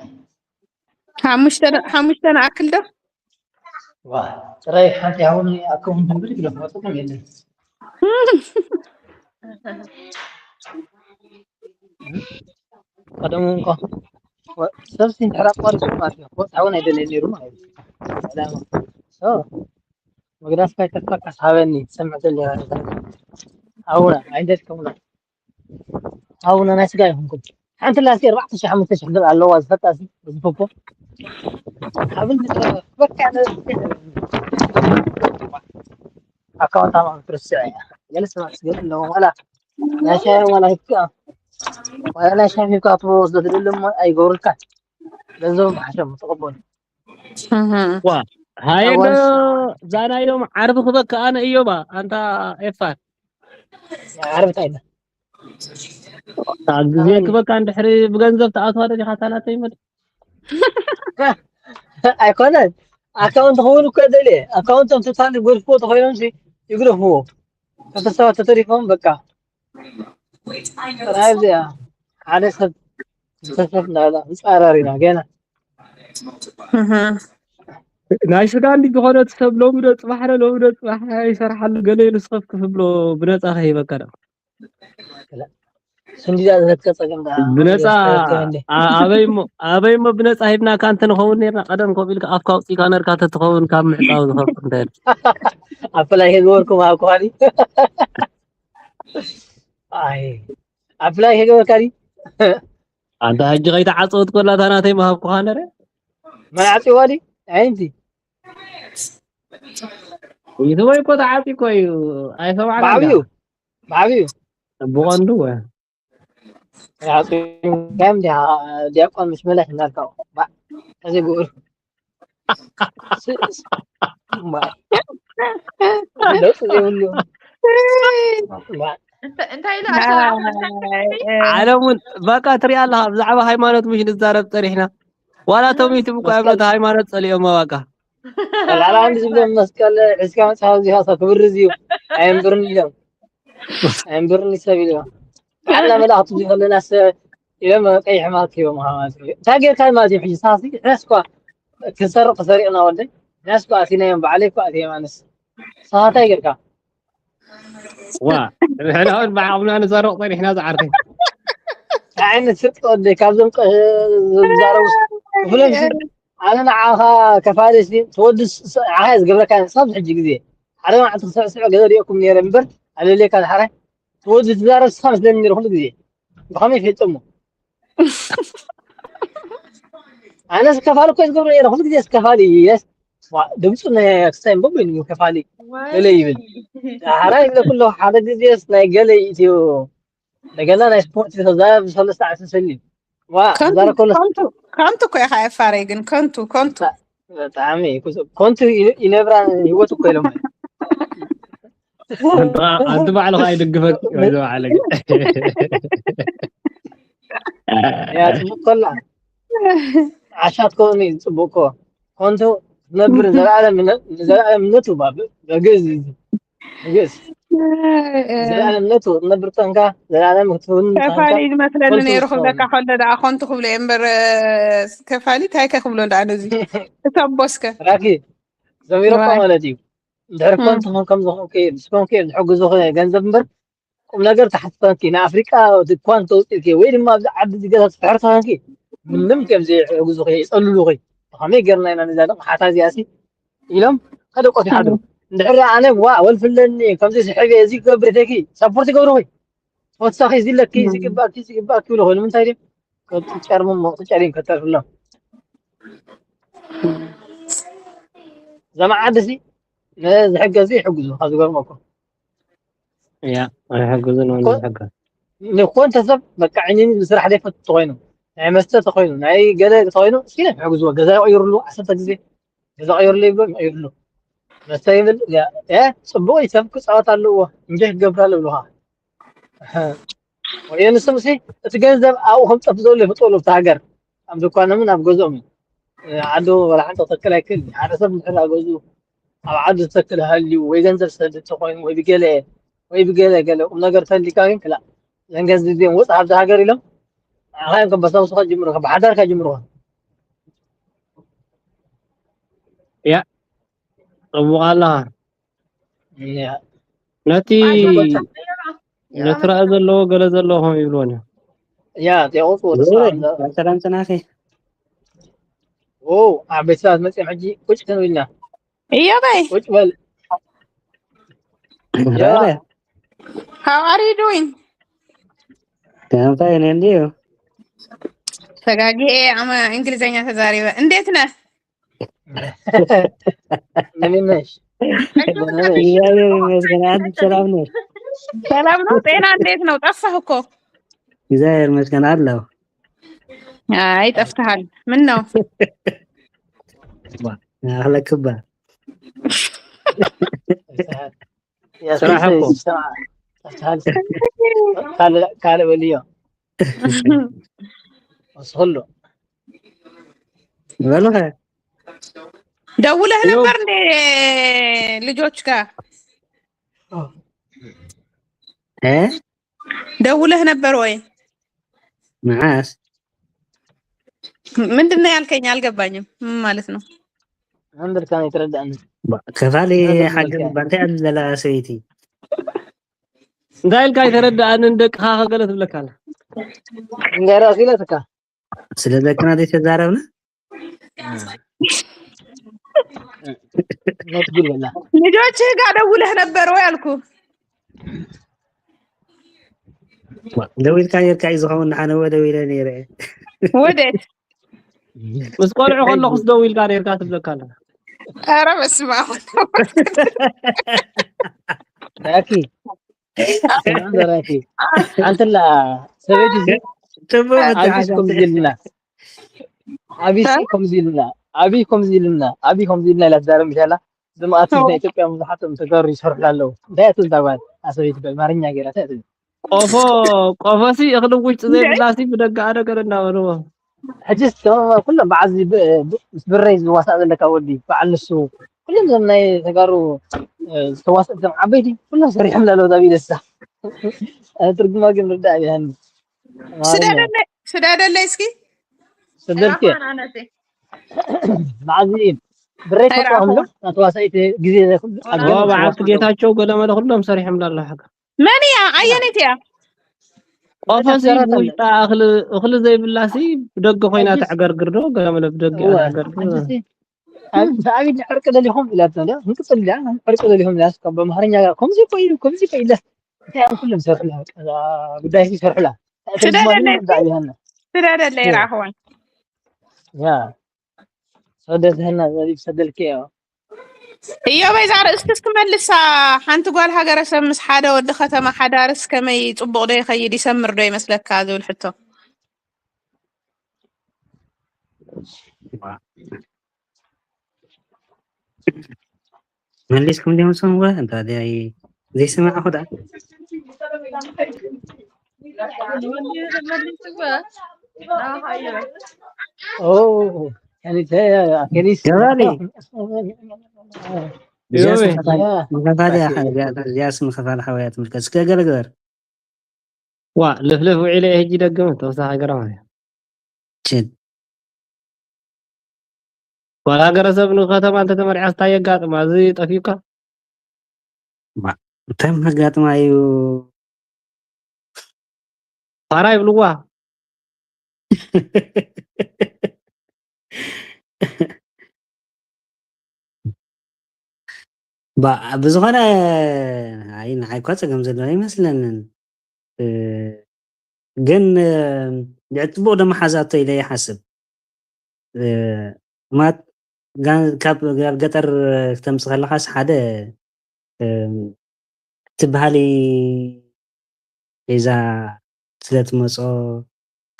ሓሙሽተ ሓሙሽተ ንኣክል ዶ? ዋ ጥራይ ሓንቲ ሃቡኒ ኣከውን ድንብር ግደፎ ጥቅም የለን። ቀደሙ እንኳ ሰብሲ እንድሕር ኣቋሪጹ ማለት እዩ። ክወጽእ እውን ኣይደለየ ነይሩ ማለት እዩ። ሰላም። ሶ፣ ምግዳፍካ ይጠፍኣካ ሃበኒ ትሰምዕ ዘለኻ። ሃቡና፣ ኣይንደልከሙና። ሃቡና ናይ ስጋ ይኹንኩም። ሓንቲ ላስቲ ኣርባዕተ ሺሕ ሓሙሽተ ሺሕ ዶላር ኣለዋ ዝፈጣ እዚ ፖፖ። ሃብል በቃ ኣካውንት ኣማውንት ክርስትያ እያ። ገለ ሰባት ስገድ ኣለዎ ዋላ ናይ ሻሂ ዋላ ሂብካ ዋላ ናይ ሻሂ ሂብካ ክትወስዶ ትደሊ እሞ ኣይገብሩልካ። ገንዘቦም ሓሸም ተቐበሉ። እህ። ዋ ሃየ ዶ ኣዋንስ ዛናዮም ዓርቢ ክበካ ኣነ እዮባ ኣንታ ኤፋር ዓርቢ እንታይ ኢለ ግዜ ክበካ እንድሕሪ ብገንዘብ ተኣትዋ ዶ ዲኻ ታላተይ መድ ኣይኮነን። ኣካውንት ክኸውን እኮ ደልየ ኣካውንቶም ቶታሊ ጎድፍዎ ተኾይኖም ሲ ይግደፍዎ። ክልተ ሰባት ተተሪፎም በቃ ጥራይ እዚኣ ሓደ ሰብ ክልተ ሰብ እንዳበላ ይጻራር ኢና ገና። እህ። ናይ ስጋ እንዲ ዝኾነ እቲ ሰብ ሎሚ ዶ ጽባሕ ዶ ሎሚ ዶ ጽባሕ ይሰርሓሉ ገለ ኢሉ ስኸፍ ክፍብሎ ብነጻ ከሂበካ ዶ ስንዲዳ ዝህብከ ጸገም ደኣ ብነጻ ኣበይ ኣበይ ሞ ኣበይ ሞ ብነጻ ሂብናካ እንተ ንኸውን ነርና ቀደም ኮብ ኢልካ ኣፍካ ኣውጺእካ ነርካ ተትኸውን ካብ ምዕጻው ዝኸፍ እንተ ኣፕላይ ከገበርኩም ኣብ ኳሊ ኣይ ኣፕላይ ከገበርካ ዲ ኣንታ ሕጂ ከይተዓጸወት ኮላ እታ ናተይ ምሃብኩኻ ነረ መን ዓጽዋ ዲ ኣይ እንቲ ይትወይ እኮ ተዓጺ እኮ እዩ ኣይሰማዕና ብዓብዩ ብዓብዩ ብቐንዱ ወ ዓጽዮም ዲያ ዲያቆን ምስ መለስ እናልካ እዚ ጉር ለውጥ ዘይብሉ እንተ- እንታይ ኢሉ ዓለም እውን በቃ ትሪኣ ኣለኻ ብዛዕባ ሃይማኖት ምሽ ንዛረብ ፀኒሕና ዋላ ቶም ዩቱብ እኮ እዮም ነቲ ሃይማኖት ፀሊኦሞ በቃ ላላ እንዲ ዝብሎ መስቀል ሒዝካ መፅሓፍ እዚኻ ሰብ ክብሪ እዚ እዩ ኣየንብርን ኢሎም ኣየንብርን እዩ ሰብ ኢሎም ባዕልና መላእክቱ እዚ ከለና ሰብ ኢሎም ቀይሕ ማልት ሂቦም ማለት እዩ እንታይ ጌርካ ማለት እዩ ሕጂ ሳሲ ሕስኳ ክንሰርቕ ተሰሪቕና ወደይ ሕስኳ ኣቲናዮም ባዕለይ እኳ ኣትዮም ኣነስ ሳሃታይ ጌርካ ዋ ንሕና እውን ብዓቕምና ንሰርቕ ፀኒሕና ዝዓርከይ እንታይ ዓይነት ስርቂ ወደይ ካብዞም ዝዛረቡ ክፍሎም ኣነ ንዓኻ ከፋለ ሲ ትወዲ ንዓኻ እየ ዝገብረካ ንስኻ ኣብዚ ሕጂ ግዜ ሓደ መዓልቲ ክስዕስዕ ገለ ሪኦኩም ነይረ እምበር ኣለሌካ ድሓረ ትወዲ ትዛረብ ንስኻ መስለኒ ነይሩ ኩሉ ግዜ ብኸመይ ይፈልጦሞ ኣነስ ከፋሊ እኮ ዝገብሮ ነይረ ኩሉ ግዜ ከፋሊ የስ ድምፁ ክስታይ እምበር በይኑ ከፋሊ ገለ ይብል ዳሕራ ይብለኩ ኣለኹ ሓደ ግዜስ ናይ ገለ ኢትዮ እንደገና ናይ ስፖርት ተዛረብ ሰለስተ ዓሰርተ ሰሊም ዋ ከንቱ ዛረ ከሎ ከንቱ ከንቱ እኮ ኢኻ ኤፋረይ ግን ከንቱ ከንቱ ብጣዕሚ ኮንቱ ይነብራ ህይወት እኮ ኢሎም ኣንቲ ባዕልኻ ኣይድግፈክ ወይ ዝባዕለ እያ ፅቡቅ ከላ ዓሻ ትከውኒ ፅቡቅ እኮ ኮንቱ ትነብር ዘላለም ዘላለምነቱ በግዝ ግዝ ዘላለምነቱ ትነብር ፀንካ ዘላለም ክትውን ከፋሊ ዝመስለኒ ኮንቱ ነይሩ ትኸውን። ክብለካ ከሎ ደኣ ኮንቱ ክብሎ እየ እምበር ከፋሊ እንታይ ከ ክብሎ ደኣ ነዚ እተቦስከ ራኪ ዘሚሮካ ዋይ። ማለት እዩ እንድሕር እም። ኮንቱ ከም ዝኾንከ ዝኮንከ ዝሕግዙ ገንዘብ እምበር ቁም ነገር ተሓትፈንኪ ንኣፍሪቃ ድኳን ተውፅልኪ ወይ ድማ ኣብዚ ዓዲ ዝገዛ ትሕር ተኮንኪ ምንም ከም ዘይሕግዙ ይፀልሉኺ ከመይ ገርና ኢና ነዛ ደቂ ሓታ እዚኣሲ ኢሎም ከደቆት ይሓድሩ እንድሕር ኣነ ዋ ወልፍለኒ ከምዚ ስሕብ እዚ ክገብር ደኪ ሰፖርት ይገብርኺ ተወሳኺ እዚ ለኪ እዚ ግባእኪ እዚ ግባእኪ ይብሉ ኮይኑ ምንታይ ድም ከጨርሙ ጨሪም ከተርፍሎም ዘመዓድሲ ንዝሕገዙ ይሕግዙ ካብ ዝገርመኩም እያ ኣይሕግዙን እውን ዝሕገዝ ንኮንተ ሰብ በቃ ዕኒኒ ንስራሕ ዘይፈቱ ተኮይኑ ናይ መስተ ተኮይኑ ናይ ገለ ተኮይኑ እስኪ ሕግዝዎ ገዛ ይቀይርሉ ዓሰርተ ግዜ ገዛ ቀይርሉ ይብሎ ይቀይርሉ መስተ ይብል ያ- ያ ጽቡቅ እዩ ሰብ ክጻወት ኣለዎ እንጂ ክገብር ኣለዎ ይብሉካ ወየ ንሶም ሲ እቲ ገንዘብ ኣብኡ ከም ጠፍ ዘሎ ይፍጥሉ ኣብቲ ሃገር ኣብ ድኳኖምን ኣብ ገዝኦምን ዓዱ ወላ ሓንቲ ክተክል ኣይክእል። ሓደ ሰብ እንድሕር ኣብ ገዝኡ ኣብ ዓዱ ዝተክል ሃልዩ ወይ ገንዘብ ዝሰድድ ተኾይኑ ወይ ብገለ ወይ ብገለ ገለ ቁም ነገር ተሊካ ግን ክላእ እዘን ገንዘብ እዚኦም ውፅ ካብዚ ሃገር ኢሎም ንዓኻ እዮም ከበሳብሱኻ ጅምሩኻ ብሓዳርካ ጅምሩኻ። ያ ጽቡቕ ኣለኻ። እያ ነቲ ነቲ ረኣ ዘለዎ ገለ ዘለዎ ከም ይብልዎ እዮም። ያ ጤቑ ዙረ ሰላም ጽናኺ ኦ ኣብ ቤት ሰባት መፅኦም ሕጂ ቁጭ ክንብልና እዮበይ ቁጭ በል ዛሬ how are you doing? I'm fine, and you? ተጋጊኤ ኣመ እንግሊዝኛ ተዛሪበ። እንዴት ነህ? እንደምን ነሽ? እግዚአብሔር ይመስገን። አንቺ ሰላም ነሽ? ሰላም ነው? ጤና እንዴት ነው? ጠፋህ እኮ። እግዚአብሔር ይመስገን አለው። አይ ጠፍተሃል። ምን ነው? አለክባ ስራሕ እኮ። ካልእ በልዮ ወስኽሎ በልኸ ደውለህ ነበር እንዴ ልጆች ጋር? እ ደውለህ ነበር ወይ? መዓስ ምንድን ነው ያልከኝ? አልገባኝም። ምን ማለት ነው? ኣንበርካ ኣይተረዳእኒ ከፋሊ ሓገዝ ባንታ ያለ ዘላ ሰበይቲ እንታይ ኢልካ ኣይተረዳእንን ደቅኻ ከገለ ትብለካ ኣላ። እንጋራ ሲለትካ ስለ ደቅና ዘይተዛረብና ነትጉል በላ ልጆችህ ጋር ደውለህ ነበር ወይ አልኩ። ደዊልካ ነርካ እዩ ዝኸውን ንሓነወ ደዊለ ነይረ ወዴት? ምስ ቆልዑ ከለኹስ ደው ኢልካ ነርካ ትብለካ ኣላ። ኧረ በስመ አብ። ራኪ ራኪ ኣንተላ ሰበይቲ እዚ ጽቡቅ ኣብይ ከምዚ ኢልና ኣብይ ከምዚ ኢልና ኣብይ ከምዚ ኢልና ኣብይ ከምዚ ኢልና ኢላ ትዛረብ ምሻላ ዝማእት ናይ ኢትዮጵያ ብዙሓት እዮም ተጋሩ ይሰርሑ ኣለዉ እንታይ እያ ትብል እዛ ጓል ኣሰበይቲ ብኣማርኛ ገይራ እንታይ እያ ትብል ቆፎ ቆፎሲ እኽሊ ውሽጢ ዘይብላሲ ብደገ ኣደገር እናበልዎ ሕጅስ ኩሎም በዓዚ ምስ ብረይ ዝዋሳእ ዘለካ ወዲ በዓል ንሱ ኩሎም ዞም ናይ ተጋሩ ዝተዋስእ ዞም ዓበይቲ ኩሎም ሰሪሖም ላለዉ ዛብ ደስታ ትርጉማ ግን ርዳእ ይሃኒ ስደደለይ እስኪ ስደልክ በዓዚ ብረይ ተቋምሎ ናተዋሳኢት ግዜ በዓልቲ ጌታቸው ገለመለ ኩሎም ሰሪሖም ላለ ሓገር መን እያ? ኣየነይት እያ? ቆፈሲ ውሽጣ እኽሊ ዘይብላሲ ብደገ ኮይና ተዕገርግር ዶ ገለመለ ብደገ ተዕገርግር ሰዓቢት ዕርቂ ደሊኹም ኢላ ክንቅፅል ኢላ ዕርቂ ደሊኹም ኢላ ካብ ኣምሓርኛ ከምዚ እኮ ኢሉ ከምዚ እኮ ኢለ እንታይ እዮም ኩሎም ይሰርሑላ ጉዳይ ይሰርሑላ ስደደለይ ራኸወን ያ ሰደትህና ዘሪብ ሰደልክዮ እዮበይ እዛ ርእስቲ እስኪ መልሳ። ሓንቲ ጓል ሃገረሰብ ምስ ሓደ ወዲ ከተማ ሓዳርስ ከመይ ጽቡቕ ዶ ይኸይድ ይሰምር ዶ ይመስለካ ዝብል ሕቶ። መሊስኩም ዲኹም ሰምዋ እንታይ ዘይሰማዕኹ ደኣ ገባሊ እዚኣስ ምክፋል ሓወያ ትምልከት እስከ ገለ ግበር ዋ ልፍልፍ ውዒለ ሕጂ ደግመ ተወሳኺ ገረማ ችን ጓል ሃገረሰብ ንከተማ እንተተመርዓስ እንታይ የጋጥማ እዚ ጠፊካ እንታይ መጋጥማ እዩ ፋራ ይብልዋ ብዝኾነ ኣይ ንዓይ እኳ ፀገም ዘለዎ ኣይመስለንን ግን ልዕሊ ፅቡቅ ደሞ ሓዛቶ ኢለ ይሓስብ ማት ካብ ገጠር ክተምፅ ከለካስ ሓደ እቲ ባህሊ ሒዛ ስለ ትመፅኦ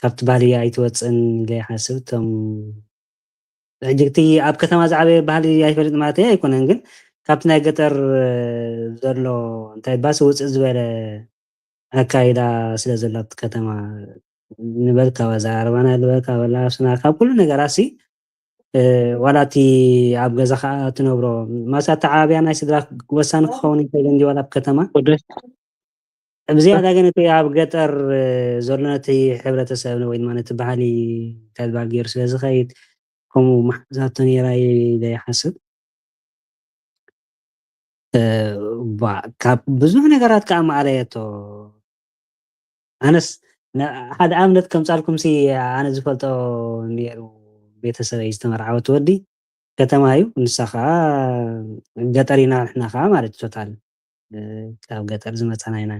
ካብቲ ባህሊ ኣይትወፅእን ኢለ ይሓስብ እቶም ሕጂ እቲ ኣብ ከተማ ዝዓበየ ባህሊ ኣይፈልጥ ማለት ኣይኮነን ግን ካብቲ ናይ ገጠር ዘሎ እንታይ ባስ ውፅእ ዝበለ ኣካይዳ ስለ ዘሎ ኣብቲ ከተማ ንበልካ ኣዘራርባና ንበልካ ኣበላልሳና ካብ ኩሉ ነገራት ሲ እ፣ ዋላ እቲ ኣብ ገዛ ከዓ ትነብሮ፣ ማሳ ኣተዓባብያ ናይ ስድራ ወሳኒ ክኸውን ይኽእል እንዲ ዋላ ኣብ ከተማ። ወደ ብዝያዳ ግን እቲ ኣብ ገጠር፣ እ፣ ዘሎ ነቲ ሕብረተሰብ ወይ ድማ ነቲ ባህሊ እንታይ ዝበሃል ገይሩ ስለ ዝኸይድ፣ ከምኡ መሓዛቶ ነይራ ኢለ ይሓስብ። እ፣ ባ-፣ ካብ ብዙሕ ነገራት ከዓ ማዕረየቶ። ኣነስ ነ-፣ ሓደ ኣብነት ከምጻልኩም ሲ፣ ኣነ ዝፈልጦ ነይሩ፣ ቤተሰበይ ዝተመርዓወት ወዲ ከተማ እዩ። ንሳ ከዓ ገጠር ኢና ንሕና ከዓ ማለት ቶታል፣ እ፣ ካብ ገጠር ዝመጻና ኢና።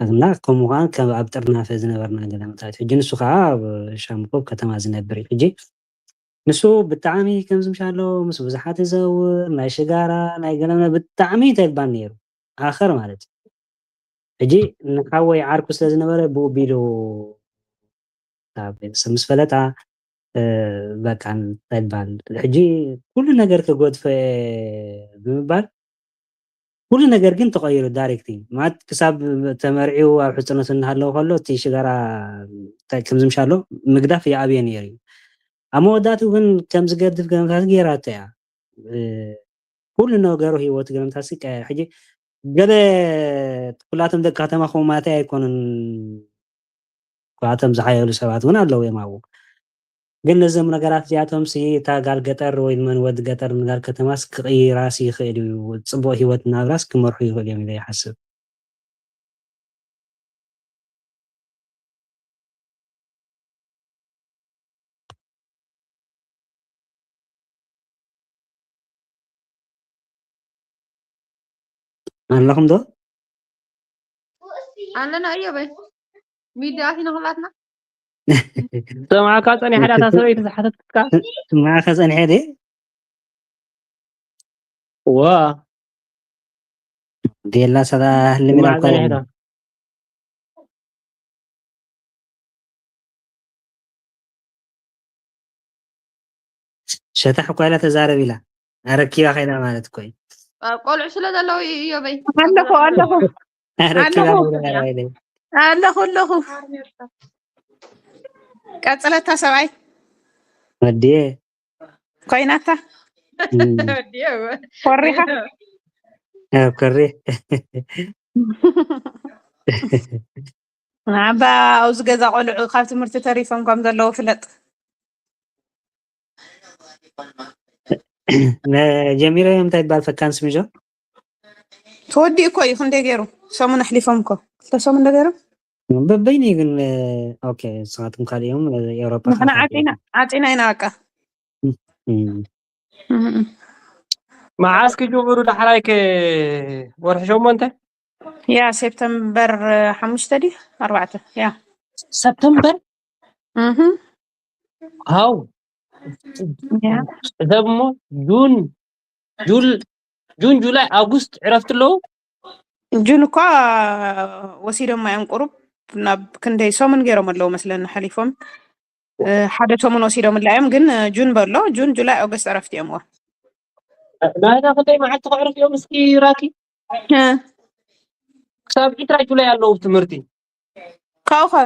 እና ከምኡ ከዓ ከም ኣብ ጥርናፈ ዝነበርና ገለ መጻኢት። ሕጂ ንሱ ከዓ ኣብ ሻምኮ ከተማ ዝነብር እዩ። ሕጂ ንሱ ብጣዕሚ ከምዚ ምሻሎ ምስ ብዙሓት ይዘውር፣ ናይ ሽጋራ፣ ናይ ገለመለ ብጣዕሚ እንታይ ይባል ነይሩ። ኣኸር ማለት እዩ። ሕጂ ንሓወይ ዓርኩ ስለ ዝነበረ ብኡ ቢሉ ካብ ቤተሰብ ምስ ፈለጣ፣ እ፣ በቃ እንታይ ይባል፣ ሕጂ ኩሉ ነገር ክገድፎ እየ ብምባል፣ ኩሉ ነገር ግን ተቐይሩ ዳይሬክትሊ። ማለት ክሳብ ተመርዒው ኣብ ሕጽኖት እናሃለወ ከሎ እቲ ሽጋራ እንታይ ከም ዝምሻሎ ምግዳፍ ይኣብዮ ነይሩ እዩ። ኣብ መወዳእትኡ ግን ከም ዝገድፍ ገለምታት ገይራቶ እያ። እ፣ ኩሉ ነገሩ ህይወቱ ገለምታት ይቀየር። ሕጂ ገለ ኩላቶም ደቂ ከተማ ከምኡ ማለተይ ኣይኮኑን። ኩላቶም ዝሓየሉ ሰባት እውን ኣለዉ እዮም ኣብኡ። ግን ነዞም ነገራት እዚኣቶም ሲ እታ ጋል ገጠር ወይ ድማ ወዲ ገጠር ንጋል ከተማስ ክቕይራስ ይኽእል እዩ። ጽቡቕ ህይወት ናብራስ ክመርሑ ይኽእሉ እዮም ኢለ ይሓስብ። ኣለኹም ዶ? ኣለና እዮበይ። ሚድያ ኣቲና ኩላትና። ሰማዕካ ጸኒሓ ዳታ ሰበይቲ ዝሓተትካ። ስማዕካ ጸኒሐ ድየ? ዋ። ቤላ ሰላ ህልሚና እኳ ጸኒሐ ዶ? ሸታሕ እኳ ኢላ ተዛረብ ኢላ። ኣረኪባ ከይዳ ማለት እኮ እዩ። ኣብ ቆልዑ ስለ ዘለዉ እዩ፣ እዮበይ። ኣለኹ፣ ኣለኹ። ኣረኪባ ኣለኹ። ከይዳ ኢላ ኢለ። ኣለኹ፣ ኣለኹ። ቀጽለታ ሰብኣይ። ወዲየ። ኮይናታ። እም። ወዲየ እወ። ኮሪኻ? ኣብ ኮሪ። ንዓባ ኣብዚ ገዛ ቆልዑ ካብ ትምህርቲ ተሪፎም ከም ዘለዉ ፍለጥ። ነ-፣ ጀሚረ እዮም እንታይ ይባል ፈካንስ ሚዞ? ተወዲኡ እኮ እዩ፣ ክንደይ ገይሩ? ሰሙን ኣሕሊፎም እኮ። ክልተ ሰሙን ዶ ገይሮም? በበይኑ እዩ ግን፣ ኦኬ፣ ንስኻትኩም ካልእ እዮም፣ ኤውሮጳ ንሕና ካልእ ዓጺና፣ ዓጺና ኢና በቃ። እም። እም። መዓስ ክጅምሩ ዳሕራይ ከ ወርሒ ሸሞንተ? ያ፣ ሴፕተምበር ሓሙሽተ ድዩ? ኣርባዕተ፣ ያ። ሰፕተምበር? እህ። ሃው። ያ። ሰብ እሞ ጁን፣ ጁል-፣ ጁን፣ ጁላይ፣ ኣጉስት ዕረፍቲ ኣለዉ? ጁን እኳ ወሲዶም እዮም ቁሩብ፣ ናብ ክንደይ ሰሙን ገይሮም ኣለዉ መስለኒ ሓሊፎም። እ፣ ሓደ ሰሙን ወሲዶምላ እዮም፣ ግን፣ እ፣ ጁን በሎ፣ ጁን፣ ጁላይ፣ ኦገስት ዕረፍቲ እዮም። ናይና ክንደይ መዓልቲ ከዕርፍ እዮም እስኪ ራኪ? እ። ክሳብ ዒስራ ጁላይ ኣለዉ ትምህርቲ። ካብኡ ኸ?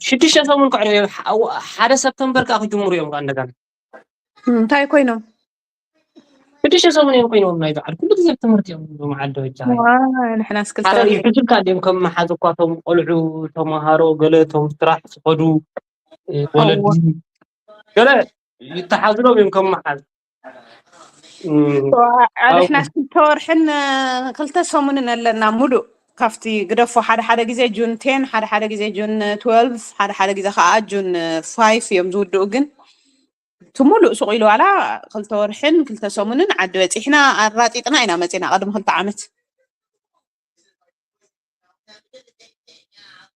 ሽዱሽተ ሰሙን ከዕርፍ እዮም። ሓ-፣ ሓደ ሰፕተምበር ከኣ ክጅምሩ እዮም ከኣ እንደገና። እ፣ እንታይ ኮይኖም? ሽዱሽተ ሰሙን እዮም ኮይኖም ናይ በዓል። ኩሉ ግዜ ትምህርቲ እዮም መዓልቲ ወጃ። ዋ፣ ንሕናስ ክልተ ሓደ ወርሒ። ይሕዙልካ እንዲዮም ከም መሓዝ እኳ፣ እቶም ቆልዑ፣ ተምሃሮ፣ ገለ እቶም ስራሕ ዝኸዱ፣ እ፣ ወለዲ፣ እወ። ገለ ይተሓዙሎም እዮም ከም መሓዝ። እ፣ ዋ፣ ኣብ ንሕናስ ክልተ ወርሕን፣ እ፣ ክልተ ሰሙንን ኣለና ሙሉእ። ካብቲ ግደፎ፣ ሓደ ሓደ ግዜ ጁን ቴን፣ ሓደ ሓደ ግዜ ጁን ትወልቭ፣ ሓደ ሓደ ግዜ ከኣ ጁን ፋይፍ እዮም ዝውድኡ። ግን እቲ ሙሉእ ሱቕ ኢሉ ዋላ ክልተ ወርሕን ክልተ ሰሙንን ዓዲ በጺሕና ኣራጢጥና ኢና መጺና ቅድሚ ክልተ ዓመት።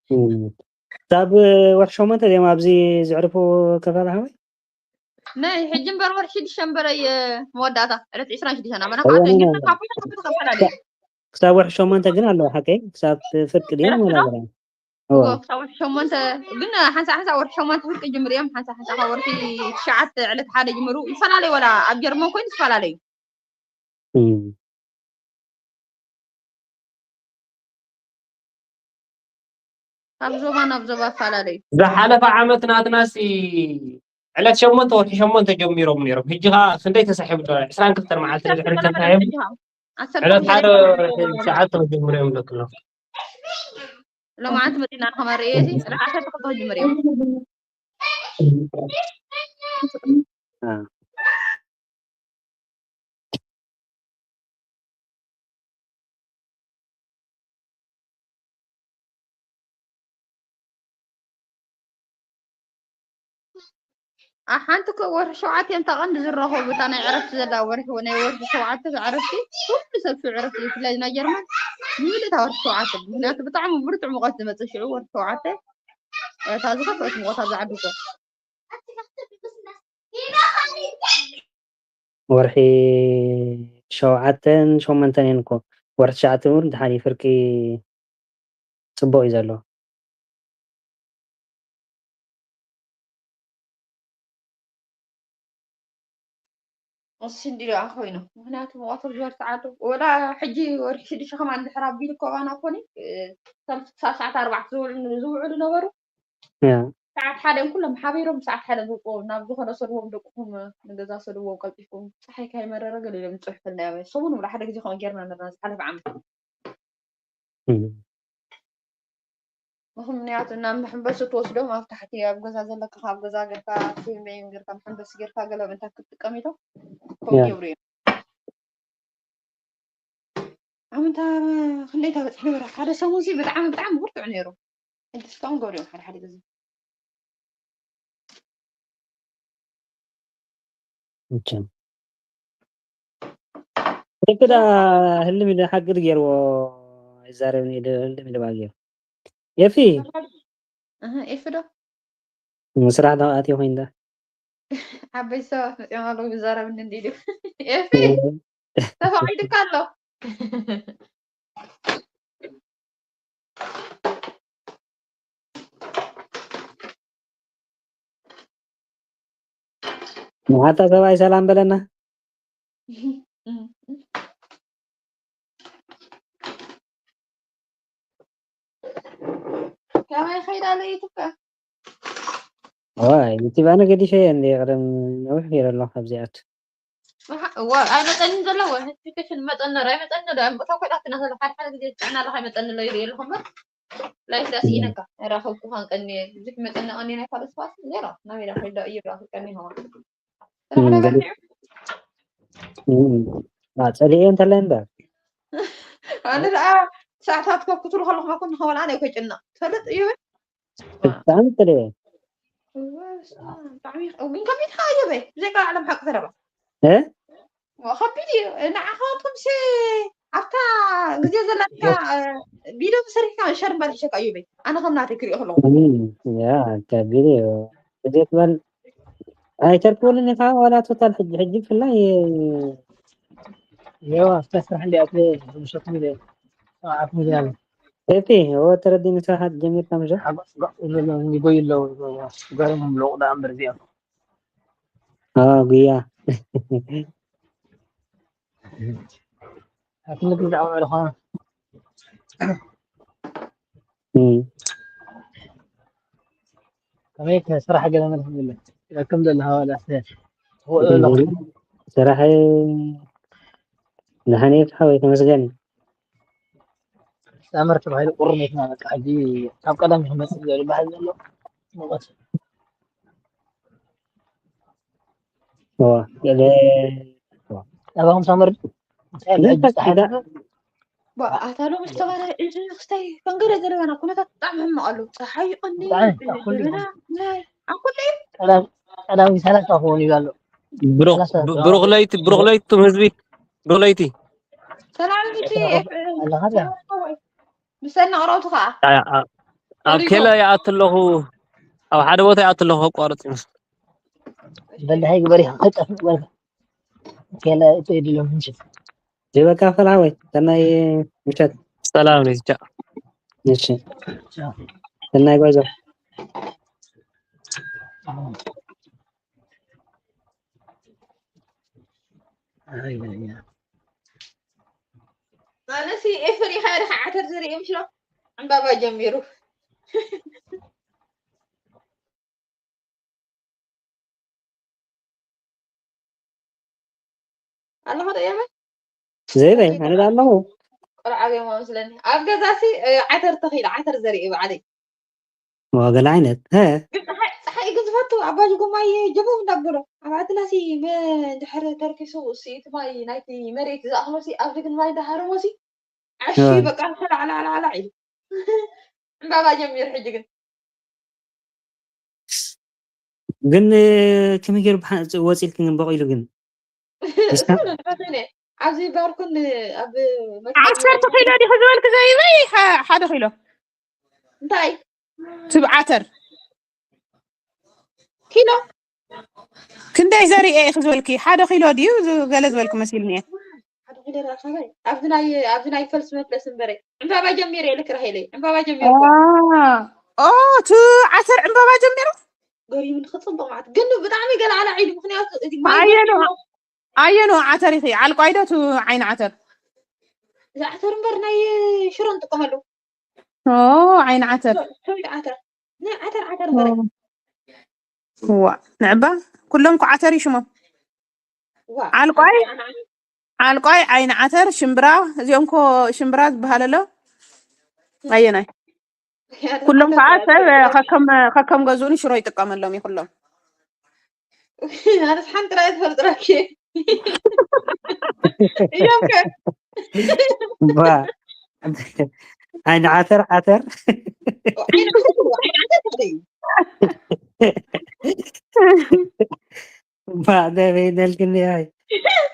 እም። ክሳብ ወርሒ ሸሞንተ ድዮም ኣብዚ ዘዕርፉ ከፋል ሓወይ? ናይ ሕጂ እምበር ወርሒ ዲሰምበር እየ መወዳእታ፣ ዕለት ዕስራን ሽዱሽተን ኣመና እወ፣ ከዓ እወ። ካብ ቦታ ናብ ቦታ ከፈላለዩ። ክሳብ ወርሒ ሸሞንተ ግን ኣለዉ ሓቀይ? ክሳብ ፍርቂ ድዮም ዕረፍቲ ወላ ዶ? ገና? እወ። እወ፣ ክሳብ ወርሒ ሸሞንተ፣ ግን ሓንሳእ ሓንሳእ ወርሒ ሸሞንተ ፍርቂ ይጅምሩ እዮም፣ ሓንሳእ ሓንሳእ ካብ ወርሒ ትሽዓተ ዕለት ሓደ ይጅምሩ። ይፈላለዩ፣ ዋላ ኣብ ጀርመን ኮይኑ ይፈላለዩ። እም። ካብ ዞባ ናብ ዞባ ይፈላለዩ። ዝሓለፈ ዓመት ናትናሲ ዕለት ሸሞንተ ወርሒ ሸሞንተ ጀሚሮም ነይሮም። ሕጂ ኸዓ ክንደይ ተሳሒቡ ኣሎ? ዕስራን ክልተን መዓልቲ ድሕሪ ተሳሒቡ። ዕለት ሓደ ወርሒ ትሽዓተ ጀሚሮም ኣለዉ። ሎማዓንቲ መፂና ንኸመርእ እየ። ዕለት ዓሰርተ ክልተ ጀሚሮም። ኣብ ሓንቲ ኮ ወርሒ ሸውዓተ እዮም እታ ቀንዲ ዝራኸቡ፣ እታ ናይ ዕረፍቲ ዘላ ወርሒ፣ ናይ ወርሒ ሸውዓተ ዕረፍቲ፣ ኩሉ ሰብ ሽዑ ዕረፍቲ እዩ፣ ብፍላይ ናይ ጀርመን፣ ሙሉእ እታ ወርሒ ሸውዓተ፣ ምኽንያቱ ብጣዕሚ ብርቱዕ ሙቐት ዝመጽእ ሽዑ ወርሒ ሸውዓተ፣ እታ ዝኸፍአት ሙቐት ኣብዛ ዓዲ እኮ። ወርሒ ሸውዓተን ሸሞንተን እየን እኮ። ወርሒ ትሽዓተ እውን ድሓን እዩ ፍርቂ ጽቡቕ እዩ ዘሎ። እሺ እንዲ ደኣ ኮይኑ፣ ምኽንያቱ መቐትር ዝበርትዓሉ። ወላ ሕጂ ወርሒ ሽዱሽተ ከማን እንድሕር ኣቢሉ እኮ ባና ኮኒ፣ እ፣ ሰልፊ ክሳብ ሰዓት ኣርባዕተ ዝውዕሉ፣ ዝውዕሉ ነበሩ። ያ። ሰዓት ሓደ ኩሎም ሓቢሮም ሰዓት ሓደ ዝውፅኡ፣ ናብ ዝኾነ ሰድዎም ደቅኹም፣ ንገዛ ሰድዎም ቀልጢፍኩም፣ ፀሓይ ካይመረረ ገለ ኢሎም ይፅሕፉልና እዮም። ሰሙን ሙሉ ሓደ ግዜ ከምኡ ጌርና ነርና ዝሓለፈ ዓመት። እም። ምኽንያቱ ናብ መሐንበሲ ትወስዶም ኣብ ታሕቲ ኣብ ገዛ ዘለካ ካብ ገዛ ጌርካ ስዊም ጌርካ መሐንበሲ ጌርካ ገለ ምእንታ ክትጥቀም ኢሎም ከምኡ ያ። ይገብሩ እዮም። ኣመንታ ክንደይ ተበፅሕ ነበረ ሓደ ሰሙን ሲ ብጣዕሚ ብጣዕሚ ብርቱዕ ነይሩ። ሕጂ እስካሁን ገብሩ እዮም ሓደ ሓደ ግዜ። መቸም። ልክ ዳ ህልም ኢለ ሓቂ ገይርዎ ኣይዛረብን ኢለ ህልም ኢለ ባል ገይሩ። ኤፊ። እህ፣ ኤፊ ዶ? ምስራሕ ዶ ኣትዮ ኮይን ዳ? ዓበይቲ ሰባት መፅዮም ኣለዉ ይዛረብኒ እንዲ ኢሉ። ኤፊ፣ እህ። ተፈቒዱካ ኣሎ። ንሓታ ሰብኣይ ሰላም በለና። ከመይ ከይዳ ለይትካ? ዋይ፣ ዩቲብ ኣነ ገዲፈ እየ እንደ ቀደም ነዊሕ ገይረ ኣለኹ ካብዚኣቱ። መሓ-፣ እዋ፣ ኣይመጸንን ዘሎ፣ ወይ ኖቲፊኬሽን መጸኒ ዶ ኣይመጸኒ ዶ፣ እታ ኮይጣትና ዘሎ ሓደ ሓደ ግዜ ጥዕና ኣለካ ኣይመጸኒ ኣሎ ይርኢ ኣለኹ እምበር፣ ላይፍ ዳስ እም። ኢነካ፣ ኣይረኸብኩኻን ቀኒ፣ ብዙሕ መጸኒ ቀኒ ናይ ካልኦት ሰባት፣ ዜሮ፣ ናበይ ዳ ከይዳ እዩ ራሱ ቀኒ ሆዋ። ስራሕ እም፣ ዳ ገሊ-፣ በርቲዑ? እም፣ አ፣ ጸሊኤ እንተለ እምበር። ኣነ ደኣ ሰዓታት ከክትሉ ከለኹ መኮን ንኸበላ ኣነ ከጭንቕ። ትፈልጥ እዩ። ብጣዕሚ ጥልየ። እወ፣ በስመ ኣብ፣ ብጣዕሚ ይኸውን። ከቢድ ከኣ እዩ በይ፣ ብዘይካ ዓለም ሓቂ ተረባ። እ? እወ፣ ከቢድ እዩ። ንዓኻትኩም ሲ ኣብታ ግዜ ዘላትካ፣ እ፣ ቪድዮ ተሰሪሕካ ሸር እምበር ይሸካ እዩ በይ። ኣነ ከም ናተይ ክሪኦ ከለኹ። እም፣ ያ፣ ከቢድ እዩ። ብዘይ ትበል ኣይተርክቡልን ኢኻ ዋላ ቶታል ሕጂ፣ ሕጂ ብፍላይ የዋ፣ እስከ ስራሕ እንዲያ፣ እስከ ዝምሸት ሚለ፣ ሰዓት ሚለ ያለ። እቲ፣ እዎ፣ ተረዲኒ፣ ስራሕ ጀሚርካ ምሸት? ሓጎስ ጓዕ ኢሉ ኣሎ፣ ይጎይ ኣለዉ፣ ጓሮም ለውቕ ደኣ እምበር እዚኦም። ኣዎ፣ ጉያ። ኣብ ክንዲ ግዜ ዓውዕልኻ። እም። ከመይ ከ ስራሕ ገለ መልስ የለን። ይረክም ዘለኻ ዋላ እስከ ትውዕል ኣለኻ። ስራሕ ደሓን እየ ሓወይ፣ ተመስገን። ሳመር ተባሂሉ ቁርሜትና በቃ ሕጂ ካብ ቀዳም ይመጽእ ዘሎ ባህል ዘሎ። ሙቐት። እዋ፣ ገለ፣ እዋ። ኣባኹም ሳመር እንታይ ኣሎ? ሕጂ ጸሓይ ባ-፣ ኣታ ሎሚ ዝተባህለ እዚ ክስታይ ከንገረ ዘለና ኩነታት ብጣዕሚ ሕማቕ ኣሎ። ጸሓይ ይቐኒ፣ ብጣዕሚ፣ ኣብ ኩሉ ደበና፣ ይኹን። ናይ፣ ኣብ ኩሉ እዩ። ቀዳም-፣ ቀዳም ሰላሳ ክኸውን እዩ ኣሎ። ብሩኽ፣ ሰላሳ ብ-፣ ብሩኽ ለይቲ፣ ብሩኽ ለይቲ፣ ህዝቢ፣ ብሩኽ ለይቲ። ሰላም ለይቲ፣ ኣለኻ ድያ? ምሰና ኦሮቱ ኸዓ። ኣ-፣ ኣ-፣ ኣብ ሪጎ። ኬላ ይኣቱ ኣለኹ፣ ኣብ ሓደ ቦታ ይኣቱ ኣለኹ፣ ከቋርጽ ይመስል። በል ደሃይ ግበር ኢኻ፣ ከይጠፍእ በልካ። ኬላ እተይድሎም ምሸት። ይበቃ፣ ፈላወይ፣ ሰናይ ምሸት። ሰላም ለይቲ፣ ቻው። እሺ። ቻው። ሰናይ ጉዕዞ። ኣይ፣ ኣይ፣ ኣይ። ኣነሲ ኤፍሪ ኸኣ ዓተር ዘርኢ ምሽ ነው። ዕምባባ ጀሚሩ። ኣለኹ ዶ የመን? ዘይበይ ኣነ ዳ ኣለኹ። ቆልዓ ኣብዮም መስለኒ። ኣብ ገዛሲ፣ እ፣ ዓተር ተኺለ፣ ዓተር ዘርኢ ባዕለይ። ወገለ ዓይነት፣ እ፣ ግን ፀሓይ፣ ፀሓይ ግን ዝፈቱ፣ ኣብ ባጅ ጎማይ ጀቦም እንዳበሎ። ኣብ ዓድናሲ መ-፣ እንድሕር ተርኪሱ፣ እሲ እቲ ማይ ናይቲ መሬት ዝኣኽሎሲ፣ ኣብዚ ግን ማይ እንዳሃረሞሲ፣ ዓሺ እ። በቃ፣ ሸላዕላዕላዕ ኢሉ። ዕምባባ ጀሚሩ ሕጂ ግን። ግን፣ እ፣ ከመይ ገይሩ ብሓ-፣ ወፂልክን ግን በቒሉ ግን? እሱ ነው ፈተነ። ኣብዚ ባርኩን ኣብ መኪና ዓሰርተ ኪሎ ዲኹ ዝበልክ ዘይበይ? ሓ-፣ ሓደ ኪሎ። እንታይ? ትብ ዓተር። ኪሎ? ክንደይ ዘርኢ ኢኺ ዝበልኪ? ሓደ ኪሎ ድዩ? ዝ-፣ ገለ ዝበልክ መሲልኒ እየ። ሓደ ኪሎ ዳርካ በይ። ኣብዚ ናይ፣ ኣብዚ ናይ ፈልሲ መፍለስ እምበረ። ዕምባባ ጀሚረ ኢልክ ራሄለይ። ዕምባባ ጀሚረ እኮ። ዋ። ኦ፣ ቱ ዓተር ዕምባባ ጀሚሩ? ገሪሙኒ ክጽብቕ ማለት። ግን ብጣዕሚ ገላዕላዕ ኢሉ። ምኽንያቱ እቲ ማይ ኣየኑ? በሪዱ። ኣየኑ ዓተር ኢኺ? ዓልቋይ ዶ ቱ ዓይኒ ዓተር? እዚ ዓተር እምበር ናይ ሽሮ ንጥቀመሉ። ኦ፣ ዓይኒ ዓተር። ሰዊት ዓተር። ናይ ዓተር ዓተር እምበር። ዋ፣ ንዕባ ኩሎም ኮ ዓተር ይሽሞም። ዋ። ዓልቋይ? ኣና- ዓልቋይ፣ ዓይኒ ዓተር፣ ሽምብራ፣ እዚኦም ኮ ሽምብራ ዝበሃል ኣሎ። ኣየናይ? ኩሎም ከዓ ሰብ ከከም፣ ከከም ገዝኡ ንሽሮ ይጥቀመሎም እዩ ኩሎም። ኣነስ ሓንቲ ጥራይ ትፈልጥ ረኪ። እዮም ከ? ባ ዓይኒ ዓተር፣ ዓተር። ዓይኒ ዓተር፣ ዓይኒ ዓተር ተኽሊ እዩ። ባ ደበይ ነልክኒ ኣይ።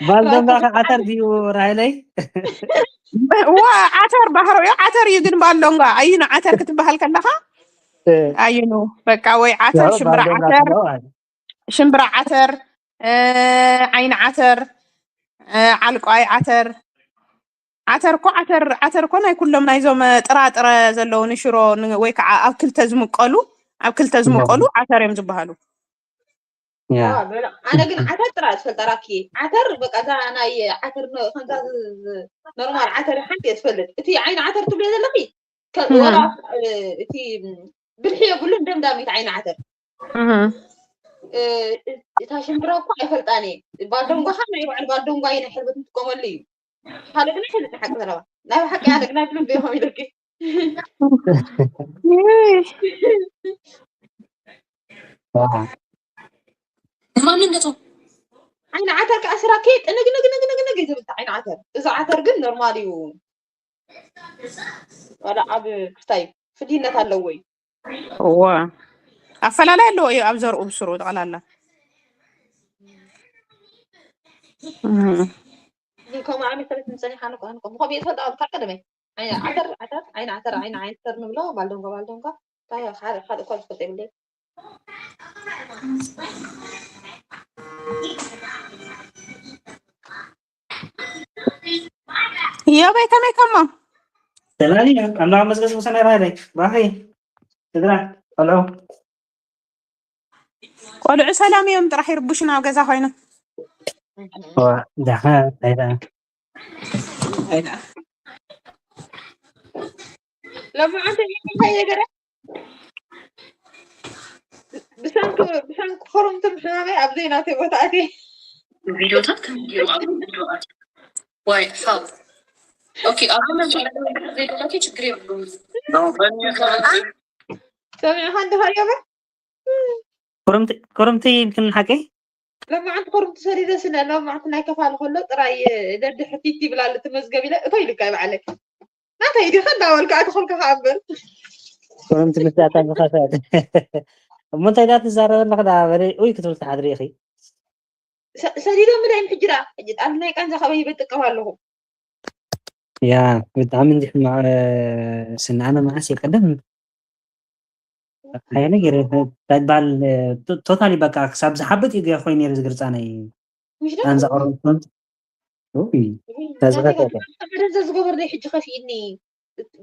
ባልደንባ ከ ዓተር ድዩ ራይለይ? ዋ፣ ዓተር ባህሪኡ ዓተር እዩ፣ ግን ባልዶንጋ ኣይኑ ዓተር ክትበሃል ከለኻ? እ። ኣይኑ በቃ ወይ ዓተር፣ ያው ሽምብራ ባልደንባ ዓተር፣ ትለው ኣይ። ሽምብራ ዓተር፣ እ፣ ዓይኒ ዓተር፣ እ፣ ዓልቋይ ዓተር። ዓተር እኮ፣ ዓተር፣ ዓተር እኮ ናይ ኩሎም ናይዞም ጥራጥረ ዘለዉ ንሽሮ ን-፣ ወይ ከዓ ኣብ ክልተ ዝምቀሉ፣ ኣብ ክልተ ዝምቀሉ ዓተር እዮም ዝበሃሉ። ያ። ዋ፣ በላ። ኣነ ግን ዓተር ጥራይ ዝፈልጣ ራኪ። ዓተር በቃ እዛ ናይ ዓተር ነ-፣ ከምዛ ዝ-፣ ዝ-፣ ኖርማል ዓተር ሓንቲ እየ ዝፈልጥ። እቲ ዓይኒ ዓተር ትብልዮ ዘለኺ፣ ከ-፣ እህ። ወላ፣ እ፣ እቲ ብልሒ የብሉን ደምዳሚት ዓይኒ ዓተር። እህ። እ፣ እታ ሽምብራ እኮ ኣይፈልጣን እየ። ባልዶንጓ ኸዓ ናይ ባዕሉ ባልዶንጓ እዩ ናይ ሕልበት ንጥቀመሉ እዩ። ካልእ ግን ኣይፈልጥን ሓቂ ዘረባ። ናይ ብሓቂ ኣነ ግን ኣይብሉን ብኢኹም ኢለኪ። ይይ። ዋ። ማንነቱ ዓይኒ ዓተር ከዓ ስራኬ ጥንግ ንግ ንግ ንግ ንግ እዩ ዝብል ዓይኒ ዓተር። እዚ ዓተር ግን ኖርማል እዩ። ዋላ ኣብ ክስታይ ፍልይነት ኣለዎ እዩ። እዋ ኣፈላላይ ኣለዎ እዩ ኣብ ዘርኡ ብስሩ ጠቕላላ። እም። ግን ከምኡ ዓይነት ሰበት ምጸኒሓ ንኮ ንኮ ምኮም እየ ትፈልጣ ካብ ቀደመይ ዓይኒ ዓተር ዓተር ዓይኒ ዓተር ዓይኒ ዓተር ንብሎ ባልዶንጎ ባልዶንጎ እንታይ ሓደ ሓደ እኳ ዝፈልጥ የብለይ። እዮበይ ከመይ ከሞ ሰላም እዩ። ኣምላኽ መስገን ሰናይ ባህለይ ባኺ ስድራ ቆልዑ ቆልዑ ሰላም እዮም፣ ጥራሕ ይርብሹና ኣብ ገዛ ኮይኖም። ዋ፣ ደሓን ኣይዳ ሎማዓንቲ እንታይ የገረ ብሰንኩ ብሰንኩ ክሩምትም ሕማመይ ኣብ ዘይናተይ ቦታ ኣትየ። ቪዲዮታት ከም ቪዲዮ ኣብ ቪዲዮታት ዋይ ሓው ኦኬ ኣብ ቪዲዮታት ችግር የብሉም። ሰሚዕኻ እንዲኻ ዮበ ክሩምቲ ክሩምቲ ይብልክን ሓቀይ ሎማዓንቲ ክሩምቲ ሰዲደ ስነ ሎማዓንቲ ናይ ከፋል ከሎ ጥራይ ደዲ ሕቲት ይብላሉ ትመዝገብ ኢለ እቶ ኢልካ ይባዕለይ ናተይ ዲኻ እንዳበልካ ኣትኸልካ ከዓ እምበር ክሩምቲ ምስዳታ ዝኸፈት እሞ እንታይ ዳ ትዛረበ ኣለኽ ዳ በለ ኡይ ክትብል ትሓድሪ ኢኺ ሰ- ሰዲዶም ምዳይ ምሕጅራ ሕጂ ጣል ናይ ቃንዛ ካበይ ይበጥቀም ኣለኹ ያ ብጣዕሚ እንዲ ሕማቕ ስንኣነ መዓስ እየ ቀደም ኣየ ነገር ባል ቶታሊ በቃ ክሳብ ዝሓብጥ እዩ ገ ኮይኑ ነይሩ ዝግርፃ ናይ ምሽ ዶ ቃንዛ ቀረብኩን ናተይ ተዝፈተተ መደንዘ ዝገበርለይ ሕጂ ከፊእኒ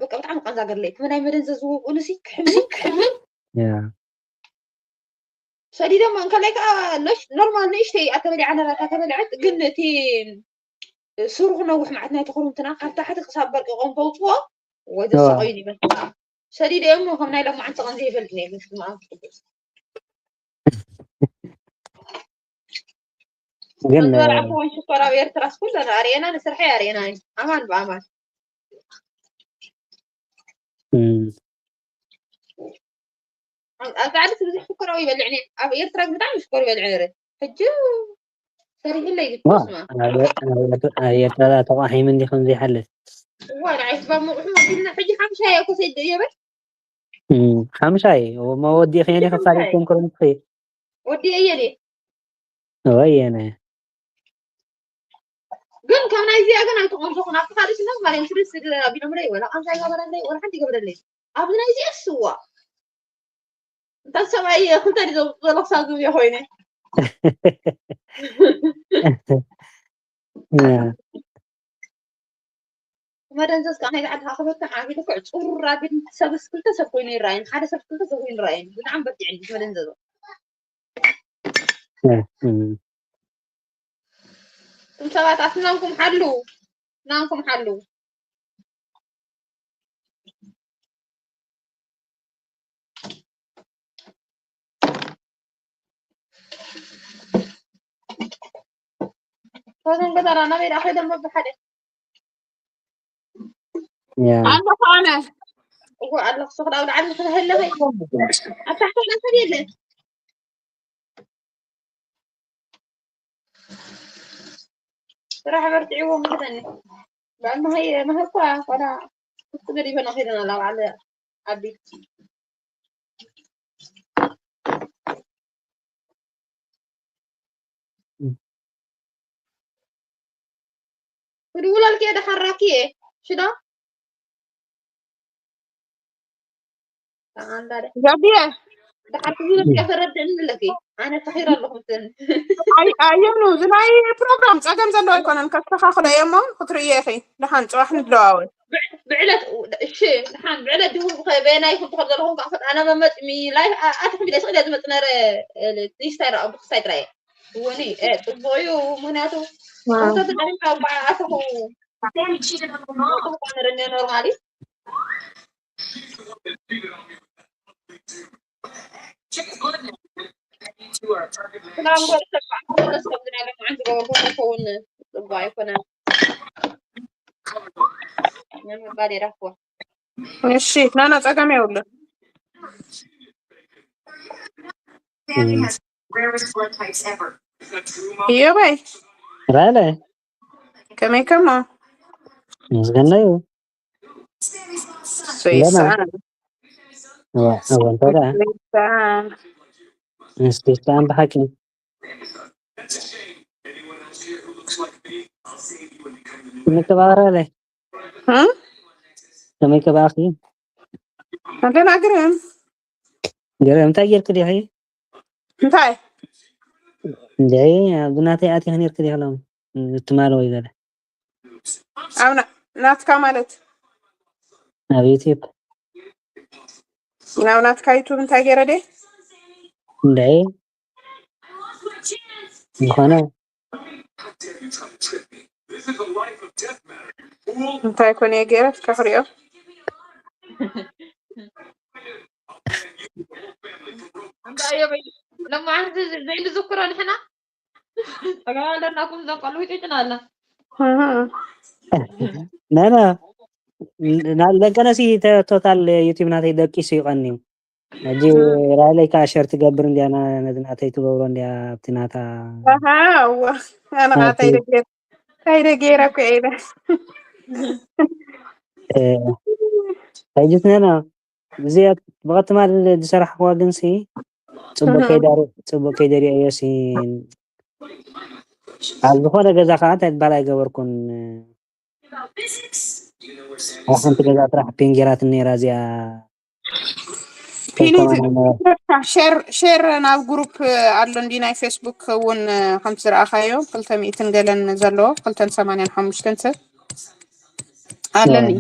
በቃ ብጣዕሚ ቃንዛ ገርለይ እቲ ናይ መደንዘ ዝወቅኡሉሲ ክሕምን ክሕምን ያ ሰዲዶም እንከላይ ከዓ ኖሽ- ኖርማል ንእሽተይ ኣተበሊዓ ነራ እታ ተበልዐት ግን እቲ ስሩ ክነውሕ ማለት ናይ ተክሩምትና ካብ ታሕቲ ክሳብ በርቂ ቆም ተውፅዎ ወደ እዋ። ሰቆይ ይመስል ሰዲደ እሞ ከም ናይ ሎማዓንቲ ቀን ዘይፈልጥ ነይ ምስ ማዓንቲ ቅዱስ ግን ዝበልዓኹዎ ሽኮር ኣብ ኤርትራስ ኩለን ኣርእየና፣ ንስርሐይ ኣርእየና እዩ። ኣማን ብኣማን። እም፣ ኣብ ዓዲ ብዙሕ ሽኮር ይበልዕ እየ። ኣብ ኤርትራ ግን ብጣዕሚ ሽኮር ይበልዕ ነይረ። ሕጂ ሰሪሕለይ ዋ፣ ግጥስማ ኣብ ኣብ ኤርትራ ተቋሒሙ እንዲ ከም ዘይሓልፍ። እዋ ንዓይ ስባ መቑሑ መቢልና። ሕጂ ሓምሻ እየ እኮ ሰይድ እየበል። እም፣ ሓምሻይ እሞ ወዲእኽዮ ሕጂ ዲኺ ፋሪስ ሓምሻይ ኮንኩረንት ኺ? ወዲኤ እየ እኔ። ወየነ። ግን ካብ ናይዚኣ ግን ኣይተቆንዘኹን። ኣብቲ ካልእ ሽነት ማለት ስለ ስለ ኣቢሎምለይ ወላ ቃንዛ ይገበረለይ ወላ ሓንቲ ይገበረለይ። ኣብዚ ናይዚኣ ስዋ እንታ ሰብኣይ ክልተ ድዩ ዘሎ ክሳብ ዝብዮ ኮይነ። ያ። መደንዘዝ ከዓ ናይ ዓዲ ሃኸበካ ዓቢ ልክዕ ጹር ኣቢል ሰብስ ክልተ ሰብ ኮይኑ ይረኣየን ሓደ ሰብ ክልተ ሰብ ኮይኑ ይረኣየን። ብጣዕሚ በርቲዕን መደንዘዝ። ያ፣ እም። እቶም ሰባት ኣፍናንኩም ሓሉ፣ ፍናንኩም ሓሉ። ፋዘን ገዛና ናበይ ደኣ ከይዶም በብሓደ? ያ። ኣለኹ ኣነ። እወ ኣለኹ። ስኽዳ ኣብ ላዕሊ ንኽህለኸይ። ኣብ ታሕቲ ወላ ሰብ የለን። ስራሕ በርቲዕዎ መስለኒ። በዓል መሃይ መሃይ እኳ ቆላ ክትገዲፈና ከይደና ኣላ በዓል ዓዲ። ክድውለልኪ እየ ደሓን ራኪ እየ። ሽዶ? ኣንዳደ ዛቢየ ደሓን ክብለልኪ እየ፣ ተረድእኒ ኣለኪ። ኣነ ሰኺረ ኣለኹ ምስን። ኣይ- ኣየምኑ እዚ ናይ ፕሮግራም ፀገም ዘለዎ ኣይኮነን። ከስተኻኽሎ እየ እሞ ክትርእዮ ኢኺ። ደሓን ፅባሕ ንደዋወል። ብዕለት እሺ፣ ደሓን ብዕለት ድውል ብኸ በየናይ ይኹን ትኸድ ዘለኹም ከዓ ፈጣና መመፅሚ ላይ ኣትኹም ኢለ ስቕለ ዝመፅ ነረ። ይስታይ ረኣ ብክስታይ ጥራየ እወኒ ፅቡቅ እዩ። ምክንያቱ ቁምቶ ተጠሪምካ በዓ ኣተኹ ነረ ኖርማሊ ክላም ጎረሰብ በዓል ሰብ ዝናለ መዓን ዝገበርኩ ከውን ፅቡቅ ኣይኮነን። ንምባል የዳክዋ እሺ ናና ፀገም የብሉን። እዮበይ ራለ ከመይ ከሞ ምስጋና እዩ። ሰይሳን ዋ፣ እወ፣ እንተ ደኣ ሰይሳን ምስኪስታን ብሓቂ ምክባረለ እም? ከመይ ከባእኺ? ኣንተና ግርም ገለ እንታይ ጌርክ ዲኺ? እንታይ እንደ ብናተይ ኣቲኺ ኔርክ ዲኺ ሎም ትማል ወይ ገለ ኣብ ና- ናትካ ማለት ኣብ ዩቲዩብ ናብ ናትካ ዩቱብ እንታይ ገይረ ደ እንደ ዝኾነ እንታይ ኮነ ገይረ እስከ ክሪኦ እንታይ እዮም ለማዓንቲ ዘይንዝክሮ ንሕና ጸገም ኣለና። ኩም ዘቆሉ ይጭጭና ኣላ ናና ለቀነሲ ቶታል ዩቲብ ናተይ ደቂሱ ይቀኒ ሕጂ ራይለይ ከዓ ሸር ትገብር እንዲያ ነዚ ናተይ ትገብሮ እንዲያ ኣብቲ ናታ ኣሃ እዋ ኣነ ከዓ እንታይ ደ ገይረ እንታይ ደ ገይረ እኮ ኢለ ሕጂ ትነና እዚኣ ብቐትማል ዝሰራሕክዋ ግንሲ ፅቡቅ ከይዳሪ ፅቡቅ ከይደሪኣዮ ሲ ኣብ ዝኾነ ገዛ ከዓ እንታይ ትባል ኣይገበርኩን ኣብ ሓንቲ ገዛ ጥራሕ ፒን ጌራትኒ ነይራ እዚኣ ፒኒ ሸር ሸር ናብ ግሩፕ ኣሎ እንዲ ናይ ፌስቡክ እውን ከምቲ ዝረኣኻዮ ክልተ ሚእትን ገለን ዘለዎ ክልተን ሰማንያን ሓሙሽተን ሰብ ኣለኒ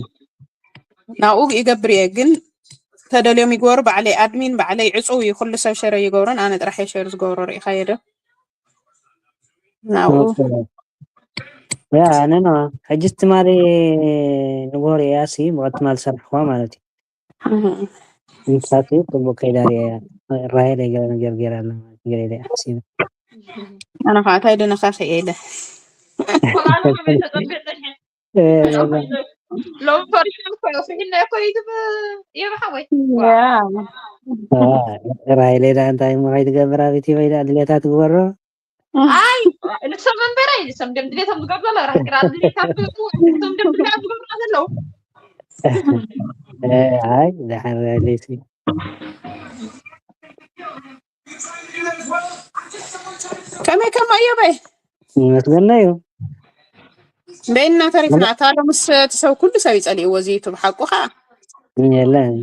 ናብኡ ይገብር እየ ግን ተደልዮም ይግበሩ ባዕለይ ኣድሚን ባዕለይ ዕፁው እዩ ኩሉ ሰብ ሸረ ይገብሮን ኣነ ጥራሕ እየ ሸር ዝገብሮ ርኢኻዮ ዶ ናብኡ ያ ነኖ ሕጂ ትማሊ ንጎር እያ ሲ ብቐትማል ዝሰራሕዋ ማለት እዩ ንሳት ጽቡቅ ከይዳ ራሄል ገለ ነገር ገይራ ኣላ ማለት ገለ ኢለ ሓሲበ ኣነ ከዓ እንታይ ደነኻኺ ኢለ። ቆልዓ ተጸቢቐ ሎሚ ፈሪሖም እኮ እዮም። ፍሒና እኮ ይትብ የብሓ ወይ ያ ራይሌ ዳ እንታይ እሞ ከይትገብር ኣብ ዩቲበይ ዳ ድሌታ ትግበሮ ኣይ ንሶም መንበረይ ንሶም ደም ድሌቶም ዝገብሩ ዘሎ ራሕቂራ ድሌታት ዝገብሩ ንሶም ደም ድሌታት ዝገብሩ ዘለዉ ኣይ ዳሓር ራይሌ ሲ ከመይ ከማ እዮበይ ይመስገና እዩ በይና ተሪፍና እታ ሎምስ እቲ ሰብ ኩሉ ሰብ ይፀልእዎ እዚ ዩቱብ ሓቁ ከዓ የለን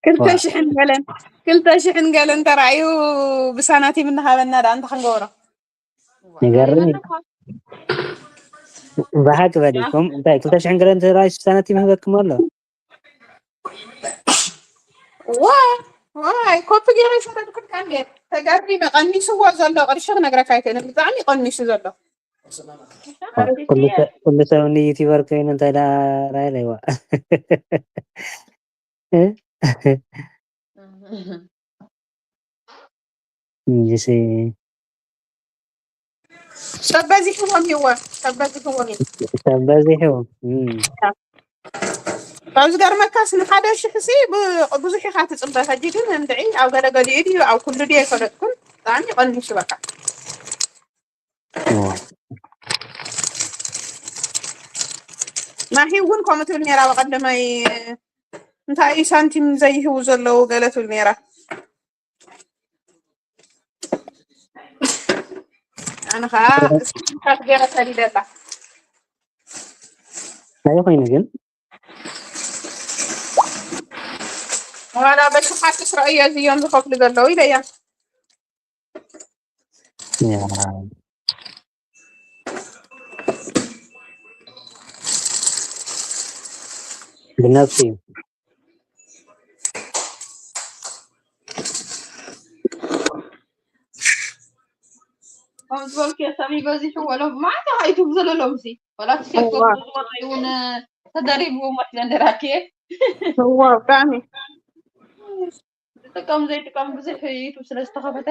ክልተ ሽሕን ገለን ክልተ ሽሕን ገለን ተራእዩ ብሳናቲም እናሃበና ዳ እንታይ ክንገብሮ ይገርም እዩ ብሓቂ በሊኩም እንታይ ክልተ ሽሕን ገለን ተራእዩ ሳናቲም ይህበኩም ኣሎ ዋይ ዋይ ኮፒ ገይረ ይፈረድኩልካ እንዴ ተገሪመ ቀኒስዎ ዘሎ ቅርሺ ክነግረካ ኣይክእልን ብጣዕሚ ቀኒሱ ዘሎ ኩሉ ሰብ ንዩቲበር ኮይኑ እንታይ ዳ ራይለይዋ እንጂሲ ሰብ በዚሕዎም ይወ ሰብ በዚሕዎም እዩ ሰብ በዚሑ እም። ካብ ዝገርመካስ ንሓደ ሽሕ ሲ ብ- ብዙሕ ኢኻ ትፅበ ሕጂ ግን እንድዒ ኣብ ገለገሊኡ ድዩ ኣብ ኩሉ ድዩ ኣይፈለጥኩን ብጣዕሚ ቀኒሱ በቃ እዋ። ናሂ እውን ከምኡ ትብል ነራ ብቀደማይ እንታይ እዩ ሳንቲም ዘይህቡ ዘለዉ ገለ ትብል ነራ ኣነ ከዓ ስክሪንሻት ገይረ ሰዲደላ እንታይ ኮይኑ ግን ዋላ በሽሓት ስረእዮ እዚኦም ዝኸፍሉ ዘለዉ ኢለያ ያ። ብነብሲ እዩ ከም ዝበልኩ ሰብ ይበዚሑ ወሎ ማዕታ ኣይትብ ዘለሎም ሲ ወላ እቲ ሴቶ እዋ። ዝወጣ እውን ተደሪብዎ መስለን ደራኪ እዋ ብጣዕሚ ዝጥቀም ዘይጥቀም ብዙሕ ዩቱብ ስለ ዝተኸፈተ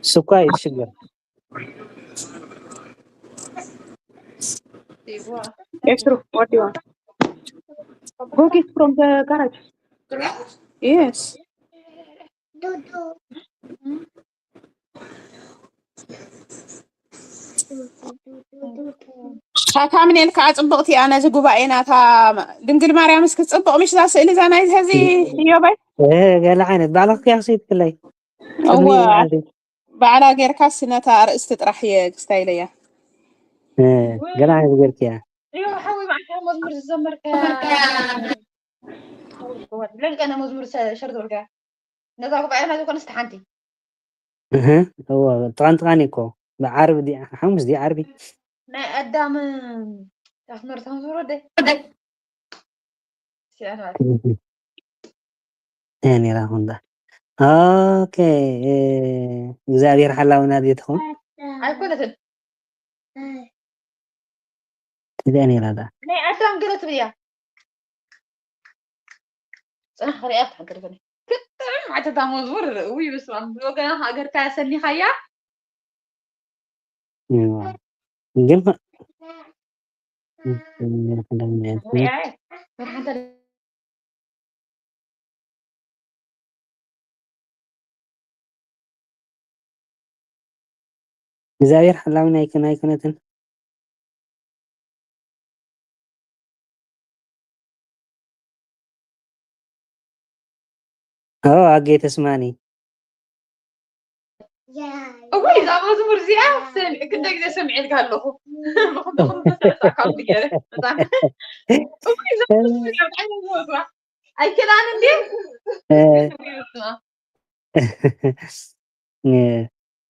እሱ እኳ እዩ ሽግር ይዋ Yes, true. What do you want? Go get from the garage. Yes. ታታ ምን ኢልካ ጽብቕቲ ኣነ እዚ ጉባኤ ናታ ድንግል ማርያም እስኪ ጽብቕ ምሽ እዛ ስእሊ እዛ ናይ ዚ ሕዚ እዮበይ ገለ ዓይነት ባዕልኽ ክያ ክሰይትክለይ እወ ባዕላ ጌርካስ ነታ ኣርእስቲ ጥራሕ እየ ክስታይ ኢለያ ገለ ዓይነት ጌርክያ እዩ ሓዊ ማዕካ መዝሙር ዝዘመርካ ለንቀነ መዝሙር ሸር ዝበልካ ነዛ ጉባኤ ናይ ዝኾነስ ሓንቲ እህ እዎ ጥቓን ጥቓን እኮ ብዓርቢ ዲ ሓሙስ ዲ ዓርቢ ናይ ኣዳም ኣስመርቶም ዝወረደ እህ ነይራ ኹንዳ ኦኬ እግዚኣብሔር ሓላውና ዴትኹም ኣይኮነትን እዚኣ ነይራ ዳ ናይ ኣዳም ገለ ትብል እያ ፅናሕ ክሪኣ ትሓገር ገለ ክጥዕም ዓተታ መዝሙር ውይ ብስማ ብወገና ሃገርካ ሰኒኻያ ግን ሪኣ መርሓንተ እግዚኣብሔር ሓላዊና ኣይኮነትን ኣጌ ተስማኒ እወይ እዛ መዝሙር እዚኣ ክንደ ግዜ ሰሚዐልካ ኣለኹ ኣይክእላን እንዴ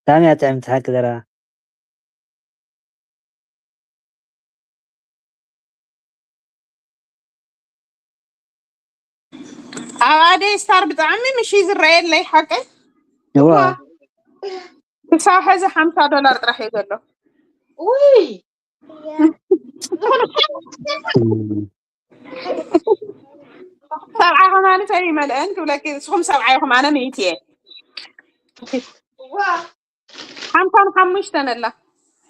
ብጣዕሚ እያ ጥዕምቲ ሓቂ ዘረባ ኣብ ኣደይ ስታር ብጣዕሚ ምሽ ዝረየለይ ሓቂ እዋ ክሳብ ሕዚ ሓምሳ ዶላር ጥራሕ እዩ ዘሎ ውይ ሰብዓ ከማን ሰብ ይመልአን ክብለኪ ንስኹም ሰብዓ ኢኹም ኣነ ምእቲ እየ ሓምሳን ሓሙሽተን ኣላ።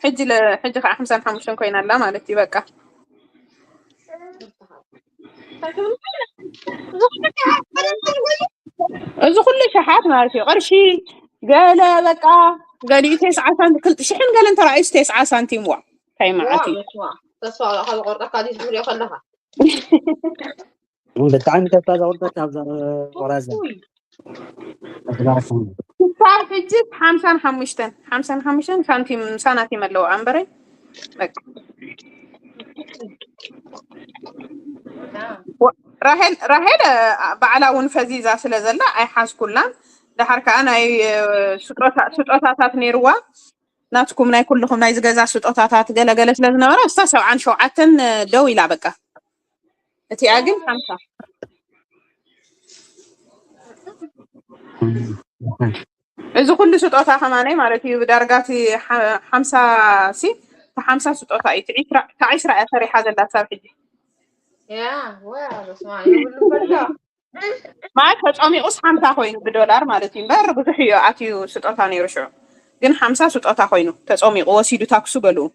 ሕጂ ለ- ሕጂ ከዓ ሓምሳን ሓሙሽተን ኮይና ኣላ ማለት እዩ። በቃ እዚ ኩሉ ሸሓት ማለት እዩ። ቅርሺ ገለ በቃ ገሊኡ ተስዓ ሳንቲም ክልተ ሽሕን ገለን ተራእዩስ ተስዓ ሳንቲም ዋ እንታይ መዓት እዩ። ተስፋ ካብ ቆርጠካ ዝሪኦ ከለካ ብጣዕሚ ተስፋ ዘቁርጠካ ኣብዛ ቆራዛ ክሳብ ሕጂ ሓምሳን ሓሙሽተን ሓምሳን ሓሙሽተን ሳንቲም ሳናቲም ኣለዎ ኣንበረይ በቃ ራሄል ራሄል ባዕላ እውን ፈዚዛ ስለ ዘላ ኣይሓዝኩላን። ደሓር ከዓ ናይ ስጦታታት ነይርዋ ናትኩም ናይ ኩልኹም ናይ ዝገዛ ስጦታታት ገለገለ ስለ ዝነበራ እሳ ሰብዓን ሸውዓተን ደው ኢላ በቃ እቲኣ ግን ሓምሳ እዚ ኩሉ ስጦታ ከማነይ ማለት እዩ ብዳርጋ እቲ ሓምሳ ሲ ሓምሳ ስጦታ እዩ። ዒስራ እያ ሰሪሓ ዘላ ሳብ ሕጂ ያ ወያ በስማ ይብሉ በላ ማለት ተፀሚቁስ ሓምሳ ኮይኑ ብዶላር ማለት እዩ እምበር ብዙሕ እዩ ኣትዩ ስጦታ ነይሩ ሽዑ ግን ሓምሳ ስጦታ ኮይኑ ተፀሚቁ ወሲዱ ታክሱ በልኡ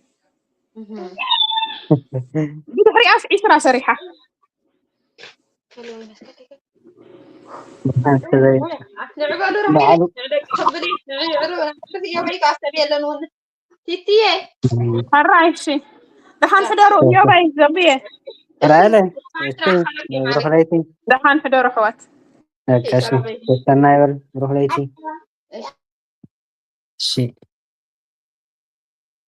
ብድሕሪኣስ ዒስራ ሰሪሓ ንዕበሉ ርሕይ ንዕደቂ ተብሊ ንዕዕሩ ናሕርፍ እዮበይ ከኣስተብ የለን እውን ቲትዬ ሕራይ እሺ ደሓን ሕደሩ እዮበይ ዘብየ ራለ ብሩኽለይቲ ደሓን ሕደሩ ኣሕዋት እሺ ሰናይ በል ብሩኽለይቲ እሺ